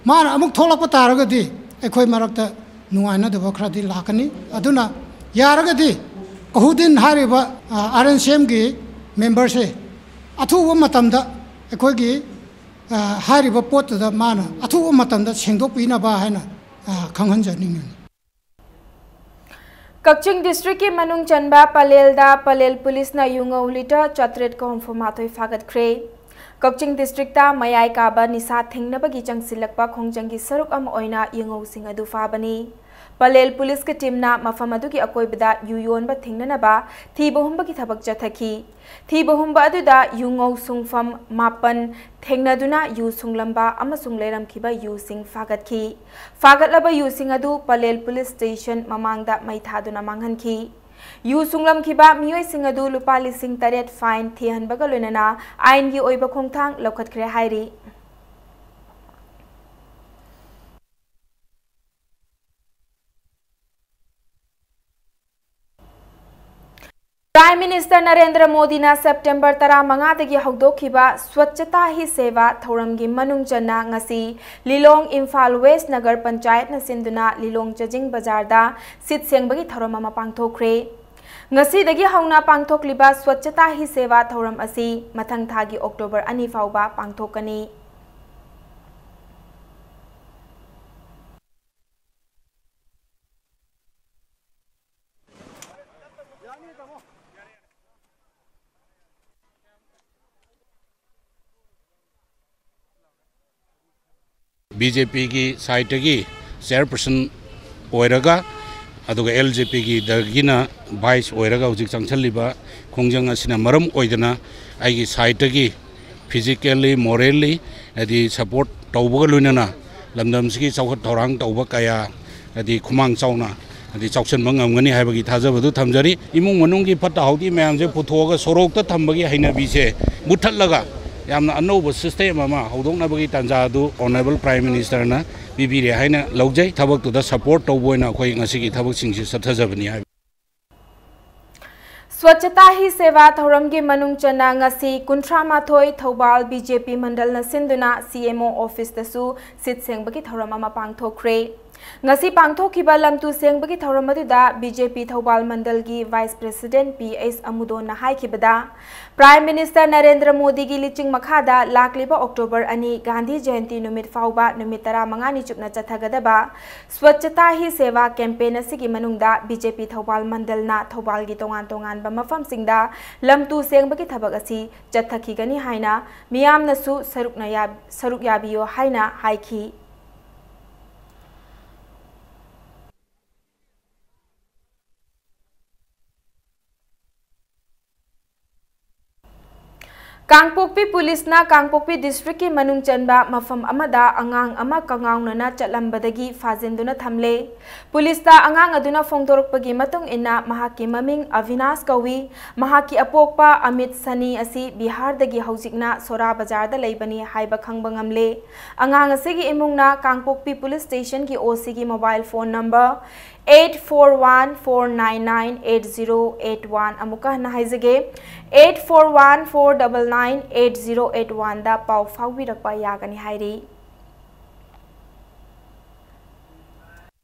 ꯃꯥꯅ ꯑꯃꯨꯛ ꯊꯣꯛꯂꯛꯄ ꯇꯥꯔꯒꯗꯤ ꯑꯩꯈꯣꯏ ꯃꯔꯛꯇ ꯅꯨꯡꯉꯥꯏꯅꯗꯕ ꯈꯔꯗꯤ ꯂꯥꯛꯀꯅꯤ꯫ ꯑꯗꯨꯅ ꯌꯥꯔꯒꯗꯤ ꯀꯍꯨꯗꯤꯟ ꯍꯥꯏꯔꯤꯕ, ꯑ, ꯑꯥꯔ ꯑꯦꯟ ꯁꯤ ꯑꯦꯝꯒꯤ ꯃꯦꯝꯕꯔꯁꯦ ꯑꯊꯨꯕ ꯃꯇꯝꯗ ꯑꯩꯈꯣꯏꯒꯤ, ꯑ, ꯍꯥꯏꯔꯤꯕ ꯄꯣꯠꯇꯨꯗ ꯃꯥꯅ ꯑꯊꯨꯕ ꯃꯇꯝꯗ ꯁꯦꯡꯗꯣꯛꯄꯤꯅꯕ ꯍꯥꯏꯅ, ꯑ, ꯈꯪꯍꯟꯖꯅꯤꯡꯉꯤ꯫ ꯀꯛꯆꯤꯡ ꯗꯤꯁꯇ꯭ꯔꯤꯛꯀꯤ ꯃꯅꯨꯡ ꯆꯟꯕ ꯄꯂꯦꯜꯗ ꯄꯂꯦꯜ ꯄꯨꯂꯤꯁꯅ ꯌꯨꯉꯧ ꯂꯤꯇꯔ ꯆꯥꯇ꯭ꯔꯦꯠꯀ ꯍꯨꯝꯐꯨ ꯃꯥꯊꯣꯏ ꯐꯥꯒꯠꯈ꯭ꯔꯦ꯫ ꯀꯛꯆꯤꯡ districtꯇ ꯃꯌꯥꯏ ꯀꯥꯕ ꯅꯤꯁꯥ ꯊꯤꯡꯅꯕꯒꯤ ꯆꯪꯁꯤꯜꯂꯛꯄ ꯈꯣꯡꯖꯪꯒꯤ ꯁꯔꯨꯛ ꯑꯃ ꯑꯣꯏꯅ ꯌꯨꯉꯧꯁꯤꯡ ꯑꯗꯨ ꯐꯥꯕꯅꯤ꯫ ꯄꯂꯦꯜ policeꯀꯤ teamꯅ ꯃꯐꯝ ꯑꯗꯨꯒꯤ ꯑꯀꯣꯏꯕꯗ ꯌꯨ ꯌꯣꯟꯕ ꯊꯤꯡꯅꯅꯕ ꯊꯤꯕ ꯍꯨꯝꯕꯒꯤ ꯊꯕꯛ ꯆꯠꯊꯈꯤ꯫ ꯊꯤꯕ ꯍꯨꯝꯕ ꯑꯗꯨꯗ ꯌꯨꯉꯧ ꯁꯨꯡꯐꯝ ꯃꯥꯄꯟ ꯊꯦꯡꯅꯗꯨꯅ ꯌꯨ ꯁꯨꯡꯂꯝꯕ ꯑꯃꯁꯨꯡ ꯂꯩꯔꯝꯈꯤꯕ ꯌꯨꯁꯤꯡ ꯐꯥꯒꯠꯈꯤ꯫ ꯐꯥꯒꯠꯂꯕ ꯌꯨꯁꯤꯡ ꯑꯗꯨ ꯄꯂꯦꯜ police station ꯃꯃꯥꯡꯗ ꯃꯩ ꯊꯥꯗꯨꯅ ꯃꯥꯡꯍꯟꯈꯤ꯫ ꯌꯨ ꯁꯨꯡꯂꯝꯈꯤꯕ ꯃꯤꯑꯣꯏꯁꯤꯡ ꯑꯗꯨ ꯂꯨꯄꯥ ꯂꯤꯁꯤꯡ ꯇꯔꯦꯠ fine ꯊꯤꯍꯟꯕꯒ ꯂꯣꯏꯅꯅ ꯑꯥꯏꯟꯒꯤ ꯑꯣꯏꯕ ꯈꯣꯡꯊꯥꯡ ꯂꯧꯈꯠꯈ꯭ꯔꯦ ꯍꯥꯏꯔꯤ꯫ Prime Minister ꯅꯔꯦꯟꯗ꯭ꯔ ꯃꯣꯗꯤꯅ September ꯇꯔꯥꯃꯉꯥꯗꯒꯤ ꯍꯧꯗꯣꯛꯈꯤꯕ ꯁ꯭ꯋꯆꯇꯥ ꯍꯤ ꯁꯦꯚꯥ ꯊꯧꯔꯝꯒꯤ ꯃꯅꯨꯡ ꯆꯟꯅ ꯉꯁꯤ ꯂꯤꯂꯣꯡ ꯏꯝꯐꯥꯜ West ꯅꯒꯔ ꯄꯟꯆꯥꯌꯠꯅ ꯁꯤꯟꯗꯨꯅ ꯂꯤꯂꯣꯡ ꯆꯥꯖꯤꯡ ꯕꯖꯥꯔꯗ ꯁꯤꯠ ꯁꯦꯡꯕꯒꯤ ꯊꯧꯔꯝ ꯑꯃ ꯄꯥꯡꯊꯣꯛꯈ꯭ꯔꯦ꯫ ꯉꯁꯤꯗꯒꯤ ꯍꯧꯅ ꯄꯥꯡꯊꯣꯛꯂꯤꯕ ꯁ꯭ꯋꯆꯇꯥ ꯍꯤ ꯁꯦꯚꯥ ꯊꯧꯔꯝ ꯑꯁꯤ ꯃꯊꯪ ꯊꯥꯒꯤ October ꯑꯅꯤ ꯐꯥꯎꯕ ꯄꯥꯡꯊꯣꯛꯀꯅꯤ꯫ BJPꯒꯤ sideꯇꯒꯤ chairperson ꯑꯣꯏꯔꯒ, ꯑꯗꯨꯒ LJPꯒꯤꯗꯒꯤꯅ vice ꯑꯣꯏꯔꯒ ꯍꯧꯖꯤꯛ ꯆꯪꯁꯜꯂꯤꯕ ꯈꯣꯡꯖꯪ ꯑꯁꯤꯅ ꯃꯔꯝ ꯑꯣꯏꯗꯅ ꯑꯩꯒꯤ sideꯇꯒꯤ physically, morally, ꯍꯥꯏꯗꯤ support ꯇꯧꯕꯒ ꯂꯣꯏꯅꯅ ꯂꯝꯗꯝꯁꯤꯒꯤ ꯆꯥꯎꯈꯠ ꯊꯧꯔꯥꯡ ꯇꯧꯕ ꯀꯌꯥ ꯍꯥꯏꯗꯤ ꯈꯨꯃꯥꯡ ꯆꯥꯎꯅ ꯍꯥꯏꯗꯤ ꯆꯥꯎꯁꯤꯟꯕ ꯉꯝꯒꯅꯤ ꯍꯥꯏꯕꯒꯤ ꯊꯥꯖꯕꯗꯨ ꯊꯝꯖꯔꯤ꯫ ꯏꯃꯨꯡ ꯃꯅꯨꯡꯒꯤ ꯐꯠꯇ ꯍꯥꯎꯗꯤ ꯃꯌꯥꯝꯁꯦ ꯄꯨꯊꯣꯛꯑꯒ ꯁꯣꯔꯣꯛꯇ ꯊꯝꯕꯒꯤ ꯍꯩꯅꯕꯤꯁꯦ ꯃꯨꯠꯊꯠꯂꯒ ꯌꯥꯝꯅ ꯑꯅꯧꯕ system ꯑꯃ ꯍꯧꯗꯣꯛꯅꯕꯒꯤ ꯇꯥꯟꯖꯥ ꯑꯗꯨ Honourable Prime Ministerꯅ ꯄꯤꯕꯤꯔꯦ ꯍꯥꯏꯅ ꯂꯧꯖꯩ꯫ ꯊꯕꯛꯇꯨꯗ support ꯇꯧꯕ ꯑꯣꯏꯅ ꯑꯩꯈꯣꯏ ꯉꯁꯤꯒꯤ ꯊꯕꯛꯁꯤꯡꯁꯤ ꯆꯠꯊꯖꯕꯅꯤ ꯍꯥꯏꯕ꯫ ꯁ꯭ꯋꯆꯇꯥ ꯍꯤ ꯁꯦꯚꯥ ꯊꯧꯔꯝꯒꯤ ꯃꯅꯨꯡ ꯆꯟꯅ ꯉꯁꯤ ꯀꯨꯟꯊ꯭ꯔꯥ ꯃꯥꯊꯣꯏ ꯊꯧꯕꯥꯜ BJP ꯃꯟꯗꯜꯅ ꯁꯤꯟꯗꯨꯅ CMO officeꯇꯁꯨ ꯁꯤꯠ ꯁꯦꯡꯕꯒꯤ ꯊꯧꯔꯝ ꯑꯃ ꯄꯥꯡꯊꯣꯛꯈ꯭ꯔꯦ꯫ ꯉꯁꯤ ꯄꯥꯡꯊꯣꯛꯈꯤꯕ ꯂꯝꯇꯨ ꯁꯦꯡꯕꯒꯤ ꯊꯧꯔꯝ ꯑꯗꯨꯗ ꯕꯤ ꯖꯦ ꯄꯤ ꯊꯧꯕꯥꯜ ꯃꯟꯗꯜꯒꯤ ꯚꯥꯏꯁ ꯄ꯭ꯔꯦꯁꯤꯗꯦꯟꯠ ꯄꯤ ꯑꯩꯆ ꯑꯃꯨꯗꯣꯟꯅ ꯍꯥꯏꯈꯤꯕꯗ, ꯄ꯭ꯔꯥꯏꯝ ꯃꯤꯅꯤꯁꯇꯔ ꯅꯔꯦꯟꯗ꯭ꯔ ꯃꯣꯗꯤꯒꯤ ꯂꯤꯆꯤꯡ ꯃꯈꯥꯗ ꯂꯥꯛꯂꯤꯕ ꯑꯣꯛꯇꯣꯕꯔ ꯑꯅꯤ ꯒꯥꯟꯙꯤ ꯖꯌꯟꯇꯤ ꯅꯨꯃꯤꯠ ꯐꯥꯎꯕ ꯅꯨꯃꯤꯠ ꯇꯔꯥꯃꯉꯥꯅꯤ ꯆꯨꯞꯅ ꯆꯠꯊꯒꯗꯕ ꯁ꯭ꯋꯆꯇꯥ ꯍꯤ ꯁꯦꯕꯥ ꯀꯦꯝꯄꯦꯟ ꯑꯁꯤꯒꯤ ꯃꯅꯨꯡꯗ ꯕꯤ ꯖꯦ ꯄꯤ ꯊꯧꯕꯥꯜ ꯃꯟꯗꯜꯅ ꯊꯧꯕꯥꯜꯒꯤ ꯇꯣꯉꯥꯟ ꯇꯣꯉꯥꯟꯕ ꯃꯐꯝꯁꯤꯡꯗ ꯂꯝꯇꯨ ꯁꯦꯡꯕꯒꯤ ꯊꯕꯛ ꯑꯁꯤ ꯆꯠꯊꯈꯤꯒꯅꯤ ꯍꯥꯏꯅ ꯃꯤꯌꯥꯝꯅꯁꯨ ꯁꯔꯨꯛꯅ ꯌꯥ-, ꯁꯔꯨꯛ ꯌꯥꯕꯤꯌꯣ ꯍꯥꯏꯅ ꯍꯥꯏꯈꯤ꯫ ꯀꯥꯡꯄꯣꯛꯄꯤ ꯄꯨꯂꯤꯁꯅ ꯀꯥꯡꯄꯣꯛꯄꯤ ꯗꯤꯁꯇ꯭ꯔꯤꯛꯀꯤ ꯃꯅꯨꯡ ꯆꯟꯕ ꯃꯐꯝ ꯑꯃꯗ ꯑꯉꯥꯡ ꯑꯃ ꯀꯉꯥꯎꯅꯅ ꯆꯠꯂꯝꯕꯗꯒꯤ ꯐꯥꯖꯤꯟꯗꯨꯅ ꯊꯝꯂꯦ꯫ ꯄꯨꯂꯤꯁꯇ ꯑꯉꯥꯡ ꯑꯗꯨꯅ ꯐꯣꯡꯗꯣꯔꯛꯄꯒꯤ ꯃꯇꯨꯡ ꯏꯟꯅ, ꯃꯍꯥꯛꯀꯤ ꯃꯃꯤꯡ ꯑꯚꯤꯅꯥꯁ ꯀꯧꯏ꯫ ꯃꯍꯥꯛꯀꯤ ꯑꯄꯣꯛꯄ ꯑꯃꯤꯠ ꯁꯅꯤ ꯑꯁꯤ ꯕꯤꯍꯥꯔꯗꯒꯤ ꯍꯧꯖꯤꯛꯅ ꯁꯣꯔꯥ ꯕꯖꯥꯔꯗ ꯂꯩꯕꯅꯤ ꯍꯥꯏꯕ ꯈꯪꯕ ꯉꯝꯂꯦ꯫ ꯑꯉꯥꯡ ꯑꯁꯤꯒꯤ ꯏꯃꯨꯡꯅ ꯀꯥꯡꯄꯣꯛꯄꯤ ꯄꯨꯂꯤꯁ ꯁ꯭ꯇꯦꯁꯟꯒꯤ ꯑꯣ ꯁꯤꯒꯤ mobile phone number eight four one four nine nine eight zero eight one, ꯑꯃꯨꯛꯀ ꯍꯟꯅ ꯍꯥꯏꯖꯒꯦ, eight four one four nine nine eight zero eight one ꯗ ꯄꯥꯎ ꯐꯥꯎꯕꯤꯔꯛꯄ ꯌꯥꯒꯅꯤ ꯍꯥꯏꯔꯤ꯫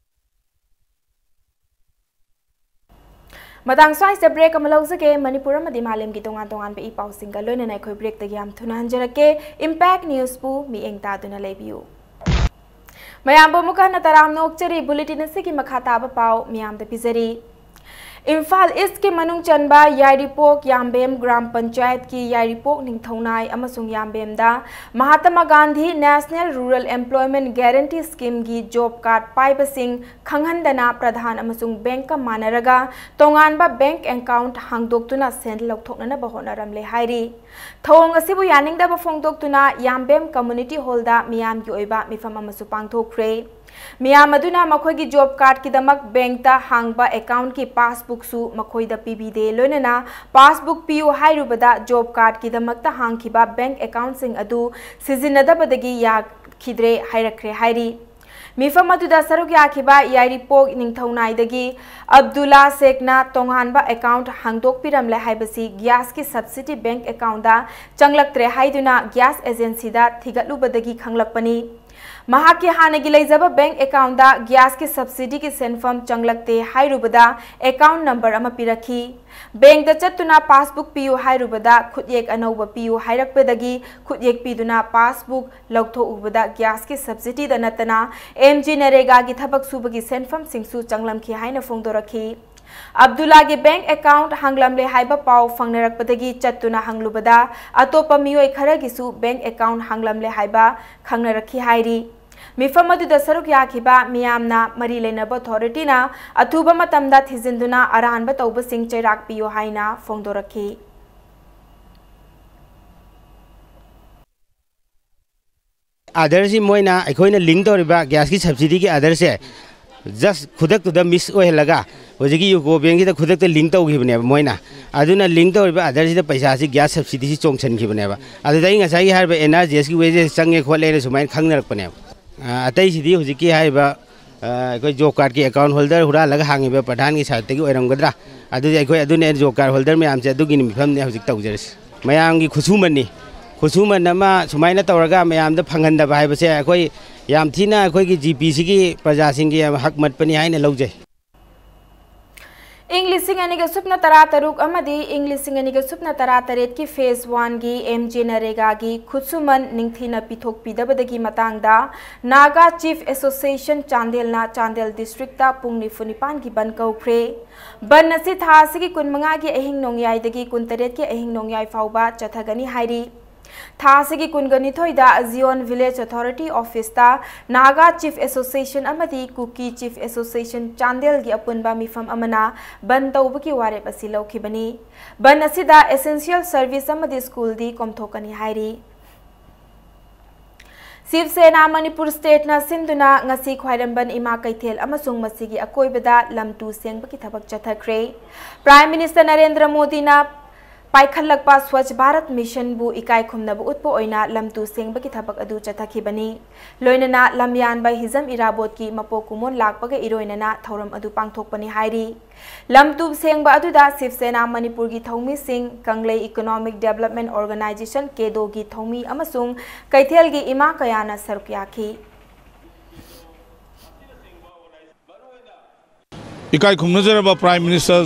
ꯃꯇꯥꯡ ꯁ꯭ꯋꯥꯏꯁꯤꯗ ꯕ꯭ꯔꯦꯛ ꯑꯃ ꯂꯧꯖꯒꯦ꯫ ꯃꯅꯤꯄꯨꯔ ꯑꯃꯗꯤ ꯃꯥꯂꯦꯝꯒꯤ ꯇꯣꯉꯥꯟ ꯇꯣꯉꯥꯟꯕ ꯏ ꯄꯥꯎꯁꯤꯡꯒ ꯂꯣꯏꯅꯅ ꯑꯩꯈꯣꯏ ꯕ꯭ꯔꯦꯛꯇꯒꯤ ꯌꯥꯝ ꯊꯨꯅ ꯍꯟꯖꯔꯛꯀꯦ꯫ ꯏꯝꯄꯦꯛ ꯅ꯭ꯌꯨꯁꯄꯨ ꯃꯤꯠꯌꯦꯡ ꯇꯥꯗꯨꯅ ꯂꯩꯕꯤꯌꯨ꯫ ꯃꯌꯥꯝꯕꯨ ꯑꯃꯨꯛ ꯍꯟꯅ ꯇꯔꯥꯝꯅ ꯑꯣꯛꯆꯔꯤ꯫ ꯕꯨꯂꯦꯇꯤꯟ ꯑꯁꯤꯒꯤ ꯃꯈꯥ ꯇꯥꯕ ꯄꯥꯎ ꯃꯤꯌꯥꯝꯗ ꯄꯤꯖꯔꯤ꯫ ꯏꯝꯐꯥꯜ ꯏꯁꯀꯤ ꯃꯅꯨꯡ ꯆꯟꯕ ꯌꯥꯏꯔꯤꯄꯣꯛ ꯌꯥꯝꯕꯦꯝ ꯒ꯭ꯔꯥꯝ ꯄꯟꯆꯥꯌꯠꯀꯤ ꯌꯥꯏꯔꯤꯄꯣꯛ ꯅꯤꯡꯊꯧꯅꯥꯏ ꯑꯃꯁꯨꯡ ꯌꯥꯝꯕꯦꯝꯗ Mahatma Gandhi national rural ꯑꯦꯝꯄ꯭ꯂꯣꯏꯃꯦꯟꯠ guarantee ꯁ꯭ꯀꯤꯝꯒꯤ ꯖꯣꯕ ꯀꯥꯔꯗ ꯄꯥꯏꯕꯁꯤꯡ ꯈꯪꯍꯟꯗꯅ ꯄ꯭ꯔꯙꯥꯟ ꯑꯃꯁꯨꯡ ꯕꯦꯡꯛꯀ ꯃꯥꯟꯅꯔꯒ ꯇꯣꯉꯥꯟꯕ ꯕꯦꯡꯛ ꯑꯦꯀꯥꯎꯟꯠ ꯍꯥꯡꯗꯣꯛꯇꯨꯅ ꯁꯦꯟ ꯂꯧꯊꯣꯛꯅꯅꯕ ꯍꯣꯠꯅꯔꯝꯂꯦ ꯍꯥꯏꯔꯤ꯫ ꯊꯧꯑꯣꯡ ꯑꯁꯤꯕꯨ ꯌꯥꯅꯤꯡꯗꯕ ꯐꯣꯡꯗꯣꯛꯇꯨꯅ ꯌꯥꯝꯕꯦꯝ ꯀꯝꯃ꯭ꯌꯨꯅꯤꯇꯤ ꯍꯣꯜꯗ ꯃꯤꯌꯥꯝꯒꯤ ꯑꯣꯏꯕ ꯃꯤꯐꯝ ꯑꯃꯁꯨ ꯄꯥꯡꯊꯣꯛꯈ꯭ꯔꯦ꯫ ꯃꯤꯌꯥꯝ ꯑꯗꯨꯅ ꯃꯈꯣꯏꯒꯤ ꯖꯣꯕ ꯀꯥꯔꯗꯀꯤꯗꯃꯛ ꯕꯦꯡꯛꯇ ꯍꯥꯡꯕ ꯑꯦꯀꯥꯎꯟꯠꯀꯤ ꯄꯥꯁꯕꯨꯛꯁꯨ ꯃꯈꯣꯏꯗ ꯄꯤꯕꯤꯗꯦ꯫ ꯂꯣꯏꯅꯅ ꯄꯥꯁꯕꯨꯛ ꯄꯤꯌꯨ ꯍꯥꯏꯔꯨꯕꯗ ꯖꯣꯕ ꯀꯥꯔꯗꯀꯤꯗꯃꯛꯇ ꯍꯥꯡꯈꯤꯕ ꯕꯦꯡꯛ ꯑꯦꯀꯥꯎꯟꯠꯁꯤꯡ ꯑꯗꯨ ꯁꯤꯖꯤꯟꯅꯗꯕꯗꯒꯤ ꯌꯥꯈꯤꯗ꯭ꯔꯦ ꯍꯥꯏꯔꯛꯈ꯭ꯔꯦ ꯍꯥꯏꯔꯤ꯫ ꯃꯤꯐꯝ ꯑꯗꯨꯗ ꯁꯔꯨꯛ ꯌꯥꯈꯤꯕ ꯌꯥꯏꯔꯤꯄꯣꯛ ꯅꯤꯡꯊꯧꯅꯥꯏꯗꯒꯤ ꯑꯕꯗꯨꯜꯂꯥ ꯁꯦꯈꯅ ꯇꯣꯉꯥꯟꯕ ꯑꯦꯀꯥꯎꯟꯠ ꯍꯥꯡꯗꯣꯛꯄꯤꯔꯝꯂꯦ ꯍꯥꯏꯕꯁꯤ ꯒ꯭ꯌꯥꯁꯀꯤ ꯁꯕꯁꯤꯗꯤ ꯕꯦꯡꯛ ꯑꯦꯀꯥꯎꯟꯠꯗ ꯆꯪꯂꯛꯇ꯭ꯔꯦ ꯍꯥꯏꯗꯨꯅ ꯒ꯭ꯌꯥꯁ ꯑꯦꯖꯦꯟꯁꯤꯗ ꯊꯤꯒꯠꯂꯨꯕꯗꯒꯤ ꯈꯪꯂꯛꯄꯅꯤ꯫ ꯃꯍꯥꯛꯀꯤ ꯍꯥꯟꯅꯒꯤ ꯂꯩꯖꯕ ꯕꯦꯡꯛ ꯑꯦꯀꯥꯎꯟꯗ ꯒ꯭ꯌꯥꯁꯀꯤ ꯁꯕꯁꯤꯗꯤꯒꯤ ꯁꯦꯟꯐꯝ ꯆꯪꯂꯛꯇꯦ ꯍꯥꯏꯔꯨꯕꯗ ꯑꯦꯀꯥꯎꯟ ꯅꯝꯕꯔ ꯑꯃ ꯄꯤꯔꯛꯈꯤ꯫ ꯕꯦꯡꯛꯇ ꯆꯠꯇꯨꯅ ꯄꯥꯁꯕꯨꯛ ꯄꯤꯌꯨ ꯍꯥꯏꯔꯨꯕꯗ ꯈꯨꯠꯌꯦꯛ ꯑꯅꯧꯕ ꯄꯤꯌꯨ ꯍꯥꯏꯔꯛꯄꯗꯒꯤ ꯈꯨꯠꯌꯦꯛ ꯄꯤꯗꯨꯅ ꯄꯥꯁꯕꯨꯛ ꯂꯧꯊꯣꯛꯎꯕꯗ ꯒ꯭ꯌꯥꯁꯀꯤ ꯁꯕꯁꯤꯗꯤꯗ ꯅꯠꯇꯅ ꯑꯦꯝ ꯖꯤ ꯅꯔꯦꯒꯥꯒꯤ ꯊꯕꯛ ꯁꯨꯕꯒꯤ ꯁꯦꯟꯐꯝꯁꯤꯡꯁꯨ ꯆꯪꯂꯝꯈꯤ ꯍꯥꯏꯅ ꯐꯣꯡꯗꯣꯔꯛꯈꯤ꯫ ꯑꯕꯗꯨꯜꯂꯥꯒꯤ ꯕꯦꯡꯛ ꯑꯦꯀꯥꯎꯟ ꯍꯥꯡꯂꯝꯂꯦ ꯍꯥꯏꯕ ꯄꯥꯎ ꯐꯪꯅꯔꯛꯄꯗꯒꯤ ꯆꯠꯇꯨꯅ ꯍꯪꯂꯨꯕꯗ ꯑꯇꯣꯞꯄ ꯃꯤꯑꯣꯏ ꯈꯔꯒꯤꯁꯨ ꯕꯦꯡꯛ ꯑꯦꯀꯥꯎꯟ ꯍꯥꯡꯂꯝꯂꯦ ꯍꯥꯏꯕ ꯈꯪꯅꯔꯛꯈꯤ ꯍꯥꯏꯔꯤ꯫ ꯃꯤꯐꯝ ꯑꯗꯨꯗ ꯁꯔꯨꯛ ꯌꯥꯈꯤꯕ ꯃꯤꯌꯥꯝꯅ ꯃꯔꯤ ꯂꯩꯅꯕ ꯑꯣꯊꯣꯔꯤꯇꯤꯅ ꯑꯊꯨꯕ ꯃꯇꯝꯗ ꯊꯤꯖꯤꯟꯗꯨꯅ ꯑꯔꯥꯟꯕ ꯇꯧꯕꯁꯤꯡ ꯆꯩꯔꯥꯛ ꯄꯤꯌꯨ ꯍꯥꯏꯅ ꯐꯣꯡꯗꯣꯔꯛꯈꯤ꯫ ꯑꯥꯙꯔꯁꯤ ꯃꯣꯏꯅ, ꯑꯩꯈꯣꯏꯅ ꯂꯤꯡ ꯇꯧꯔꯤꯕ ꯒ꯭ꯌꯥꯁꯀꯤ ꯁꯕꯁꯤꯗꯤꯒꯤ ꯑꯥꯙꯔꯁꯦ just ꯈꯨꯗꯛꯇꯨꯗ ꯃꯤꯁ ꯑꯣꯏꯍꯜꯂꯒ ꯍꯧꯖꯤꯛꯀꯤ ꯌꯨꯀꯣ ꯕꯦꯡꯛꯁꯤꯗ ꯈꯨꯗꯛꯇ ꯂꯤꯡ ꯇꯧꯈꯤꯕꯅꯦꯕ ꯃꯣꯏꯅ꯫ ꯑꯗꯨꯅ ꯂꯤꯡ ꯇꯧꯔꯤꯕ ꯑꯥꯙꯔꯁꯤꯗ ꯄꯩꯁꯥꯁꯤ ꯒ꯭ꯌꯥꯁ ꯁꯕꯁꯤꯗꯤꯁꯤ ꯆꯣꯡꯁꯤꯟꯈꯤꯕꯅꯦꯕ꯫ ꯑꯗꯨꯗ ꯑꯩ ꯉꯁꯥꯏꯒꯤ ꯍꯥꯏꯔꯤꯕ ꯑꯦꯟ ꯑꯥꯔ ꯖꯤ ꯑꯦꯁꯀꯤ ꯋꯦꯖꯦꯁ ꯆꯪꯉꯦ ꯈꯣꯠꯂꯦꯅ ꯁꯨꯃꯥꯏꯅ ꯈꯪꯅꯔꯛꯄꯅꯦꯕ꯫ ꯑ, ꯑꯇꯩꯁꯤꯗꯤ ꯍꯧꯖꯤꯛꯀꯤ ꯍꯥꯏꯔꯤꯕ, ꯑ, ꯑꯩꯈꯣꯏ ꯖꯣꯕ ꯀꯥꯔꯗꯀꯤ ꯑꯦꯀꯥꯎꯟ ꯍꯣꯜꯗꯔ ꯍꯨꯔꯥꯜꯂꯒ ꯍꯥꯡꯉꯤꯕ ꯄ꯭ꯔꯙꯥꯟꯒꯤ ꯁꯥꯏꯠꯇꯒꯤ ꯑꯣꯏꯔꯝꯒꯗ꯭ꯔꯥ? ꯑꯗꯨꯗꯤ ꯑꯩꯈꯣꯏ, ꯑꯗꯨꯅꯦ ꯖꯣꯕ ꯀꯥꯔꯗ ꯍꯣꯜꯗꯔ ꯃꯌꯥꯝꯁꯦ ꯑꯗꯨꯒꯤꯅꯤ ꯃꯤꯐꯝꯅꯦ ꯍꯧꯖꯤꯛ ꯇꯧꯖꯔꯤꯁꯦ꯫ ꯃꯌꯥꯝꯒꯤ ꯈꯨꯠꯁꯨꯃꯟꯅꯤ꯫ ꯈꯨꯠꯁꯨꯃꯟ ꯑꯃ ꯁꯨꯃꯥꯏꯅ ꯇꯧꯔꯒ ꯃꯌꯥꯝꯗ ꯐꯪꯍꯟꯗꯕ ꯍꯥꯏꯕꯁꯦ ꯑꯩꯈꯣꯏ ꯌꯥꯝ ꯊꯤꯅ ꯑꯩꯈꯣꯏꯒꯤ ꯖꯤ ꯄꯤꯁꯤꯒꯤ ꯄ꯭ꯔꯖꯥꯁꯤꯡꯒꯤ ꯌꯥꯝ ꯍꯛ ꯃꯠꯄꯅꯤ ꯍꯥꯏꯅ ꯂꯧꯖꯩ꯫ ꯏꯪ ꯂꯤꯁꯤꯡ ꯑꯅꯤꯒ ꯁꯨꯞꯅ ꯇꯔꯥ ꯇꯔꯨꯛ ꯑꯃꯗꯤ ꯏꯪ ꯂꯤꯁꯤꯡ ꯑꯅꯤꯒ ꯁꯨꯞꯅ ꯇꯔꯥ ꯇꯔꯦꯠꯀꯤ ꯐꯦꯖ ꯋꯥꯟꯒꯤ ꯑꯦꯝ ꯖꯤ ꯅꯔꯦꯒꯥꯒꯤ ꯈꯨꯠꯁꯨꯃꯟ ꯅꯤꯡꯊꯤꯅ ꯄꯤꯊꯣꯛꯄꯤꯗꯕꯗꯒꯤ ꯃꯇꯥꯡꯗ ꯅꯥꯒꯥ ꯆꯤꯐ ꯑꯦꯁꯣꯁꯤꯌꯦꯁꯟ ꯆꯥꯟꯗꯦꯜꯅ ꯆꯥꯟꯗꯦꯜ ꯗꯤꯁꯇ꯭ꯔꯤꯛꯇ ꯄꯨꯡ ꯅꯤꯐꯨ ꯅꯤꯄꯥꯟꯒꯤ ꯕꯟ ꯀꯧꯈ꯭ꯔꯦ꯫ ꯕꯟ ꯑꯁꯤ ꯊꯥ ꯑꯁꯤꯒꯤ ꯀꯨꯟꯃꯉꯥꯒꯤ ꯑꯍꯤꯡ ꯅꯣꯡꯌꯥꯏꯗꯒꯤ ꯀꯨꯟꯇꯔꯦꯠꯀꯤ ꯑꯍꯤꯡ ꯅꯣꯡꯌꯥꯏ ꯐꯥꯎꯕ ꯆꯠꯊꯒꯅꯤ ꯍꯥꯏꯔꯤ꯫ ꯊꯥ ꯑꯁꯤꯒꯤ ꯀꯨꯟꯒ ꯅꯤꯊꯣꯏꯗ ꯖꯤꯌꯣꯟ ꯚꯤꯂꯦꯖ ꯑꯣꯊꯣꯔꯤꯇꯤ ꯑꯣꯐꯤꯁꯇ ꯅꯥꯒꯥ ꯆꯤꯐ ꯑꯦꯁꯣꯁꯤꯌꯦꯁꯟ ꯑꯃꯗꯤ ꯀꯨꯀꯤ ꯆꯤꯐ ꯑꯦꯁꯣꯁꯤꯌꯦꯁꯟ ꯆꯥꯟꯗꯦꯜꯒꯤ ꯑꯄꯨꯟꯕ ꯃꯤꯐꯝ ꯑꯃꯅ ꯕꯟ ꯇꯧꯕꯒꯤ ꯋꯥꯔꯦꯞ ꯑꯁꯤ ꯂꯧꯈꯤꯕꯅꯤ꯫ ꯕꯟ ꯑꯁꯤꯗ ꯑꯦꯁꯦꯟꯁꯤꯌꯦꯜ ꯁꯔꯚꯤꯁ ꯑꯃꯗꯤ ꯁ꯭ꯀꯨꯜꯗꯤ ꯀꯣꯝꯊꯣꯛꯀꯅꯤ ꯍꯥꯏꯔꯤ꯫ ꯁꯤꯕ ꯁꯦꯅꯥ ꯃꯅꯤꯄꯨꯔ ꯁ꯭ꯇꯦꯠꯅ ꯁꯤꯟꯗꯨꯅ ꯉꯁꯤ ꯈ꯭ꯋꯥꯏꯔꯝꯕꯟ ꯏꯃꯥ ꯀꯩꯊꯦꯜ ꯑꯃꯁꯨꯡ ꯃꯁꯤꯒꯤ ꯑꯀꯣꯏꯕꯗ ꯂꯝ ꯇꯨ ꯁꯦꯡꯕꯒꯤ ꯊꯕꯛ ꯆꯠꯊꯈ꯭ꯔꯦ꯫ ꯄ꯭ꯔꯥꯏꯝ ꯃꯤꯅꯤꯁꯇꯔ ꯅꯔꯦꯟꯗ꯭ꯔ ꯃꯣꯗꯤꯅ ꯄꯥꯏꯈꯠꯂꯛꯄ ꯁ꯭ꯋꯥꯆ ꯚꯥꯔꯠ ꯃꯤꯁꯟꯕꯨ ꯏꯀꯥꯏ ꯈꯨꯝꯅꯕ ꯎꯠꯄ ꯑꯣꯏꯅ ꯂꯝ ꯇꯨ ꯁꯦꯡꯕꯒꯤ ꯊꯕꯛ ꯑꯗꯨ ꯆꯠꯊꯈꯤꯕꯅꯤ꯫ ꯂꯣꯏꯅꯅ ꯂꯝꯌꯥꯟꯕ ꯍꯤꯖꯝ ꯏꯔꯥꯕꯣꯠꯀꯤ ꯃꯄꯣꯛ ꯀꯨꯝꯑꯣꯟ ꯂꯥꯛꯄꯒ ꯏꯔꯣꯏꯅꯅ ꯊꯧꯔꯝ ꯑꯗꯨ ꯄꯥꯡꯊꯣꯛꯄꯅꯤ ꯍꯥꯏꯔꯤ꯫ ꯂꯝ ꯇꯨ ꯁꯦꯡꯕ ꯑꯗꯨꯗ ꯁꯤꯕ ꯁꯦꯅꯥ ꯃꯅꯤꯄꯨꯔꯒꯤ ꯊꯧꯃꯤꯁꯤꯡ, ꯀꯪꯂꯩ ꯏꯀꯣꯅꯣꯃꯤꯛ ꯗꯦꯕꯂꯞꯃꯦꯟ ꯑꯣꯔꯒꯅꯥꯏꯖꯦꯁꯟ, ꯀꯦꯗꯣꯒꯤ ꯊꯧꯃꯤ ꯑꯃꯁꯨꯡ ꯀꯩꯊꯦꯜꯒꯤ ꯏꯃꯥ ꯀꯌꯥꯅ ꯁꯔꯨꯛ ꯌꯥꯈꯤ꯫ ꯏꯀꯥꯏ ꯈꯨꯝꯅꯖꯔꯕ Prime Minister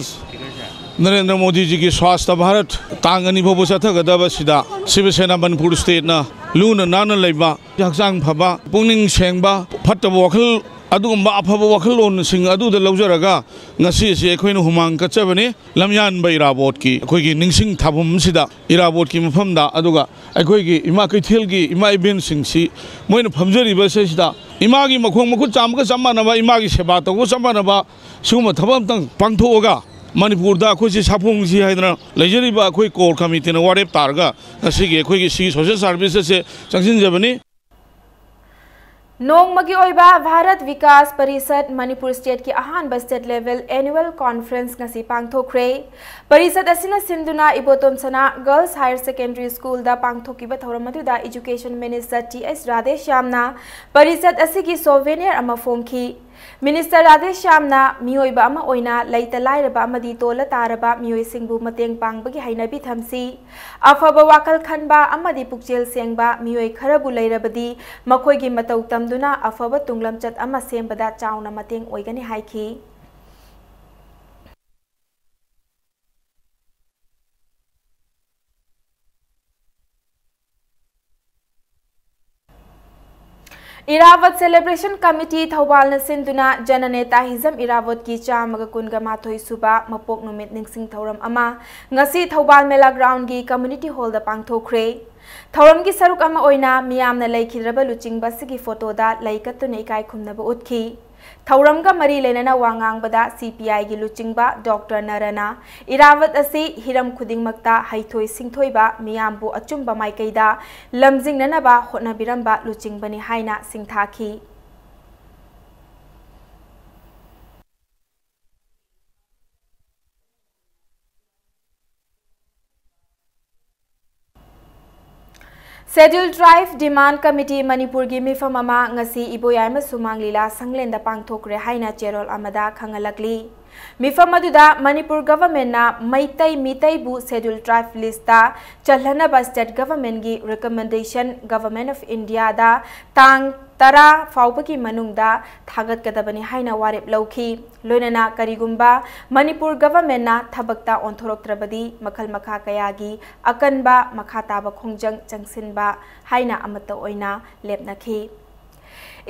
ꯅꯔꯦꯟꯗ꯭ꯔ ꯃꯣꯗꯤꯖꯤꯒꯤ ꯁ꯭ꯋꯥꯁꯊ ꯚꯥꯔꯠ ꯇꯥꯡ ꯑꯅꯤ ꯐꯥꯎꯕ ꯆꯠꯊꯒꯗꯕꯁꯤꯗ ꯁꯤꯕ ꯁꯦꯅꯥ ꯃꯅꯤꯄꯨꯔ stateꯅ ꯂꯨꯅ ꯅꯥꯟꯅ ꯂꯩꯕ, ꯍꯛꯆꯥꯡ ꯐꯕ, ꯄꯨꯛꯅꯤꯡ ꯁꯦꯡꯕ, ꯐꯠꯇꯕ ꯋꯥꯈꯜ, ꯑꯗꯨꯒꯨꯝꯕ ꯑꯐꯕ ꯋꯥꯈꯜꯂꯣꯟꯁꯤꯡ ꯑꯗꯨꯗ ꯂꯧꯖꯔꯒ ꯉꯁꯤ ꯑꯁꯤ ꯑꯩꯈꯣꯏꯅ ꯍꯨꯃꯥꯡ ꯀꯠꯆꯕꯅꯤ꯫ ꯂꯝꯌꯥꯟꯕ ꯏꯔꯥꯕꯣꯠꯀꯤ ꯑꯩꯈꯣꯏꯒꯤ ꯅꯤꯡꯁꯤꯡ ꯊꯥꯐꯝꯁꯤꯗ, ꯏꯔꯥꯕꯣꯠꯀꯤ ꯃꯐꯝꯗ, ꯑꯗꯨꯒ ꯑꯩꯈꯣꯏꯒꯤ ꯏꯃꯥ ꯀꯩꯊꯦꯜꯒꯤ ꯏꯃꯥ ꯏꯕꯦꯟꯁꯤꯡꯁꯤ ꯃꯣꯏꯅ ꯐꯝꯖꯔꯤꯕꯁꯤꯗ ꯏꯃꯥꯒꯤ ꯃꯈꯣꯡ ꯃꯈꯨꯠ ꯆꯥꯝꯕꯒ ꯆꯞ ꯃꯥꯟꯅꯕ, ꯏꯃꯥꯒꯤ ꯁꯦꯕꯥ ꯇꯧꯕꯒ ꯆꯞ ꯃꯥꯟꯅꯕ, ꯁꯤꯒꯨꯝꯕ ꯊꯕꯛ ꯑꯝꯇꯪ ꯄꯥꯡꯊꯣꯛꯑꯒ ꯃꯅꯤꯄꯨꯔꯗ ꯑꯩꯈꯣꯏꯁꯤ ꯁꯥꯐꯣꯡꯁꯤ ꯍꯥꯏꯗꯅ ꯂꯩꯖꯔꯤꯕ ꯑꯩꯈꯣꯏ core committeeꯅ ꯋꯥꯔꯦꯞ ꯇꯥꯔꯒ ꯉꯁꯤꯒꯤ ꯑꯩꯈꯣꯏꯒꯤ ꯁꯤꯒꯤ social service ꯑꯁꯦ ꯆꯪꯁꯤꯟꯖꯕꯅꯤ꯫ ꯅꯣꯡꯃꯒꯤ ꯑꯣꯏꯕ ꯚꯥꯔꯠ ꯚꯤꯀꯥꯁ ꯄꯔꯤꯁꯠ ꯃꯅꯤꯄꯨꯔ stateꯀꯤ ꯑꯍꯥꯟꯕ state level annual conference ꯉꯁꯤ ꯄꯥꯡꯊꯣꯛꯈ꯭ꯔꯦ꯫ ꯄꯔꯤꯁꯠ ꯑꯁꯤꯅ ꯁꯤꯟꯗꯨꯅ ꯏꯕꯣꯇꯣꯟ ꯁꯅꯥ Girls Higher Secondary Schoolꯗ ꯄꯥꯡꯊꯣꯛꯈꯤꯕ ꯊꯧꯔꯝ ꯑꯗꯨꯗ Education Minister ꯇꯤ ꯑꯦꯁ ꯔꯥꯙꯦꯁ꯭ꯌꯥꯝꯅ ꯄꯔꯤꯁꯠ ꯑꯁꯤꯒꯤ souvenir ꯑꯃ ꯐꯣꯡꯈꯤ꯫ Minister ꯔꯥꯙꯦꯁ꯭ꯌꯥꯝꯅ ꯃꯤꯑꯣꯏꯕ ꯑꯃ ꯑꯣꯏꯅ ꯂꯩꯇ ꯂꯥꯏꯔꯕ ꯑꯃꯗꯤ ꯇꯣꯜꯂ ꯇꯥꯔꯕ ꯃꯤꯑꯣꯏꯁꯤꯡꯕꯨ ꯃꯇꯦꯡ ꯄꯥꯡꯕꯒꯤ ꯍꯩꯅꯕꯤ ꯊꯝꯁꯤ꯫ ꯑꯐꯕ ꯋꯥꯈꯜ ꯈꯟꯕ ꯑꯃꯗꯤ ꯄꯨꯛꯆꯦꯜ ꯁꯦꯡꯕ ꯃꯤꯑꯣꯏ ꯈꯔꯕꯨ ꯂꯩꯔꯕꯗꯤ ꯃꯈꯣꯏꯒꯤ ꯃꯇꯧ ꯇꯝꯗꯨꯅ ꯑꯐꯕ ꯇꯨꯡꯂꯝꯆꯠ ꯑꯃ ꯁꯦꯝꯕꯗ ꯆꯥꯎꯅ ꯃꯇꯦꯡ ꯑꯣꯏꯒꯅꯤ ꯍꯥꯏꯈꯤ꯫ ꯏꯔꯥꯕꯠ Celebration Committee ꯊꯧꯕꯥꯜꯅ ꯁꯤꯟꯗꯨꯅ ꯖꯅꯅꯦꯇꯥ ꯍꯤꯖꯝ ꯏꯔꯥꯕꯣꯠꯀꯤ ꯆꯥꯝꯃꯒ ꯀꯨꯟꯒ ꯃꯥꯊꯣꯏ ꯁꯨꯕ ꯃꯄꯣꯛ ꯅꯨꯃꯤꯠ ꯅꯤꯡꯁꯤꯡ ꯊꯧꯔꯝ ꯑꯃ ꯉꯁꯤ ꯊꯧꯕꯥꯜ ꯃꯦꯂꯥ groundꯒꯤ community hallꯗ ꯄꯥꯡꯊꯣꯛꯈ꯭ꯔꯦ꯫ ꯊꯧꯔꯝꯒꯤ ꯁꯔꯨꯛ ꯑꯃ ꯑꯣꯏꯅ ꯃꯤꯌꯥꯝꯅ ꯂꯩꯈꯤꯗ꯭ꯔꯕ ꯂꯨꯆꯤꯡꯕ ꯑꯁꯤꯒꯤ photoꯗ ꯂꯩ ꯀꯠꯇꯨꯅ ꯏꯀꯥꯏ ꯈꯨꯝꯅꯕ ꯎꯠꯈꯤ꯫ ꯊꯧꯔꯝꯒ ꯃꯔꯤ ꯂꯩꯅꯅ ꯋꯥ ꯉꯥꯡꯕꯗ ꯁꯤ ꯄꯤ ꯑꯥꯏꯒꯤ ꯂꯨꯆꯤꯡꯕ ꯗꯣꯛꯇꯔ ꯅꯔꯅ ꯏꯔꯥꯕꯠ ꯑꯁꯤ ꯍꯤꯔꯝ ꯈꯨꯗꯤꯡꯃꯛꯇ ꯍꯩꯊꯣꯏ ꯁꯤꯡꯊꯣꯏꯕ, ꯃꯤꯌꯥꯝꯕꯨ ꯑꯆꯨꯝꯕ ꯃꯥꯏꯀꯩꯗ ꯂꯝꯖꯤꯡꯅꯅꯕ ꯍꯣꯠꯅꯕꯤꯔꯝꯕ ꯂꯨꯆꯤꯡꯕꯅꯤ ꯍꯥꯏꯅ ꯁꯤꯡꯊꯥꯈꯤ꯫ Scheduled Tribe Demand Committee ꯃꯅꯤꯄꯨꯔꯒꯤ ꯃꯤꯐꯝ ꯑꯃ ꯉꯁꯤ ꯏꯕꯣꯌꯥꯏꯃ ꯁꯨꯃꯥꯡ ꯂꯤꯂꯥ ꯁꯪꯂꯦꯟꯗ ꯄꯥꯡꯊꯣꯛꯈ꯭ꯔꯦ ꯍꯥꯏꯅ ꯆꯦꯔꯣꯜ ꯑꯃꯗ ꯈꯪꯍꯜꯂꯛꯂꯤ꯫ ꯃꯤꯐꯝ ꯑꯗꯨꯗ Manipur governmentꯅ Meitei ꯃꯤꯇꯩꯕꯨ Scheduled Tribe listꯇ ꯆꯜꯍꯟꯅꯕ state governmentꯀꯤ recommendation Government of Indiaꯗ ꯇꯥꯡ ꯇꯔꯥ ꯐꯥꯎꯕꯒꯤ ꯃꯅꯨꯡꯗ ꯊꯥꯒꯠꯀꯗꯕꯅꯤ ꯍꯥꯏꯅ ꯋꯥꯔꯦꯞ ꯂꯧꯈꯤ꯫ ꯂꯣꯏꯅꯅ ꯀꯔꯤꯒꯨꯝꯕ ꯃꯅꯤꯄꯨꯔ ꯒꯚꯔꯟꯃꯦꯟꯠꯅ ꯊꯕꯛꯇ ꯑꯣꯟꯊꯣꯔꯛꯇ꯭ꯔꯕꯗꯤ ꯃꯈꯜ ꯃꯈꯥ ꯀꯌꯥꯒꯤ ꯑꯀꯟꯕ ꯃꯈꯥ ꯇꯥꯕ ꯈꯣꯡꯖꯪ ꯆꯪꯁꯤꯟꯕ ꯍꯥꯏꯅ ꯑꯃꯠꯇ ꯑꯣꯏꯅ ꯂꯦꯞꯅꯈꯤ꯫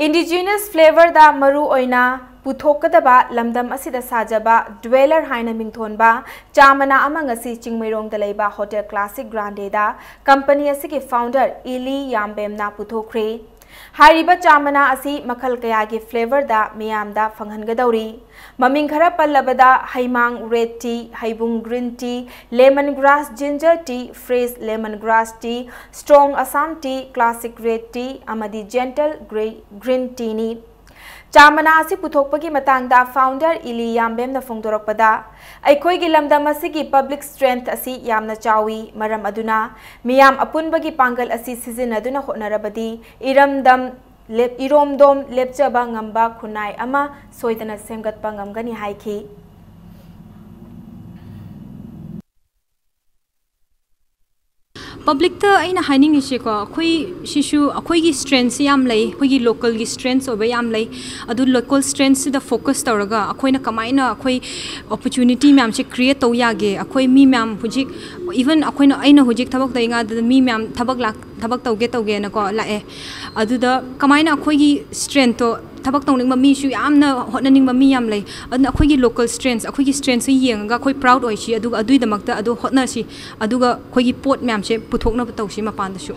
Indigenous flavourꯗ ꯃꯔꯨ ꯑꯣꯏꯅ ꯄꯨꯊꯣꯛꯀꯗꯕ ꯂꯝꯗꯝ ꯑꯁꯤꯗ ꯁꯥꯖꯕ Dweller ꯍꯥꯏꯅ ꯃꯤꯡꯊꯣꯟꯕ ꯆꯥ ꯃꯅꯥ ꯑꯃ ꯉꯁꯤ ꯆꯤꯡꯃꯩꯔꯣꯡꯗ ꯂꯩꯕ Hotel Classic Grandeꯗ ꯀꯝꯄꯅꯤ ꯑꯁꯤꯒꯤ founder ꯏꯂꯤ ꯌꯥꯝꯕꯦꯝꯅ ꯄꯨꯊꯣꯛꯈ꯭ꯔꯦ꯫ ꯍꯥꯏꯔꯤꯕ ꯆꯥ ꯃꯅꯥ ꯑꯁꯤ ꯃꯈꯜ ꯀꯌꯥꯒꯤ flavourꯗ ꯃꯤꯌꯥꯝꯗ ꯐꯪꯍꯟꯒꯗꯧꯔꯤ꯫ ꯃꯃꯤꯡ ꯈꯔ ꯄꯜꯂꯕꯗ ꯍꯩꯃꯥꯡ red tea, ꯍꯩꯕꯨꯡ green tea, lemon grass ginger tea, fresh lemon grass tea, strong Assam tea, classic red tea ꯑꯃꯗꯤ gentle grey green teaꯅꯤ꯫ ꯆꯥ ꯃꯅꯥ ꯑꯁꯤ ꯄꯨꯊꯣꯛꯄꯒꯤ ꯃꯇꯥꯡꯗ founder ꯏꯂꯤ ꯌꯥꯝꯕꯦꯝꯅ ꯐꯣꯡꯗꯣꯔꯛꯄꯗ, ꯑꯩꯈꯣꯏꯒꯤ ꯂꯝꯗꯝ ꯑꯁꯤꯒꯤ public strength ꯑꯁꯤ ꯌꯥꯝꯅ ꯆꯥꯎꯏ, ꯃꯔꯝ ꯑꯗꯨꯅ ꯃꯤꯌꯥꯝ ꯑꯄꯨꯟꯕꯒꯤ ꯄꯥꯡꯒꯜ ꯑꯁꯤ ꯁꯤꯖꯤꯟꯅꯗꯨꯅ ꯍꯣꯠꯅꯔꯕꯗꯤ ꯏꯔꯝꯗꯝ ꯂꯦꯞ-, ꯏꯔꯣꯝꯗꯣꯝ ꯂꯦꯞꯆꯕ ꯉꯝꯕ ꯈꯨꯟꯅꯥꯏ ꯑꯃ ꯁꯣꯏꯗꯅ ꯁꯦꯝꯒꯠꯄ ꯉꯝꯒꯅꯤ ꯍꯥꯏꯈꯤ꯫ Publicꯇ ꯑꯩꯅ ꯍꯥꯏꯅꯤꯡꯉꯤꯁꯦꯀꯣ, ꯑꯩꯈꯣꯏ ꯁꯤꯁꯨ ꯑꯩꯈꯣꯏꯒꯤ strengthꯁꯤ ꯌꯥꯝ ꯂꯩ, ꯑꯩꯈꯣꯏꯒꯤ localꯒꯤ strengths ꯑꯣꯏꯕ ꯌꯥꯝ ꯂꯩ꯫ ꯑꯗꯨ local strengthꯁꯤꯗ focus ꯇꯧꯔꯒ ꯑꯩꯈꯣꯏꯅ ꯀꯃꯥꯏꯅ ꯑꯩꯈꯣꯏ opportunity ꯃꯌꯥꯝꯁꯦ create ꯇꯧ ꯌꯥꯒꯦ, ꯑꯩꯈꯣꯏ ꯃꯤ ꯃꯌꯥꯝ ꯍꯧꯖꯤꯛ, even ꯑꯩꯈꯣꯏꯅ, ꯑꯩꯅ ꯍꯧꯖꯤꯛ ꯊꯕꯛ ꯇꯧꯔꯤꯉꯩꯗ ꯃꯤ ꯃꯌꯥꯝ ꯊꯕꯛ ꯂꯥꯛ-, ꯊꯕꯛ ꯇꯧꯒꯦ ꯇꯧꯒꯦꯅꯀꯣ ꯂꯥꯛꯑꯦ꯫ ꯑꯗꯨꯗ ꯀꯃꯥꯏꯅ ꯑꯩꯈꯣꯏꯒꯤ strengthꯇꯣ, ꯊꯕꯛ ꯇꯧꯅꯤꯡꯕ ꯃꯤꯁꯨ ꯌꯥꯝꯅ ꯍꯣꯠꯅꯅꯤꯡꯕ ꯃꯤ ꯌꯥꯝ ꯂꯩ꯫ ꯑꯗꯨꯅ ꯑꯩꯈꯣꯏꯒꯤ local strengths, ꯑꯩꯈꯣꯏꯒꯤ strengthꯁꯦ ꯌꯦꯡꯉꯒ ꯑꯩꯈꯣꯏ proud ꯑꯣꯏꯁꯤ, ꯑꯗꯨꯒ ꯑꯗꯨꯒꯤꯗꯃꯛꯇ ꯑꯗꯨ ꯍꯣꯠꯅꯁꯤ, ꯑꯗꯨꯒ ꯑꯩꯈꯣꯏꯒꯤ ꯄꯣꯠ ꯃꯌꯥꯝꯁꯦ ꯄꯨꯊꯣꯛꯅꯕ ꯇꯧꯁꯤ ꯃꯄꯥꯟꯗꯁꯨ꯫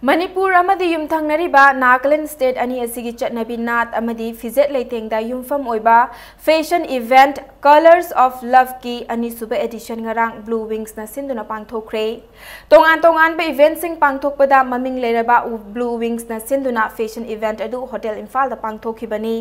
ꯃꯅꯤꯄꯨꯔ ꯑꯃꯗꯤ ꯌꯨꯝꯊꯪꯅꯔꯤꯕ ꯅꯥꯒꯥꯂꯦꯟ state ꯑꯅꯤ ꯑꯁꯤꯒꯤ ꯆꯠꯅꯕꯤ ꯅꯥꯠ ꯑꯃꯗꯤ ꯐꯤꯖꯦꯠ ꯂꯩꯇꯦꯡꯗ ꯌꯨꯝꯐꯝ ꯑꯣꯏꯕ fashion event Colours of Loveꯀꯤ ꯑꯅꯤꯁꯨꯕ edition ꯉꯔꯥꯡ Blue Wingsꯅ ꯁꯤꯟꯗꯨꯅ ꯄꯥꯡꯊꯣꯛꯈ꯭ꯔꯦ꯫ ꯇꯣꯉꯥꯟ ꯇꯣꯉꯥꯟꯕ eventꯁꯤꯡ ꯄꯥꯡꯊꯣꯛꯄꯗ ꯃꯃꯤꯡ ꯂꯩꯔꯕ Blue Wingsꯅ ꯁꯤꯟꯗꯨꯅ fashion event ꯑꯗꯨ Hotel ꯏꯝꯐꯥꯜꯗ ꯄꯥꯡꯊꯣꯛꯈꯤꯕꯅꯤ꯫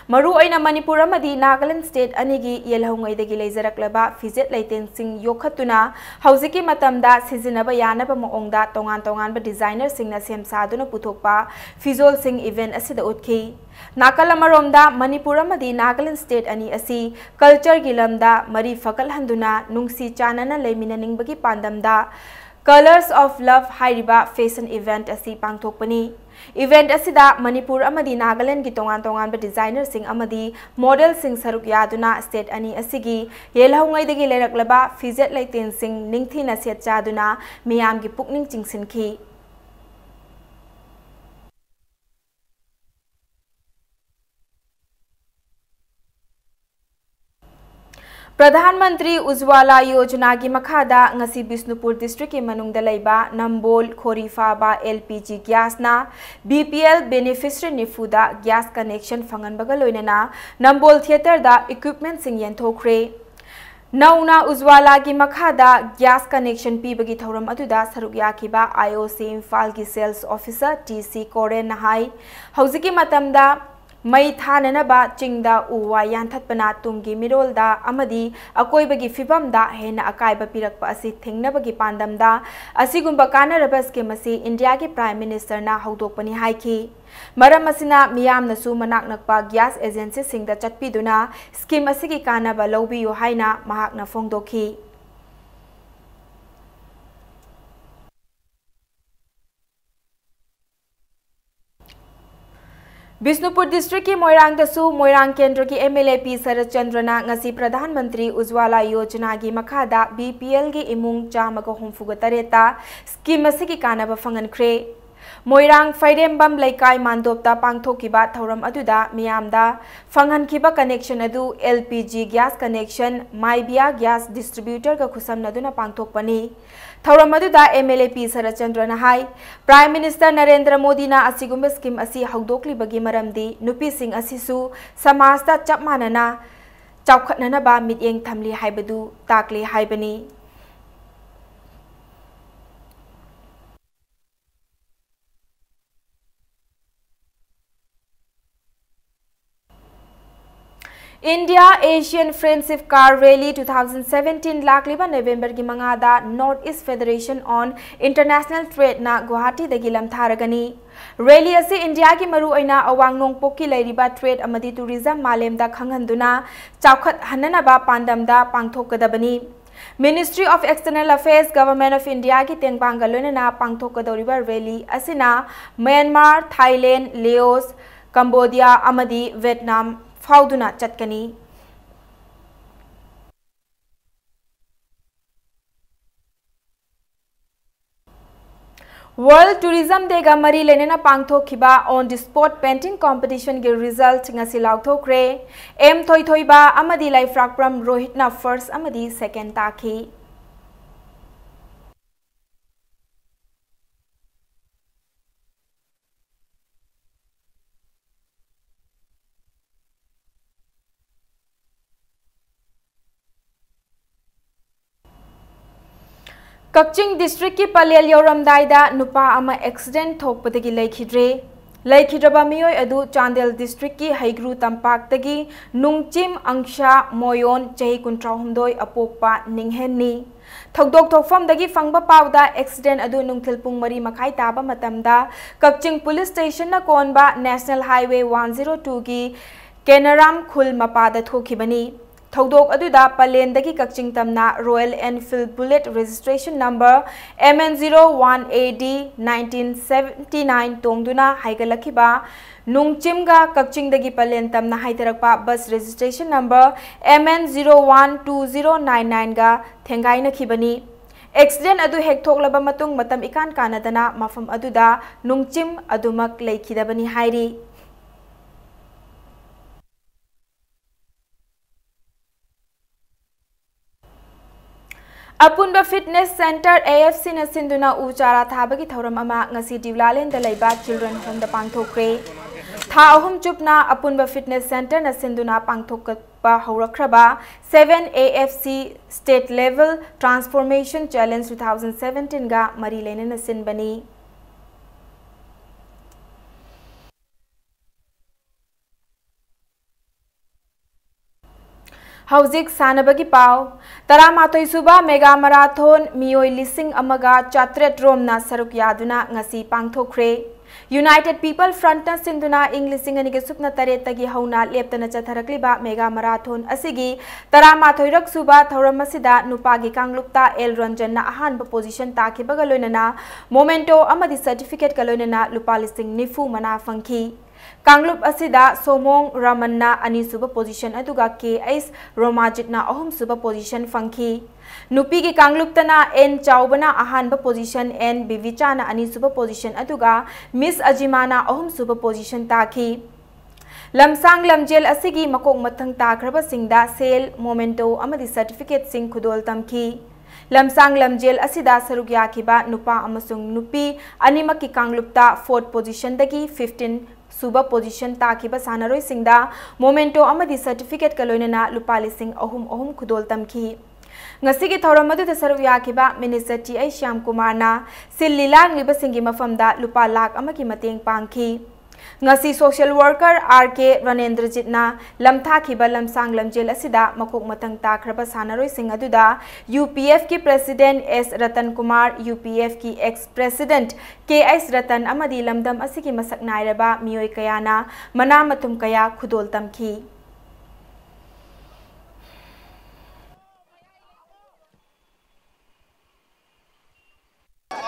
ꯃꯔꯨꯑꯣꯏꯅ ꯃꯅꯤꯄꯨꯔ ꯑꯃꯗꯤ ꯅꯥꯒꯥꯂꯦꯟ state ꯑꯅꯤꯒꯤ ꯌꯦꯜꯍꯧꯉꯩꯗꯒꯤ ꯂꯩꯖꯔꯛꯂꯕ ꯐꯤꯖꯦꯠ ꯂꯩꯇꯦꯡꯁꯤꯡ ꯌꯣꯛꯈꯠꯇꯨꯅ ꯍꯧꯖꯤꯛꯀꯤ ꯃꯇꯝꯗ ꯁꯤꯖꯤꯟꯅꯕ ꯌꯥꯅꯕ ꯃꯑꯣꯡꯗ ꯇꯣꯉꯥꯟ ꯇꯣꯉꯥꯟꯕ designerꯁꯤꯡꯅ ꯁꯦꯝ ꯁꯥꯗꯨꯅ ꯄꯨꯊꯣꯛꯄ ꯐꯤꯖꯣꯜꯁꯤꯡ event ꯑꯁꯤꯗ ꯎꯠꯈꯤ꯫ ꯅꯥꯀꯜ ꯑꯃꯔꯣꯝꯗ ꯃꯅꯤꯄꯨꯔ ꯑꯃꯗꯤ ꯅꯥꯒꯥꯂꯦꯟ state ꯑꯅꯤ ꯑꯁꯤ cultureꯒꯤ ꯂꯝꯗ ꯃꯔꯤ ꯐꯒꯠꯍꯟꯗꯨꯅ ꯅꯨꯡꯁꯤ ꯆꯥꯟꯅꯅ ꯂꯩꯃꯤꯟꯅꯅꯤꯡꯕꯒꯤ ꯄꯥꯟꯗꯝꯗ Colours of Love ꯍꯥꯏꯔꯤꯕ fashion event ꯑꯁꯤ ꯄꯥꯡꯊꯣꯛꯄꯅꯤ꯫ Event ꯑꯁꯤꯗ ꯃꯅꯤꯄꯨꯔ ꯑꯃꯗꯤ ꯅꯥꯒꯥꯂꯦꯟꯒꯤ ꯇꯣꯉꯥꯟ ꯇꯣꯉꯥꯟꯕ designerꯁꯤꯡ ꯑꯃꯗꯤ modelꯁꯤꯡ ꯁꯔꯨꯛ ꯌꯥꯗꯨꯅ state ꯑꯅꯤ ꯑꯁꯤꯒꯤ ꯌꯦꯜꯍꯧꯉꯩꯗꯒꯤ ꯂꯩꯔꯛꯂꯕ ꯐꯤꯖꯦꯠ ꯂꯩꯇꯦꯡꯁꯤꯡ ꯅꯤꯡꯊꯤꯅ ꯁꯦꯠ ꯆꯥꯗꯨꯅ ꯃꯤꯌꯥꯝꯒꯤ ꯄꯨꯛꯅꯤꯡ ꯆꯤꯡꯁꯤꯟꯈꯤ꯫ ꯄ꯭ꯔꯙꯥꯟ ꯃꯟꯇ꯭ꯔꯤ ꯎꯖ꯭ꯋꯥꯂꯥ ꯌꯣꯖꯅꯥꯒꯤ ꯃꯈꯥꯗ ꯉꯁꯤ ꯕꯤꯁꯅꯨꯄꯨꯔ districtꯀꯤ ꯃꯅꯨꯡꯗ ꯂꯩꯕ ꯅꯝꯕꯣꯜ ꯈꯣꯔꯤꯐꯥꯕ L P G gasꯅ B P L beneficiary ꯅꯤꯐꯨꯗ gas connection ꯐꯪꯍꯟꯕꯒ ꯂꯣꯏꯅꯅ ꯅꯝꯕꯣꯜ theatreꯗ equipmentꯁꯤꯡ ꯌꯦꯟꯊꯣꯛꯈ꯭ꯔꯦ꯫ ꯅꯧꯅ ꯎꯖ꯭ꯋꯥꯂꯥꯒꯤ ꯃꯈꯥꯗ gas connection ꯄꯤꯕꯒꯤ ꯊꯧꯔꯝ ꯑꯗꯨꯗ ꯁꯔꯨꯛ ꯌꯥꯈꯤꯕ I O C ꯏꯝꯐꯥꯜꯒꯤ sales officer T C ꯀꯣꯔꯦꯟꯅ ꯍꯥꯏ, ꯍꯧꯖꯤꯛꯀꯤ ꯃꯇꯝꯗ ꯃꯩ ꯊꯥꯅꯅꯕ ꯆꯤꯡꯗ ꯎ ꯋꯥ ꯌꯥꯟꯊꯠꯄꯅ ꯇꯨꯡꯒꯤ ꯃꯤꯔꯣꯜꯗ ꯑꯃꯗꯤ ꯑꯀꯣꯏꯕꯒꯤ ꯐꯤꯕꯝꯗ ꯍꯦꯟꯅ ꯑꯀꯥꯏꯕ ꯄꯤꯔꯛꯄ ꯑꯁꯤ ꯊꯤꯡꯅꯕꯒꯤ ꯄꯥꯟꯗꯝꯗ ꯑꯁꯤꯒꯨꯝꯕ ꯀꯥꯟꯅꯔꯕ scheme ꯑꯁꯤ ꯏꯟꯗꯤꯌꯥꯒꯤ Prime Ministerꯅ ꯍꯧꯗꯣꯛꯄꯅꯤ ꯍꯥꯏꯈꯤ꯫ ꯃꯔꯝ ꯑꯁꯤꯅ ꯃꯤꯌꯥꯝꯅꯁꯨ ꯃꯅꯥꯛ ꯅꯛꯄ gas agencyꯁꯤꯡꯗ ꯆꯠꯄꯤꯗꯨꯅ scheme ꯑꯁꯤꯒꯤ ꯀꯥꯟꯅꯕ ꯂꯧꯕꯤꯌꯨ ꯍꯥꯏꯅ ꯃꯍꯥꯛꯅ ꯐꯣꯡꯗꯣꯛꯈꯤ꯫ ꯕꯤꯁꯅꯨꯄꯨꯔ districtꯀꯤ ꯃꯣꯏꯔꯥꯡꯗꯁꯨ ꯃꯣꯏꯔꯥꯡ ꯀꯦꯟꯗ꯭ꯔꯒꯤ M L A P ꯁꯔꯠꯆꯟꯗ꯭ꯔꯅ ꯉꯁꯤ ꯄ꯭ꯔꯙꯥꯟ ꯃꯟꯇ꯭ꯔꯤ ꯎꯖ꯭ꯋꯥꯂꯥ ꯌꯣꯖꯅꯥꯒꯤ ꯃꯈꯥꯗ B P Lꯒꯤ ꯏꯃꯨꯡ ꯆꯥꯝꯃꯒ ꯍꯨꯝꯐꯨꯒ ꯇꯔꯦꯠꯇ scheme ꯑꯁꯤꯒꯤ ꯀꯥꯟꯅꯕ ꯐꯪꯍꯟꯈ꯭ꯔꯦ꯫ ꯃꯣꯏꯔꯥꯡ ꯐꯩꯔꯦꯝꯕꯝ ꯂꯩꯀꯥꯏ ꯃꯥꯟꯗꯣꯞꯇ ꯄꯥꯡꯊꯣꯛꯈꯤꯕ ꯊꯧꯔꯝ ꯑꯗꯨꯗ ꯃꯤꯌꯥꯝꯗ ꯐꯪꯍꯟꯈꯤꯕ connection ꯑꯗꯨ L P G gas connection, ꯃꯥꯏꯕꯤꯌꯥ gas distributorꯒ ꯈꯨꯠꯁꯝꯅꯗꯨꯅ ꯄꯥꯡꯊꯣꯛꯄꯅꯤ꯫ ꯊꯧꯔꯝ ꯑꯗꯨꯗ M L A P ꯁꯔꯠꯆꯟꯗ꯭ꯔꯅ high, Prime Minister Narendra ꯃꯣꯗꯤꯅ ꯑꯁꯤꯒꯨꯝꯕ scheme ꯑꯁꯤ ꯍꯧꯗꯣꯛꯂꯤꯕꯒꯤ ꯃꯔꯝꯗꯤ ꯅꯨꯄꯤꯁꯤꯡ ꯑꯁꯤꯁꯨ ꯁꯃꯥꯖꯇ ꯆꯞ ꯃꯥꯟꯅꯅ ꯆꯥꯎꯈꯠꯅꯅꯕ ꯃꯤꯠꯌꯦꯡ ꯊꯝꯂꯤ ꯍꯥꯏꯕꯗꯨ ꯇꯥꯛꯂꯤ ꯍꯥꯏꯕꯅꯤ꯫ India Asian Friendship Car Rally two thousand seventeen ꯂꯥꯛꯂꯤꯕ Novemberꯒꯤ ꯃꯉꯥꯗ North East Federation on International Tradeꯅ ꯒꯨꯋꯥꯍꯥꯇꯤꯗꯒꯤ ꯂꯝꯊꯥꯔꯒꯅꯤ꯫ Rally ꯑꯁꯤ ꯏꯟꯗꯤꯌꯥꯒꯤ ꯃꯔꯨꯑꯣꯏꯅ ꯑꯋꯥꯡ ꯅꯣꯡꯄꯣꯛꯀꯤ ꯂꯩꯔꯤꯕ trade ꯑꯃꯗꯤ tourism ꯃꯥꯂꯦꯝꯗ ꯈꯪꯍꯟꯗꯨꯅ ꯆꯥꯎꯈꯠꯍꯟꯅꯅꯕ ꯄꯥꯟꯗꯝꯗ ꯄꯥꯡꯊꯣꯛꯀꯗꯕꯅꯤ꯫ Ministry of External Affairs, Government of India ꯒꯤ ꯇꯦꯡꯕꯥꯡꯒ ꯂꯣꯏꯅꯅ ꯄꯥꯡꯊꯣꯛꯀꯗꯧꯔꯤꯕ rally ꯑꯁꯤꯅ ꯃ꯭ꯌꯥꯟꯃꯥꯔ, ꯊꯥꯏꯂꯦꯟ, ꯂꯦꯑꯣꯁ, ꯀꯝꯕꯣꯗꯤꯌꯥ ꯑꯃꯗꯤ ꯚꯦꯠꯅꯥꯝ ꯐꯥꯎꯗꯨꯅ ꯆꯠꯀꯅꯤ꯫ World Tourism Day ꯒ ꯃꯔꯤ ꯂꯩꯅꯅ ꯄꯥꯡꯊꯣꯛꯈꯤꯕ on the spot painting competition ꯒꯤ result ꯉꯁꯤ ꯂꯥꯎꯊꯣꯛꯈ꯭ꯔꯦ꯫ ꯑꯦꯝ ꯊꯣꯏꯊꯣꯏꯕ ꯑꯃꯗꯤ ꯂꯩꯐ꯭ꯔꯥꯛꯄ꯭ꯔꯝ ꯔꯣꯍꯤꯠꯅ first ꯑꯃꯗꯤ second ꯇꯥꯈꯤ꯫ ꯀꯛꯆꯤꯡ district ꯀꯤ ꯄꯂꯦꯜ ꯌꯧꯔꯝꯗꯥꯏꯗ ꯅꯨꯄꯥ ꯑꯃ accident ꯊꯣꯛꯄꯗꯒꯤ ꯂꯩꯈꯤꯗ꯭ꯔꯦ꯫ ꯂꯩꯈꯤꯗ꯭ꯔꯕ ꯃꯤꯑꯣꯏ ꯑꯗꯨ ꯆꯥꯟꯗꯦꯜ district ꯀꯤ ꯍꯩꯒ꯭ꯔꯨ ꯇꯝꯄꯥꯛꯇꯒꯤ ꯅꯨꯡꯆꯤꯝ ꯑꯪꯁꯥ ꯃꯣꯌꯣꯟ, ꯆꯍꯤ ꯀꯨꯟꯊ꯭ꯔꯥꯍꯨꯝꯗꯣꯏ, ꯑꯄꯣꯛꯄ ꯅꯤꯡꯍꯦꯟꯅꯤ꯫ ꯊꯧꯗꯣꯛ ꯊꯣꯛꯐꯝꯗꯒꯤ ꯐꯪꯕ ꯄꯥꯎꯗ accident ꯑꯗꯨ ꯅꯨꯡꯊꯤꯜ ꯄꯨꯡ ꯃꯔꯤ ꯃꯈꯥꯏ ꯇꯥꯕ ꯃꯇꯝꯗ ꯀꯛꯆꯤꯡ police station ꯅ ꯀꯣꯟꯕ National Highway one zero two ꯒꯤ ꯀꯦꯅꯥꯔꯥꯝ ꯈꯨꯜ ꯃꯄꯥꯗ ꯊꯣꯛꯈꯤꯕꯅꯤ꯫ ꯊꯧꯗꯣꯛ ꯑꯗꯨꯗ ꯄꯂꯦꯟꯗꯒꯤ ꯀꯛꯆꯤꯡ ꯇꯝꯅ Royal Enfield Bullet registration number M N zero one A D nineteen seventy nine ꯇꯣꯡꯗꯨꯅ ꯍꯥꯏꯒꯠꯂꯛꯈꯤꯕ ꯅꯨꯡꯆꯤꯝꯒ ꯀꯛꯆꯤꯡꯗꯒꯤ ꯄꯂꯦꯟ ꯇꯝꯅ ꯍꯥꯏꯊꯔꯛꯄ bus registration number M N zero one two zero nine nine ꯒ ꯊꯦꯡꯒꯥꯏꯅꯈꯤꯕꯅꯤ꯫ Accident ꯑꯗꯨ ꯍꯦꯛ ꯊꯣꯛꯂꯕ ꯃꯇꯨꯡ ꯃꯇꯝ ꯏꯀꯥꯟ ꯀꯥꯟꯅꯗꯅ ꯃꯐꯝ ꯑꯗꯨꯗ ꯅꯨꯡꯆꯤꯝ ꯑꯗꯨꯃꯛ ꯂꯩꯈꯤꯗꯕꯅꯤ ꯍꯥꯏꯔꯤ꯫ ꯑꯄꯨꯟꯕ Fitness Centre, A F C ꯅ ꯁꯤꯟꯗꯨꯅ ꯎ ꯆꯥꯔꯥ ꯊꯥꯕꯒꯤ ꯊꯧꯔꯝ ꯑꯃ ꯉꯁꯤ ꯗꯤꯎꯂꯥꯂꯦꯟꯗ ꯂꯩꯕ Children Home ꯗ ꯄꯥꯡꯊꯣꯛꯈ꯭ꯔꯦ꯫ ꯊꯥ ꯑꯍꯨꯝ ꯆꯨꯞꯅ ꯑꯄꯨꯟꯕ Fitness Centre ꯅ ꯁꯤꯟꯗꯨꯅ ꯄꯥꯡꯊꯣꯛꯄ ꯍꯧꯔꯛꯈ꯭ꯔꯕ seven A F C State Level Transformation Challenge two thousand seventeen ꯒ ꯃꯔꯤ ꯂꯩꯅꯅ ꯁꯤꯟꯕꯅꯤ꯫ ꯍꯧꯖꯤꯛ ꯁꯥꯟꯅꯕꯒꯤ ꯄꯥꯎ꯫ ꯇꯔꯥꯃꯥꯊꯣꯏ ꯁꯨꯕ Mega Marathon ꯃꯤꯑꯣꯏ ꯂꯤꯁꯤꯡ ꯑꯃꯒ ꯆꯥꯇ꯭ꯔꯦꯠ ꯔꯣꯝꯅ ꯁꯔꯨꯛ ꯌꯥꯗꯨꯅ ꯉꯁꯤ ꯄꯥꯡꯊꯣꯛꯈ꯭ꯔꯦ꯫ United People Frontꯅ ꯁꯤꯟꯗꯨꯅ ꯏꯪ ꯂꯤꯁꯤꯡ ꯑꯅꯤꯒ ꯁꯨꯞꯅ ꯇꯔꯦꯠꯇꯒꯤ ꯍꯧꯅ ꯂꯦꯞꯇꯅ ꯆꯠꯊꯔꯛꯂꯤꯕ mega marathon ꯑꯁꯤꯒꯤ ꯇꯔꯥꯃꯥꯊꯣꯏꯔꯛ ꯁꯨꯕ ꯊꯧꯔꯝ ꯑꯁꯤꯗ ꯅꯨꯄꯥꯒꯤ ꯀꯥꯡꯂꯨꯞꯇ ꯑꯦꯜ ꯔꯟꯖꯟꯅ ꯑꯍꯥꯟꯕ position ꯇꯥꯈꯤꯕꯒ ꯂꯣꯏꯅꯅ memento ꯑꯃꯗꯤ certificateꯀ ꯂꯣꯏꯅꯅ ꯂꯨꯄꯥ ꯂꯤꯁꯤꯡ ꯅꯤꯐꯨ ꯃꯅꯥ ꯐꯪꯈꯤ꯫ ꯀꯥꯡꯂꯨꯞ ꯑꯁꯤꯗ ꯁꯣꯃꯣꯡ ꯔꯃꯟꯅ ꯑꯅꯤꯁꯨꯕ position ꯑꯗꯨꯒ ꯀꯦ ꯑꯩꯆ ꯔꯣꯃꯥꯖꯤꯠꯅ ꯑꯍꯨꯝꯁꯨꯕ position ꯐꯪꯈꯤ꯫ ꯅꯨꯄꯤꯒꯤ ꯀꯥꯡꯂꯨꯞꯇꯅ ꯑꯦꯟ ꯆꯥꯎꯕꯅ ꯑꯍꯥꯟꯕ position, ꯑꯦꯟ ꯕꯤꯕꯤꯆꯥꯅ ꯑꯅꯤꯁꯨꯕ position ꯑꯗꯨꯒ ꯃꯤꯁ ꯑꯖꯤꯃꯥꯅ ꯑꯍꯨꯝꯁꯨꯕ position ꯇꯥꯈꯤ꯫ ꯂꯝꯁꯥꯡ ꯂꯝꯖꯦꯜ ꯑꯁꯤꯒꯤ ꯃꯀꯣꯛ ꯃꯊꯪ ꯇꯥꯈ꯭ꯔꯕꯁꯤꯡꯗ ꯁꯦꯜ, memento ꯑꯃꯗꯤ certificateꯁꯤꯡ ꯈꯨꯗꯣꯜ ꯇꯝꯈꯤ꯫ ꯂꯝꯁꯥꯡ ꯂꯝꯖꯦꯜ ꯑꯁꯤꯗ ꯁꯔꯨꯛ ꯌꯥꯈꯤꯕ ꯅꯨꯄꯥ ꯑꯃꯁꯨꯡ ꯅꯨꯄꯤ ꯑꯅꯤꯃꯛꯀꯤ ꯀꯥꯡꯂꯨꯞꯇ fourth positionꯗꯒꯤ fifteen ꯁꯨꯕ position ꯇꯥꯈꯤꯕ ꯁꯥꯟꯅꯔꯣꯏꯁꯤꯡꯗ memento ꯑꯃꯗꯤ certificateꯀ ꯂꯣꯏꯅꯅ ꯂꯨꯄꯥ ꯂꯤꯁꯤꯡ ꯑꯍꯨꯝ ꯑꯍꯨꯝ ꯈꯨꯗꯣꯜ ꯇꯝꯈꯤ꯫ ꯉꯁꯤꯒꯤ ꯊꯧꯔꯝ ꯑꯗꯨꯗ ꯁꯔꯨꯛ ꯌꯥꯈꯤꯕ Minister ꯇꯤ ꯑꯩꯆ ꯁ꯭ꯌꯥꯝꯀꯨꯃꯥꯔꯅ ꯁꯤꯜꯂꯤ ꯂꯥꯡꯂꯤꯕꯁꯤꯡꯒꯤ ꯃꯐꯝꯗ ꯂꯨꯄꯥ ꯂꯥꯈ ꯑꯃꯒꯤ ꯃꯇꯦꯡ ꯄꯥꯡꯈꯤ꯫ ꯉꯁꯤ social worker ꯑꯥꯔ ꯀꯦ ꯔꯅꯦꯟꯗ꯭ꯔꯖꯤꯠꯅ ꯂꯝꯊꯥꯈꯤꯕ ꯂꯝꯁꯥꯡ ꯂꯝꯖꯦꯜ ꯑꯁꯤꯗ ꯃꯀꯣꯛ ꯃꯊꯪ ꯇꯥꯈ꯭ꯔꯕ ꯁꯥꯟꯅꯔꯣꯏꯁꯤꯡ ꯑꯗꯨꯗ UPFꯀꯤ President ꯑꯦꯁ ꯔꯇꯟ ꯀꯨꯃꯥꯔ, UPFꯀꯤ ex President ꯀꯦ ꯑꯩꯆ ꯔꯇꯟ ꯑꯃꯗꯤ ꯂꯝꯗꯝ ꯑꯁꯤꯒꯤ ꯃꯁꯛ ꯅꯥꯏꯔꯕ ꯃꯤꯑꯣꯏ ꯀꯌꯥꯅ ꯃꯅꯥ ꯃꯊꯨꯝ ꯀꯌꯥ ꯈꯨꯗꯣꯜ ꯇꯝꯈꯤ꯫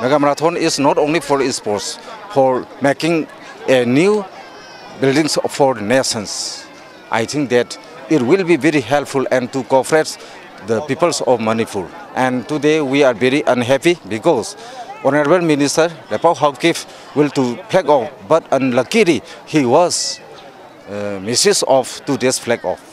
Mega Marathon is not only for sports, for making a new buildings for nations. I think that it will be very helpful and to cooperate the peoples of Manipur. And today we are very unhappy because Honorable Minister Lepao Haokip will to flag off, but unluckily he was uh, misuse of today's flag off.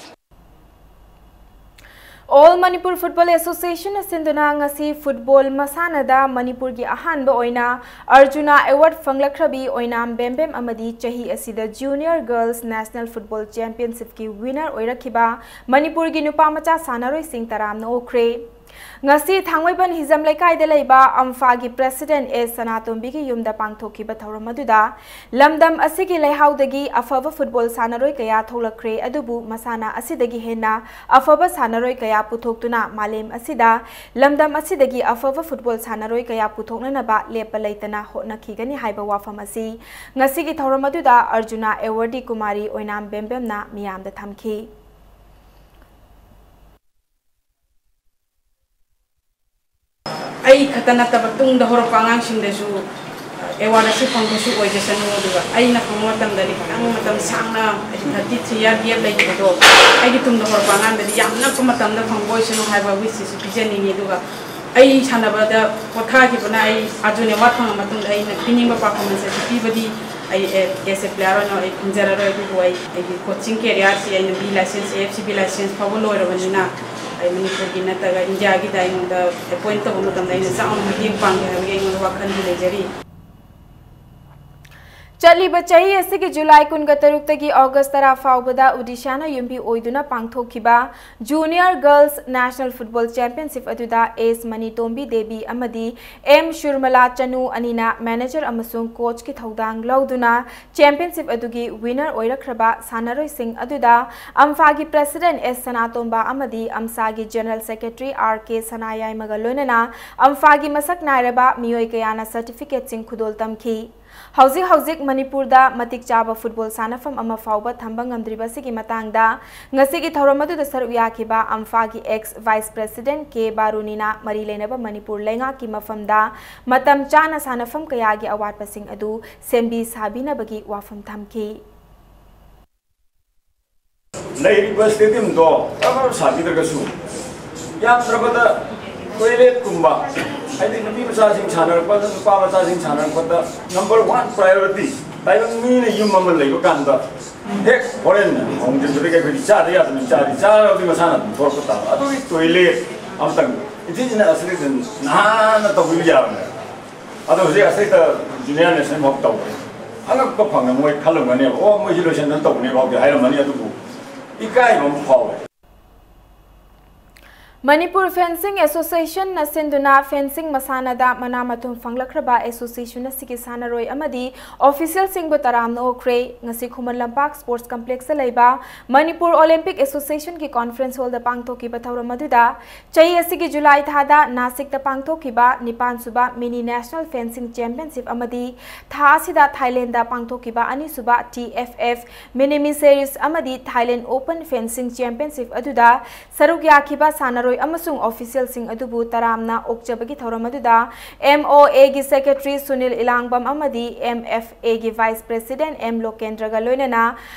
All Manipur Football Associationꯅ ꯁꯤꯟꯗꯨꯅ ꯉꯁꯤ football ꯃꯁꯥꯟꯅꯗ ꯃꯅꯤꯄꯨꯔꯒꯤ ꯑꯍꯥꯟꯕ ꯑꯣꯏꯅ Arjuna Award ꯐꯪꯂꯛꯈ꯭ꯔꯕꯤ ꯑꯣꯏꯅꯥꯝ ꯕꯦꯝꯕꯦꯝ ꯑꯃꯗꯤ ꯆꯍꯤ ꯑꯁꯤꯗ Junior Girls National Football Championshipꯀꯤ winner ꯑꯣꯏꯔꯛꯈꯤꯕ ꯃꯅꯤꯄꯨꯔꯒꯤ ꯅꯨꯄꯥ ꯃꯆꯥ ꯁꯥꯟꯅꯔꯣꯏꯁꯤꯡ ꯇꯔꯥꯝꯅ ꯑꯣꯛꯈ꯭ꯔꯦ꯫ ꯉꯁꯤ ꯊꯥꯡꯃꯩꯕꯟ ꯍꯤꯖꯝ ꯂꯩꯀꯥꯏꯗ ꯂꯩꯕ ꯑꯝꯐꯥꯒꯤ ꯄ꯭ꯔꯦꯁꯤꯗꯦꯟꯠ ꯑꯦꯁ ꯁꯅꯥꯇꯣꯝꯕꯤꯒꯤ ꯌꯨꯝꯗ ꯄꯥꯡꯊꯣꯛꯈꯤꯕ ꯊꯧꯔꯝ ꯑꯗꯨꯗ ꯂꯝꯗꯝ ꯑꯁꯤꯒꯤ ꯂꯩꯍꯥꯎꯗꯒꯤ ꯑꯐꯕ ꯐꯨꯠꯕꯣꯜ ꯁꯥꯟꯅꯔꯣꯏ ꯀꯌꯥ ꯊꯣꯛꯂꯛꯈ꯭ꯔꯦ, ꯑꯗꯨꯕꯨ ꯃꯁꯥꯟꯅ ꯑꯁꯤꯗꯒꯤ ꯍꯦꯟꯅ ꯑꯐꯕ ꯁꯥꯟꯅꯔꯣꯏ ꯀꯌꯥ ꯄꯨꯊꯣꯛꯇꯨꯅ ꯃꯥꯂꯦꯝ ꯑꯁꯤꯗ ꯂꯝꯗꯝ ꯑꯁꯤꯗꯒꯤ ꯑꯐꯕ ꯐꯨꯠꯕꯣꯜ ꯁꯥꯟꯅꯔꯣꯏ ꯀꯌꯥ ꯄꯨꯊꯣꯛꯅꯅꯕ ꯂꯦꯞꯄ ꯂꯩꯇꯅ ꯍꯣꯠꯅꯈꯤꯒꯅꯤ ꯍꯥꯏꯕ ꯋꯥꯐꯝ ꯑꯁꯤ ꯉꯁꯤꯒꯤ ꯊꯧꯔꯝ ꯑꯗꯨꯗ ꯑꯔꯖꯨꯅꯥ ꯑꯦꯋꯥꯔꯗꯤ ꯀꯨꯃꯥꯔꯤ ꯑꯣꯏꯅꯥꯝ ꯕꯦꯝꯕꯦꯝꯅ ꯃꯤꯌꯥꯝꯗ ꯊꯝꯈꯤ꯫ ꯑꯩ ꯈꯛꯇ ꯅꯠꯇꯕ ꯇꯨꯡꯗ ꯍꯧꯔꯛꯄ ꯑꯉꯥꯡꯁꯤꯡꯗꯁꯨ ꯑꯦꯋꯥꯔꯗ ꯑꯁꯤ ꯐꯪꯕꯁꯨ ꯑꯣꯏꯖꯁꯅꯨ꯫ ꯑꯗꯨꯒ ꯑꯩꯅ ꯐꯪꯕ ꯃꯇꯝꯗꯗꯤ ꯈꯤꯇꯪ ꯃꯇꯝ ꯁꯥꯡꯅ, ꯍꯥꯏꯗꯤ ꯊꯥꯔꯇꯤ ꯊ꯭ꯔꯤ ꯏꯌꯥꯔ ꯒꯦꯞ ꯂꯩꯈꯤꯕꯗꯣ, ꯑꯩꯒꯤ ꯇꯨꯡꯗ ꯍꯧꯔꯛꯄ ꯑꯉꯥꯡꯗꯗꯤ ꯌꯥꯝ ꯅꯛꯄ ꯃꯇꯝꯗ ꯐꯪꯕ ꯑꯣꯏꯁꯅꯨ ꯍꯥꯏꯕ ꯋꯤꯁꯁꯤꯁꯨ ꯄꯤꯖꯅꯤꯡꯉꯤ꯫ ꯑꯗꯨꯒ ꯑꯩ ꯁꯥꯟꯅꯕꯗ ꯄꯣꯊꯥꯈꯤꯕꯅ, ꯑꯩ ꯑꯥꯔꯖꯨꯟ ꯑꯦꯋꯥꯔꯗ ꯐꯪꯉ ꯃꯇꯨꯡꯗ ꯑꯩꯅ ꯄꯤꯅꯤꯡꯕ ꯄꯥꯔꯐꯣꯔꯃꯦꯟꯁ ꯑꯁꯤ ꯄꯤꯕꯗꯤ ꯑꯩ ꯑꯦ-, ꯑꯦꯁ ꯑꯦ ꯄ꯭ꯂꯦꯌꯥꯔ ꯑꯣꯏꯅ ꯑꯩ ꯈꯟꯖꯔꯔꯣꯏ꯫ ꯑꯗꯨꯕꯨ ꯑꯩ ꯑꯩꯒꯤ ꯀꯣꯆꯤꯡ ꯀꯦꯔꯤꯌꯔꯁꯤ ꯑꯩꯅ B licence, A F C B licence ꯐꯥꯎꯕ ꯂꯣꯏꯔꯕꯅꯤꯅ, ꯑꯩ ꯃꯅꯤꯄꯨꯔꯒꯤ ꯅꯠꯇ꯭ꯔꯒ ꯏꯟꯗꯤꯌꯥꯒꯤꯗ ꯑꯩꯉꯣꯟꯗ ꯑꯦꯄꯣꯏꯟ ꯇꯧꯕ ꯃꯇꯝꯗ ꯑꯩꯅ ꯆꯥꯎꯅ ꯃꯇꯦꯡ ꯄꯥꯡꯒꯦ ꯍꯥꯏꯕꯒꯤ ꯑꯩꯉꯣꯟꯗ ꯋꯥꯈꯜꯗꯤ ꯂꯩꯖꯔꯤ꯫ ꯆꯠꯂꯤꯕ ꯆꯍꯤ ꯑꯁꯤꯒꯤ ꯖꯨꯂꯥꯏ ꯀꯨꯟꯒ ꯇꯔꯨꯛꯇꯒꯤ ꯑꯣꯒꯁ ꯇꯔꯥ ꯐꯥꯎꯕꯗ ꯎꯗꯤꯁꯥꯅ ꯌꯨꯝꯕꯤ ꯑꯣꯏꯗꯨꯅ ꯄꯥꯡꯊꯣꯛꯈꯤꯕ junior girls national football championship ꯑꯗꯨꯗ ꯑꯦꯁ ꯃꯅꯤꯇꯣꯝꯕꯤ ꯗꯦꯕꯤ ꯑꯃꯗꯤ ꯑꯦꯝ ꯁꯨꯔꯃꯂꯥ ꯆꯅꯨ ꯑꯅꯤꯅ ꯃꯦꯅꯦꯖꯔ ꯑꯃꯁꯨꯡ ꯀꯣꯆꯀꯤ ꯊꯧꯗꯥꯡ ꯂꯧꯗꯨꯅ ꯆꯦꯝꯄꯤꯌꯟꯁꯤꯞ ꯑꯗꯨꯒꯤ ꯋꯤꯅꯔ ꯑꯣꯏꯔꯛꯈ꯭ꯔꯕ ꯁꯥꯟꯅꯔꯣꯏꯁꯤꯡ ꯑꯗꯨꯗ ꯑꯝꯐꯥꯒꯤ ꯄ꯭ꯔꯦꯁꯤꯗꯦꯟꯠ ꯑꯦꯁ ꯁꯅꯥꯇꯣꯝꯕ ꯑꯃꯗꯤ ꯑꯝꯁꯥꯒꯤ ꯖꯦꯅꯔꯦꯜ ꯁꯦꯀ꯭ꯔꯦꯇꯔꯤ ꯑꯥꯔ ꯀꯦ ꯁꯅꯥꯌꯥꯏꯃꯒ ꯂꯣꯏꯅꯅ ꯑꯝꯐꯥꯒꯤ ꯃꯁꯛ ꯅꯥꯏꯔꯕ ꯃꯤꯑꯣꯏ ꯀꯌꯥꯅ ꯁꯔꯇꯤꯐꯤꯀꯦꯠꯁꯤꯡ ꯈꯨꯗꯣꯜ ꯇꯝꯈꯤ꯫ ꯍꯧꯖꯤꯛ ꯍꯧꯖꯤꯛ ꯃꯅꯤꯄꯨꯔꯗ ꯃꯇꯤꯛ ꯆꯥꯕ ꯐꯨꯠꯕꯣꯜ ꯁꯥꯟꯅꯐꯝ ꯑꯃ ꯐꯥꯎꯕ ꯊꯝꯕ ꯉꯝꯗ꯭ꯔꯤꯕꯁꯤꯒꯤ ꯃꯇꯥꯡꯗ ꯉꯁꯤꯒꯤ ꯊꯧꯔꯝ ꯑꯗꯨꯗ ꯁꯔꯨꯛ ꯌꯥꯈꯤꯕ ꯑꯝꯐꯥꯒꯤ ꯑꯦꯛꯁ ꯚꯥꯏꯁ ꯄ꯭ꯔꯦꯁꯤꯗꯦꯟꯠ ꯀꯦ ꯕꯥꯔꯨꯅꯤꯅ ꯃꯔꯤ ꯂꯩꯅꯕ ꯃꯅꯤꯄꯨꯔ ꯂꯩꯉꯥꯛꯀꯤ ꯃꯐꯝꯗ ꯃꯇꯝ ꯆꯥꯅ ꯁꯥꯟꯅꯐꯝ ꯀꯌꯥꯒꯤ ꯑꯋꯥꯠꯄꯁꯤꯡ ꯑꯗꯨ ꯁꯦꯝꯕꯤ ꯁꯥꯕꯤꯅꯕꯒꯤ ꯋꯥꯐꯝ ꯊꯝꯈꯤ꯫ ꯂꯩꯔꯤꯕ ꯁ꯭ꯇꯦꯗꯤꯌꯝꯗꯣ ꯐꯖꯅ ꯁꯥꯕꯤꯗ꯭ꯔꯒꯁꯨ, ꯌꯥꯝꯗ꯭ꯔꯕꯗ ꯇꯣꯏꯂꯦꯠꯀꯨꯝꯕ, ꯍꯥꯏꯗꯤ ꯅꯨꯄꯤ ꯃꯆꯥꯁꯤꯡ ꯁꯥꯟꯅꯔꯛꯄꯗ, ꯅꯨꯄꯥ ꯃꯆꯥꯁꯤꯡ ꯁꯥꯟꯅꯔꯛꯄꯗ ꯅꯝꯕꯔ ꯋꯥꯟ ꯄ꯭ꯔꯥꯏꯌꯣꯔꯤꯇꯤ, ꯇꯥꯏꯕꯪ ꯃꯤꯅ ꯌꯨꯝ ꯑꯃ ꯂꯩꯕ ꯀꯥꯟꯗ ꯍꯦꯛ ꯍꯣꯔꯦꯟ ꯍꯣꯡꯖꯤꯟꯕꯗꯒꯤ ꯑꯩꯈꯣꯏꯗꯤ ꯆꯥꯗ ꯌꯥꯗꯕꯅꯤ, ꯆꯥꯗꯤ ꯆꯥꯔꯕꯗꯤ ꯃꯁꯥꯅ ꯑꯗꯨꯝ ꯊꯣꯔꯛꯄ ꯇꯥꯕ꯫ ꯑꯗꯨꯒꯤ ꯇꯣꯏꯂꯦꯠ ꯑꯃꯇꯪ ꯏꯟꯊꯤ ꯅꯍꯥꯟꯅ ꯇꯧꯕꯤꯕ ꯌꯥꯕꯅꯦ꯫ ꯑꯗꯣ ꯍꯧꯖꯤꯛ ꯑꯁꯤꯗ ꯖꯨꯅꯤꯌꯔ ꯅꯦꯁꯅꯦꯜ ꯐꯥꯎ ꯇꯧꯔꯦ꯫ ꯑꯉꯛꯄ ꯐꯪꯅ ꯃꯣꯏ ꯈꯜꯂꯝꯒꯅꯦꯕ, "ꯑꯣ, ꯃꯣꯏꯁꯤ ꯂꯣꯏꯁꯤꯟꯗꯅ ꯇꯧꯕꯅꯦ" ꯐꯥꯎꯗꯤ ꯍꯥꯏꯔꯝꯃꯅꯤ, ꯑꯗꯨꯕꯨ ꯏꯀꯥꯏꯕ ꯑꯃ ꯐꯥꯎꯋꯦ꯫ ꯃꯅꯤꯄꯨꯔ ꯐꯦꯟꯁꯤꯡ ꯑꯦꯁꯣꯁꯤꯌꯦꯁꯟꯅ ꯁꯤꯟꯗꯨꯅ ꯐꯦꯟꯁꯤꯡ ꯃꯁꯥꯟꯅꯗ ꯃꯅꯥ ꯃꯊꯨꯝ ꯐꯪꯂꯛꯈ꯭ꯔꯕ ꯑꯦꯁꯣꯁꯤꯌꯦꯁꯟ ꯑꯁꯤꯒꯤ ꯁꯥꯟꯅꯔꯣꯏ ꯑꯃꯗꯤ ꯑꯣꯐꯤꯁꯤꯌꯦꯜꯁꯤꯡꯕꯨ ꯇꯔꯥꯝꯅ ꯑꯣꯛꯈ꯭ꯔꯦ꯫ ꯉꯁꯤ ꯈꯨꯃꯟ ꯂꯝꯄꯥꯛ ꯁ꯭ꯄꯣꯔꯠꯁ ꯀꯝꯄ꯭ꯂꯦꯛꯁꯇ ꯂꯩꯕ ꯃꯅꯤꯄꯨꯔ ꯑꯣꯂꯤꯝꯄꯤꯛ ꯑꯦꯁꯣꯁꯤꯌꯦꯁꯟꯒꯤ ꯀꯣꯟꯐ꯭ꯔꯦꯟꯁ ꯍꯣꯜꯗ ꯄꯥꯡꯊꯣꯛꯈꯤꯕ ꯊꯧꯔꯝ ꯑꯗꯨꯗ ꯆꯍꯤ ꯑꯁꯤꯒꯤ ꯖꯨꯂꯥꯏ ꯊꯥꯗ ꯅꯥꯁꯤꯛꯇ ꯄꯥꯡꯊꯣꯛꯈꯤꯕ ꯅꯤꯄꯥꯟ ꯁꯨꯕ ꯃꯤꯅꯤ ꯅꯦꯁꯅꯦꯜ ꯐꯦꯟꯁꯤꯡ ꯆꯦꯝꯄꯤꯌꯟꯁꯤꯞ ꯑꯃꯗꯤ ꯊꯥ ꯑꯁꯤꯗ ꯊꯥꯏꯂꯦꯟꯗ ꯄꯥꯡꯊꯣꯛꯈꯤꯕ ꯑꯅꯤꯁꯨꯕ ꯇꯤ ꯑꯦꯐ ꯑꯦꯐ ꯃꯤꯅꯤ ꯃꯤꯁꯦꯔꯤꯁ ꯑꯃꯗꯤ ꯊꯥꯏꯂꯦꯟ ꯑꯣꯄꯟ ꯐꯦꯟꯁꯤꯡ ꯆꯦꯝꯄꯤꯌꯟꯁꯤꯞ ꯑꯗꯨꯗ ꯁꯔꯨꯛ ꯌꯥꯈꯤꯕ ꯁꯥꯟꯅꯔꯣꯏ ꯑꯃꯁꯨꯡ ꯑꯣꯐꯤꯁꯤꯌꯦꯜꯁꯤꯡ ꯑꯗꯨꯕꯨ ꯇꯔꯥꯝꯅ ꯑꯣꯛꯆꯕꯒꯤ ꯊꯧꯔꯝ ꯑꯗꯨꯗ ꯑꯦꯝ ꯑꯣ ꯑꯦꯒꯤ ꯁꯦꯀ꯭ꯔꯦꯇꯔꯤ ꯁꯨꯅꯤꯜ ꯏꯂꯥꯡꯕꯝ ꯑꯃꯗꯤ ꯑꯦꯝ ꯑꯦꯐ ꯑꯦꯒꯤ ꯚꯥꯏꯁ ꯄ꯭ꯔꯦꯁꯤꯗꯦꯟꯠ ꯑꯦꯝ ꯂꯣꯀꯦꯟꯗ꯭ꯔꯒ ꯂꯣꯏꯅꯅ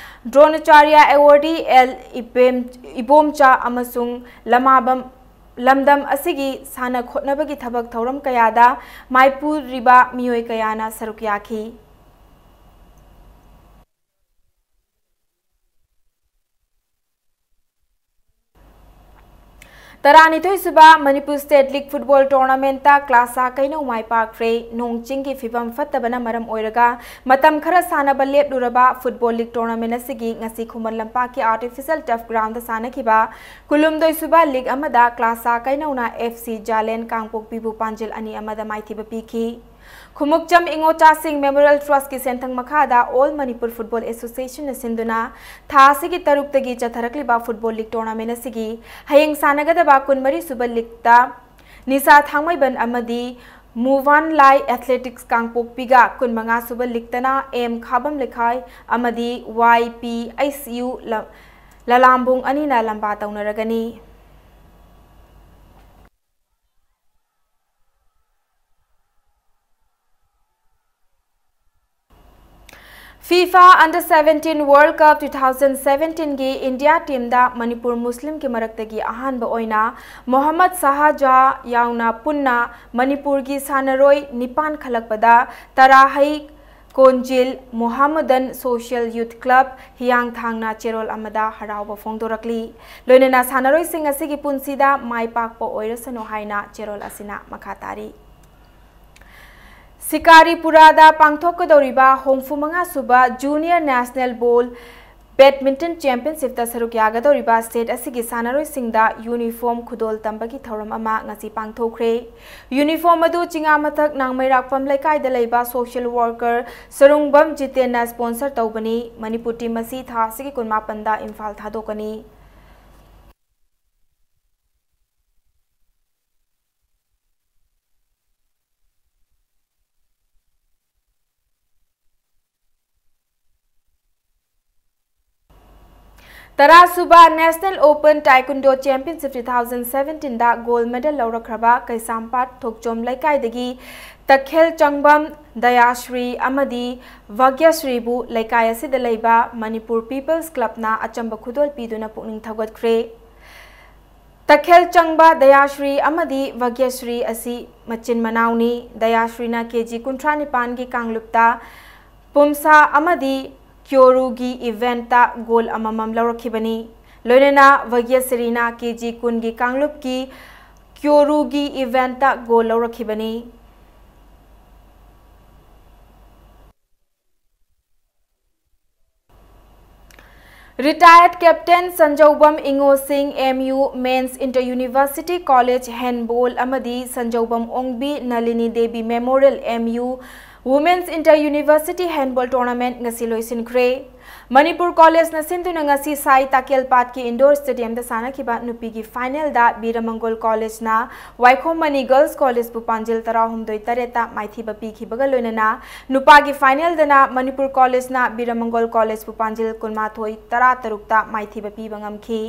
ꯗ꯭ꯔꯣꯅꯥꯆꯥꯔ꯭ꯌ ꯑꯦꯋꯥꯔꯗꯤ ꯑꯦꯜ ꯏꯕꯦꯝ-, ꯏꯕꯣꯝꯆꯥ ꯑꯃꯁꯨꯡ ꯂꯃꯥꯕꯝ ꯂꯝꯗꯝ ꯑꯁꯤꯒꯤ ꯁꯥꯟꯅ ꯈꯣꯠꯅꯕꯒꯤ ꯊꯕꯛ ꯊꯧꯔꯝ ꯀꯌꯥꯗ ꯃꯥꯏꯄꯨꯔꯤꯕ ꯃꯤꯑꯣꯏ ꯀꯌꯥꯅ ꯁꯔꯨꯛ ꯌꯥꯈꯤ꯫ ꯇꯔꯥꯅꯤꯊꯣꯏ ꯁꯨꯕ ꯃꯅꯤꯄꯨꯔ ꯁ꯭ꯇꯦꯠ ꯂꯤꯒ ꯐꯨꯠꯕꯣꯜ ꯇꯣꯔꯅꯥꯃꯦꯟꯠꯇ ꯀ꯭ꯂꯥꯁꯥ ꯀꯩꯅꯧ ꯃꯥꯏ ꯄꯥꯛꯈ꯭ꯔꯦ꯫ ꯅꯣꯡ ꯆꯤꯡꯒꯤ ꯐꯤꯕꯝ ꯐꯠꯇꯕꯅ ꯃꯔꯝ ꯑꯣꯏꯔꯒ ꯃꯇꯝ ꯈꯔ ꯁꯥꯟꯅꯕ ꯂꯦꯞꯂꯨꯔꯕ ꯐꯨꯠꯕꯣꯜ ꯂꯤꯒ ꯇꯣꯔꯅꯥꯃꯦꯟꯠ ꯑꯁꯤꯒꯤ ꯉꯁꯤ ꯈꯨꯃꯟ ꯂꯝꯄꯥꯛꯀꯤ ꯑꯥꯔꯇꯤꯐꯤꯁꯤꯌꯦꯜ ꯇꯔꯐ ꯒ꯭ꯔꯥꯎꯟꯗ ꯁꯥꯟꯅꯈꯤꯕ ꯀꯨꯜꯍꯨꯝꯗꯣꯏ ꯁꯨꯕ ꯂꯤꯒ ꯑꯃꯗ ꯀ꯭ꯂꯥꯁꯥ ꯀꯩꯅꯧꯅ ꯑꯦꯐ ꯁꯤ ꯖꯥꯂꯦꯟ ꯀꯥꯡꯄꯣꯛꯄꯤꯕꯨ ꯄꯥꯟꯖꯤꯜ ꯑꯅꯤ ꯑꯃꯗ ꯃꯥꯏꯊꯤꯕ ꯄꯤꯈꯤ꯫ ꯈꯨꯃꯨꯛꯆꯝ ꯏꯉꯣꯆꯥꯁꯤꯡ ꯃꯦꯃꯣꯔꯤꯌꯦꯜ ꯇ꯭ꯔꯁꯀꯤ ꯁꯦꯟꯊꯪ ꯃꯈꯥꯗ ꯑꯣꯜ ꯃꯅꯤꯄꯨꯔ ꯐꯨꯠꯕꯣꯜ ꯑꯦꯁꯣꯁꯤꯌꯦꯁꯟꯅ ꯁꯤꯟꯗꯨꯅ ꯊꯥ ꯑꯁꯤꯒꯤ ꯇꯔꯨꯛꯇꯒꯤ ꯆꯠꯊꯔꯛꯂꯤꯕ ꯐꯨꯠꯕꯣꯜ ꯂꯤꯒ ꯇꯣꯔꯅꯥꯃꯦꯟꯠ ꯑꯁꯤꯒꯤ ꯍꯌꯦꯡ ꯁꯥꯟꯅꯒꯗꯕ ꯀꯨꯟꯃꯔꯤ ꯁꯨꯕ ꯂꯤꯒꯇ ꯅꯤꯁꯥ ꯊꯥꯡꯃꯩꯕꯟ ꯑꯃꯗꯤ ꯃꯨꯚꯥꯟ ꯂꯥꯏ ꯑꯦꯊꯂꯦꯇꯤꯛꯁ ꯀꯥꯡꯄꯣꯛꯄꯤꯒ, ꯀꯨꯟꯃꯉꯥ ꯁꯨꯕ ꯂꯤꯒꯇꯅ ꯑꯦꯝ ꯈꯥꯕꯝ ꯂꯩꯈꯥꯏ ꯑꯃꯗꯤ ꯋꯥꯏ ꯄꯤ ꯑꯩꯆ ꯌꯨ ꯂ-, ꯂꯂꯥꯝꯕꯨꯡ ꯑꯅꯤꯅ ꯂꯝꯕꯥ ꯇꯧꯅꯔꯒꯅꯤ꯫ FIFA Under seventeen World Cup two thousand seventeenꯒꯤ ꯏꯟꯗꯤꯌꯥ ꯇꯤꯝꯗ ꯃꯅꯤꯄꯨꯔ ꯃꯨꯁꯂꯤꯝꯒꯤ ꯃꯔꯛꯇꯒꯤ ꯑꯍꯥꯟꯕ ꯑꯣꯏꯅ ꯃꯣꯍꯝꯃꯗ ꯁꯥꯍꯖꯥ ꯌꯥꯎꯅ ꯄꯨꯟꯅ ꯃꯅꯤꯄꯨꯔꯒꯤ ꯁꯥꯟꯅꯔꯣꯏ ꯅꯤꯄꯥꯟ ꯈꯜꯂꯛꯄꯗ ꯇꯔꯥꯍꯩ ꯀꯣꯟꯖꯤꯜ ꯃꯣꯍꯝꯃꯗꯟ ꯁꯣꯁꯤꯌꯦꯜ ꯌꯨꯊ ꯀ꯭ꯂꯕ ꯍꯤꯌꯥꯡꯊꯥꯡꯅ ꯆꯦꯔꯣꯜ ꯑꯃꯗ ꯍꯔꯥꯎꯕ ꯐꯣꯡꯗꯣꯔꯛꯂꯤ꯫ ꯂꯣꯏꯅꯅ ꯁꯥꯟꯅꯔꯣꯏꯁꯤꯡ ꯑꯁꯤꯒꯤ ꯄꯨꯟꯁꯤꯗ ꯃꯥꯏ ꯄꯥꯛꯄ ꯑꯣꯏꯔꯁꯅꯨ ꯍꯥꯏꯅ ꯆꯦꯔꯣꯜ ꯑꯁꯤꯅ ꯃꯈꯥ ꯇꯥꯔꯤ꯫ ꯁꯤꯀꯥꯔꯤꯄꯨꯔꯥꯗ ꯄꯥꯡꯊꯣꯛꯀꯗꯧꯔꯤꯕ ꯍꯨꯝꯐꯨ ꯃꯉꯥ ꯁꯨꯕ ꯖꯨꯅꯤꯌꯔ ꯅꯦꯁꯅꯦꯜ ꯕꯣꯜ Badminton Championshipꯇ ꯁꯔꯨꯛ ꯌꯥꯒꯗꯧꯔꯤꯕ state ꯑꯁꯤꯒꯤ ꯁꯥꯟꯅꯔꯣꯏꯁꯤꯡꯗ uniform ꯈꯨꯗꯣꯜ ꯇꯝꯕꯒꯤ ꯊꯧꯔꯝ ꯑꯃ ꯉꯁꯤ ꯄꯥꯡꯊꯣꯛꯈ꯭ꯔꯦ꯫ Uniform ꯑꯗꯨ ꯆꯤꯉꯥꯃꯊꯛ ꯅꯥꯡꯃꯩꯔꯥꯛꯄꯝ ꯂꯩꯀꯥꯏꯗ ꯂꯩꯕ social worker ꯁꯔꯨꯡꯕꯝ ꯖꯤꯇꯦꯟꯅ sponsor ꯇꯧꯕꯅꯤ꯫ ꯃꯅꯤꯄꯨꯔ team ꯑꯁꯤ ꯊꯥ ꯑꯁꯤꯒꯤ ꯀꯨꯟꯃꯥꯄꯟꯗ Imphal ꯊꯥꯗꯣꯛꯀꯅꯤ꯫ ꯇꯔꯥꯁꯨꯕ National Open Taekwondo Championship two thousand seventeenꯗ gold medal ꯂꯧꯔꯛꯈ꯭ꯔꯕ ꯀꯩꯁꯥꯝꯄꯥꯠ ꯊꯣꯛꯆꯣꯝ ꯂꯩꯀꯥꯏꯗꯒꯤ ꯇꯈꯦꯜ ꯆꯪꯕꯝ ꯗꯌꯥꯁ꯭ꯔꯤ ꯑꯃꯗꯤ ꯚꯥꯒ꯭ꯌꯁ꯭ꯔꯤꯕꯨ ꯂꯩꯀꯥꯏ ꯑꯁꯤꯗ ꯂꯩꯕ ꯃꯅꯤꯄꯨꯔ People's Clubꯅ ꯑꯆꯝꯕ ꯈꯨꯗꯣꯜ ꯄꯤꯗꯨꯅ ꯄꯨꯛꯅꯤꯡ ꯊꯧꯒꯠꯈ꯭ꯔꯦ꯫ ꯇꯈꯦꯜ ꯆꯪꯕ ꯗꯌꯥꯁ꯭ꯔꯤ ꯑꯃꯗꯤ ꯚꯥꯒ꯭ꯌꯁ꯭ꯔꯤ ꯑꯁꯤ ꯃꯆꯤꯟ ꯃꯅꯥꯎꯅꯤ꯫ ꯗꯌꯥꯁ꯭ꯔꯤꯅ ꯀꯦ ꯖꯤ ꯀꯨꯟꯊ꯭ꯔꯥ ꯅꯤꯄꯥꯟꯒꯤ ꯀꯥꯡꯂꯨꯞꯇ ꯄꯨꯝꯁꯥ ꯑꯃꯗꯤ ꯀ꯭ꯌꯣꯔꯨꯒꯤ eventꯇ gold ꯑꯃꯃꯝ ꯂꯧꯔꯛꯈꯤꯕꯅꯤ꯫ ꯂꯣꯏꯅꯅ ꯚꯥꯒ꯭ꯌꯁ꯭ꯔꯤꯅ ꯀꯦ ꯖꯤ ꯀꯨꯟꯒꯤ ꯀꯥꯡꯂꯨꯞꯀꯤ ꯀ꯭ꯌꯣꯔꯨꯒꯤ eventꯇ gold ꯂꯧꯔꯛꯈꯤꯕꯅꯤ꯫ Retired Captain ꯁꯟꯖꯧꯕꯝ ꯏꯉꯣꯁꯤꯡ, M U Men's Inter University College Handball ꯑꯃꯗꯤ ꯁꯟꯖꯧꯕꯝ ꯑꯣꯡꯕꯤ ꯅꯂꯤꯅꯤ Devi Memorial M U Women's Inter University Handball Tournament ꯉꯁꯤ ꯂꯣꯏꯁꯤꯟꯈ꯭ꯔꯦ꯫ ꯃꯅꯤꯄꯨꯔ Collegeꯅ ꯁꯤꯟꯗꯨꯅ ꯉꯁꯤ ꯁꯥꯏ ꯇꯥꯀꯦꯜꯄꯥꯠꯀꯤ indoor stadiumꯗ ꯁꯥꯟꯅꯈꯤꯕ ꯅꯨꯄꯤꯒꯤ finalꯗ ꯕꯤꯔꯃꯪꯒꯣꯜ Collegeꯅ ꯋꯥꯏꯈꯣꯝ ꯃꯅꯤ Girls Collegeꯕꯨ ꯄꯥꯟꯖꯤꯜ ꯇꯔꯥꯍꯨꯝꯗꯣꯏ ꯇꯔꯦꯠꯇ ꯃꯥꯏꯊꯤꯕ ꯄꯤꯈꯤꯕꯒ ꯂꯣꯏꯅꯅ ꯅꯨꯄꯥꯒꯤ finalꯗꯅ ꯃꯅꯤꯄꯨꯔ Collegeꯅ ꯕꯤꯔꯃꯪꯒꯣꯜ Collegeꯕꯨ ꯄꯥꯟꯖꯤꯜ ꯀꯨꯟꯃꯥꯊꯣꯏ ꯇꯔꯥꯇꯔꯨꯛꯇ ꯃꯥꯏꯊꯤꯕ ꯄꯤꯕ ꯉꯝꯈꯤ꯫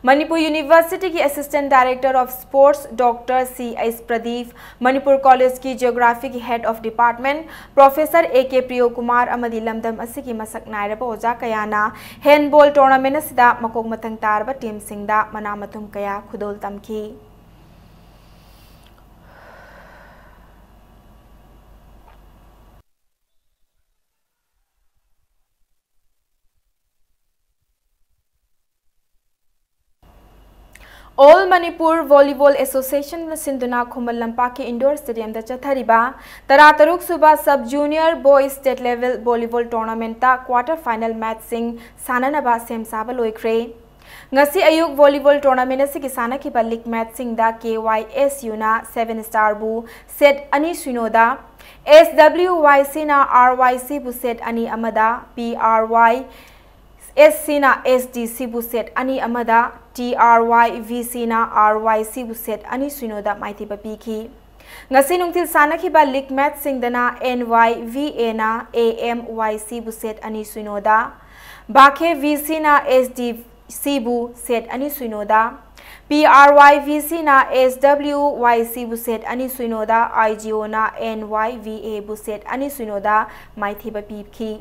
Manipur Universityꯒꯤ Assistant Director of Sports Doctor C H Pradeep, Manipur Collegeꯀꯤ Geographyꯒꯤ Head of Department Professor A K Priyokumar ꯑꯃꯗꯤ ꯂꯝꯗꯝ ꯑꯁꯤꯒꯤ ꯃꯁꯛ ꯅꯥꯏꯔꯕ ꯑꯣꯖꯥ ꯀꯌꯥꯅ handball tournament ꯑꯁꯤꯗ ꯃꯀꯣꯛ ꯃꯊꯪ ꯇꯥꯔꯕ teamꯁꯤꯡꯗ ꯃꯅꯥ ꯃꯊꯨꯝ ꯀꯌꯥ ꯈꯨꯗꯣꯜ ꯇꯝꯈꯤ꯫ All Manipur Volleyball Association ꯅ ꯁꯤꯟꯗꯨꯅ ꯈꯨꯃꯟ ꯂꯝꯄꯥꯛꯀꯤ indoor stadium ꯗ ꯆꯠꯊꯔꯤꯕ ꯇꯔꯥꯇꯔꯨꯛ ꯁꯨꯕ Sub Junior Boys State Level Volleyball Tournament ꯇ quarter final match ꯁꯤꯡ ꯁꯥꯟꯅꯅꯕ ꯁꯦꯝ ꯁꯥꯕ ꯂꯣꯏꯈ꯭ꯔꯦ꯫ ꯉꯁꯤ ꯑꯌꯨꯛ volleyball tournament ꯑꯁꯤꯒꯤ ꯁꯥꯟꯅꯈꯤꯕ league match ꯁꯤꯡꯗ K Y S U ꯅ Seven Star ꯕꯨ set ꯑꯅꯤ ꯁꯤꯅꯣꯗ, S W Y C ꯅ R Y C ꯕꯨ set ꯑꯅꯤ ꯑꯃꯗ, P R Y S C ꯅ S D C ꯕꯨ set ꯑꯅꯤ ꯑꯃꯗ, T R Y V C ꯅ R Y C ꯕꯨ set ꯑꯅꯤ ꯁꯤꯅꯣꯗ ꯃꯥꯏꯊꯤꯕ ꯄꯤꯈꯤ꯫ ꯉꯁꯤ ꯅꯨꯡꯊꯤꯜ ꯁꯥꯟꯅꯈꯤꯕ league match ꯁꯤꯡꯗꯅ N Y V A ꯅ A M Y C ꯕꯨ set ꯑꯅꯤ ꯁꯤꯅꯣꯗ, ꯕꯥꯈꯦ V C ꯅ S D C ꯕꯨ set ꯑꯅꯤ ꯁꯤꯅꯣꯗ, P R Y V C ꯅ S W Y C ꯕꯨ set ꯑꯅꯤ ꯁꯤꯅꯣꯗ, I G O ꯅ N Y V A ꯕꯨ set ꯑꯅꯤ ꯁꯤꯅꯣꯗ ꯃꯥꯏꯊꯤꯕ ꯄꯤꯈꯤ꯫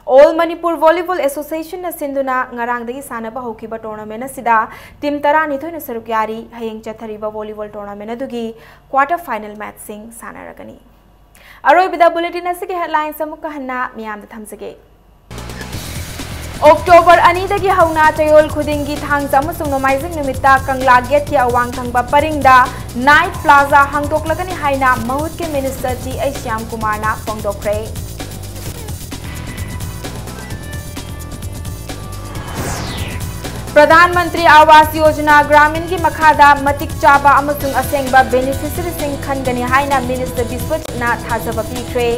All Manipur Volleyball Association ꯅ ꯁꯤꯟꯗꯨꯅ ꯉꯔꯥꯡꯗꯒꯤ ꯁꯥꯟꯅꯕ ꯍꯧꯈꯤꯕ tournament ꯑꯁꯤꯗ team ꯇꯔꯥꯅꯤꯊꯣꯏꯅ ꯁꯔꯨꯛ ꯌꯥꯔꯤ꯫ ꯍꯌꯦꯡ ꯆꯠꯊꯔꯤꯕ volleyball tournament ꯑꯗꯨꯒꯤ quarter final match ꯁꯤꯡ ꯁꯥꯟꯅꯔꯒꯅꯤ꯫ ꯑꯔꯣꯏꯕꯗ bulletin ꯑꯁꯤꯒꯤ headlines ꯑꯃꯨꯛꯀ ꯍꯟꯅ ꯃꯤꯌꯥꯝꯗ ꯊꯝꯖꯒꯦ꯫ October ꯑꯅꯤꯗꯒꯤ ꯍꯧꯅ ꯆꯌꯣꯜ ꯈꯨꯗꯤꯡꯒꯤ ꯊꯥꯡꯖ ꯑꯃꯁꯨꯡ ꯅꯣꯡꯃꯥꯏꯖꯤꯡ ꯅꯨꯃꯤꯠꯇ ꯀꯪꯂꯥ gate ꯀꯤ ꯑꯋꯥꯡ ꯊꯪꯕ ꯄꯔꯤꯡꯗ night plaza ꯍꯥꯡꯗꯣꯛꯂꯒꯅꯤ ꯍꯥꯏꯅ ꯃꯍꯨꯠꯀꯤ minister T H ꯁ꯭ꯌꯥꯝ ꯀꯨꯃꯥꯔꯅ ꯐꯣꯡꯗꯣꯛꯈ꯭ꯔꯦ꯫ ꯄ꯭ꯔꯙꯥꯟ ꯃꯟꯇ꯭ꯔꯤ ꯑꯥꯋꯥꯁ ꯌꯣꯖꯅꯥ ꯒ꯭ꯔꯥꯃꯤꯟꯒꯤ ꯃꯈꯥꯗ ꯃꯇꯤꯛ ꯆꯥꯕ ꯑꯃꯁꯨꯡ ꯑꯁꯦꯡꯕ beneficiary ꯁꯤꯡ ꯈꯟꯒꯅꯤ ꯍꯥꯏꯅ minister ꯕꯤꯁ꯭ꯋꯖꯤꯠꯅ ꯊꯥꯖꯕ ꯄꯤꯈ꯭ꯔꯦ꯫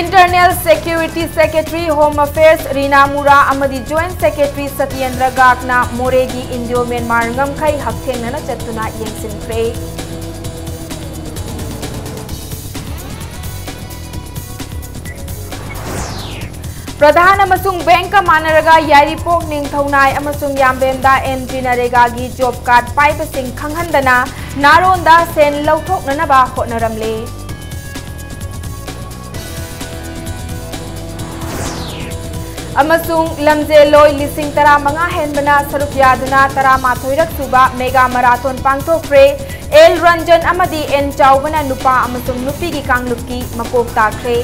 Internal Security Secretary Home Affairs ꯔꯤꯅꯥ ꯃꯨꯔꯥ ꯑꯃꯗꯤ Joint Secretary ꯁꯇ꯭ꯌꯦꯟꯗ꯭ꯔ ꯒꯥꯔꯒꯅ ꯃꯣꯔꯦꯒꯤ Indo-Myanmar ꯉꯝꯈꯩ ꯍꯛꯊꯦꯡꯅꯅ ꯆꯠꯇꯨꯅ ꯌꯦꯡꯁꯤꯟꯈ꯭ꯔꯦ꯫ ꯄ꯭ꯔꯙꯥꯟ ꯑꯃꯁꯨꯡ ꯕꯦꯡꯛꯀ ꯃꯥꯟꯅꯔꯒ ꯌꯥꯏꯔꯤꯄꯣꯛ, ꯅꯤꯡꯊꯧꯅꯥꯏ ꯑꯃꯁꯨꯡ ꯌꯥꯝꯕꯦꯝꯗ ꯑꯦꯟ ꯖꯤ ꯅꯔꯦꯒꯥꯒꯤ job card ꯄꯥꯏꯕꯁꯤꯡ ꯈꯪꯍꯟꯗꯅ ꯅꯥꯔꯣꯟꯗ ꯁꯦꯟ ꯂꯧꯊꯣꯛꯅꯅꯕ ꯍꯣꯠꯅꯔꯝꯂꯦ꯫ ꯑꯃꯁꯨꯡ ꯂꯝꯖꯦꯜꯂꯣꯏ ꯂꯤꯁꯤꯡ ꯇꯔꯥꯃꯉꯥ ꯍꯦꯟꯕꯅ ꯁꯔꯨꯛ ꯌꯥꯗꯨꯅ ꯇꯔꯥꯃꯥꯊꯣꯏꯔꯛ ꯁꯨꯕ mega marathon ꯄꯥꯡꯊꯣꯛꯈ꯭ꯔꯦ꯫ ꯑꯦꯜ ꯔꯟꯖꯟ ꯑꯃꯗꯤ ꯑꯦꯟ ꯆꯥꯎꯕꯅ ꯅꯨꯄꯥ ꯑꯃꯁꯨꯡ ꯅꯨꯄꯤꯒꯤ ꯀꯥꯡꯂꯨꯞꯀꯤ ꯃꯀꯣꯛ ꯇꯥꯈ꯭ꯔꯦ꯫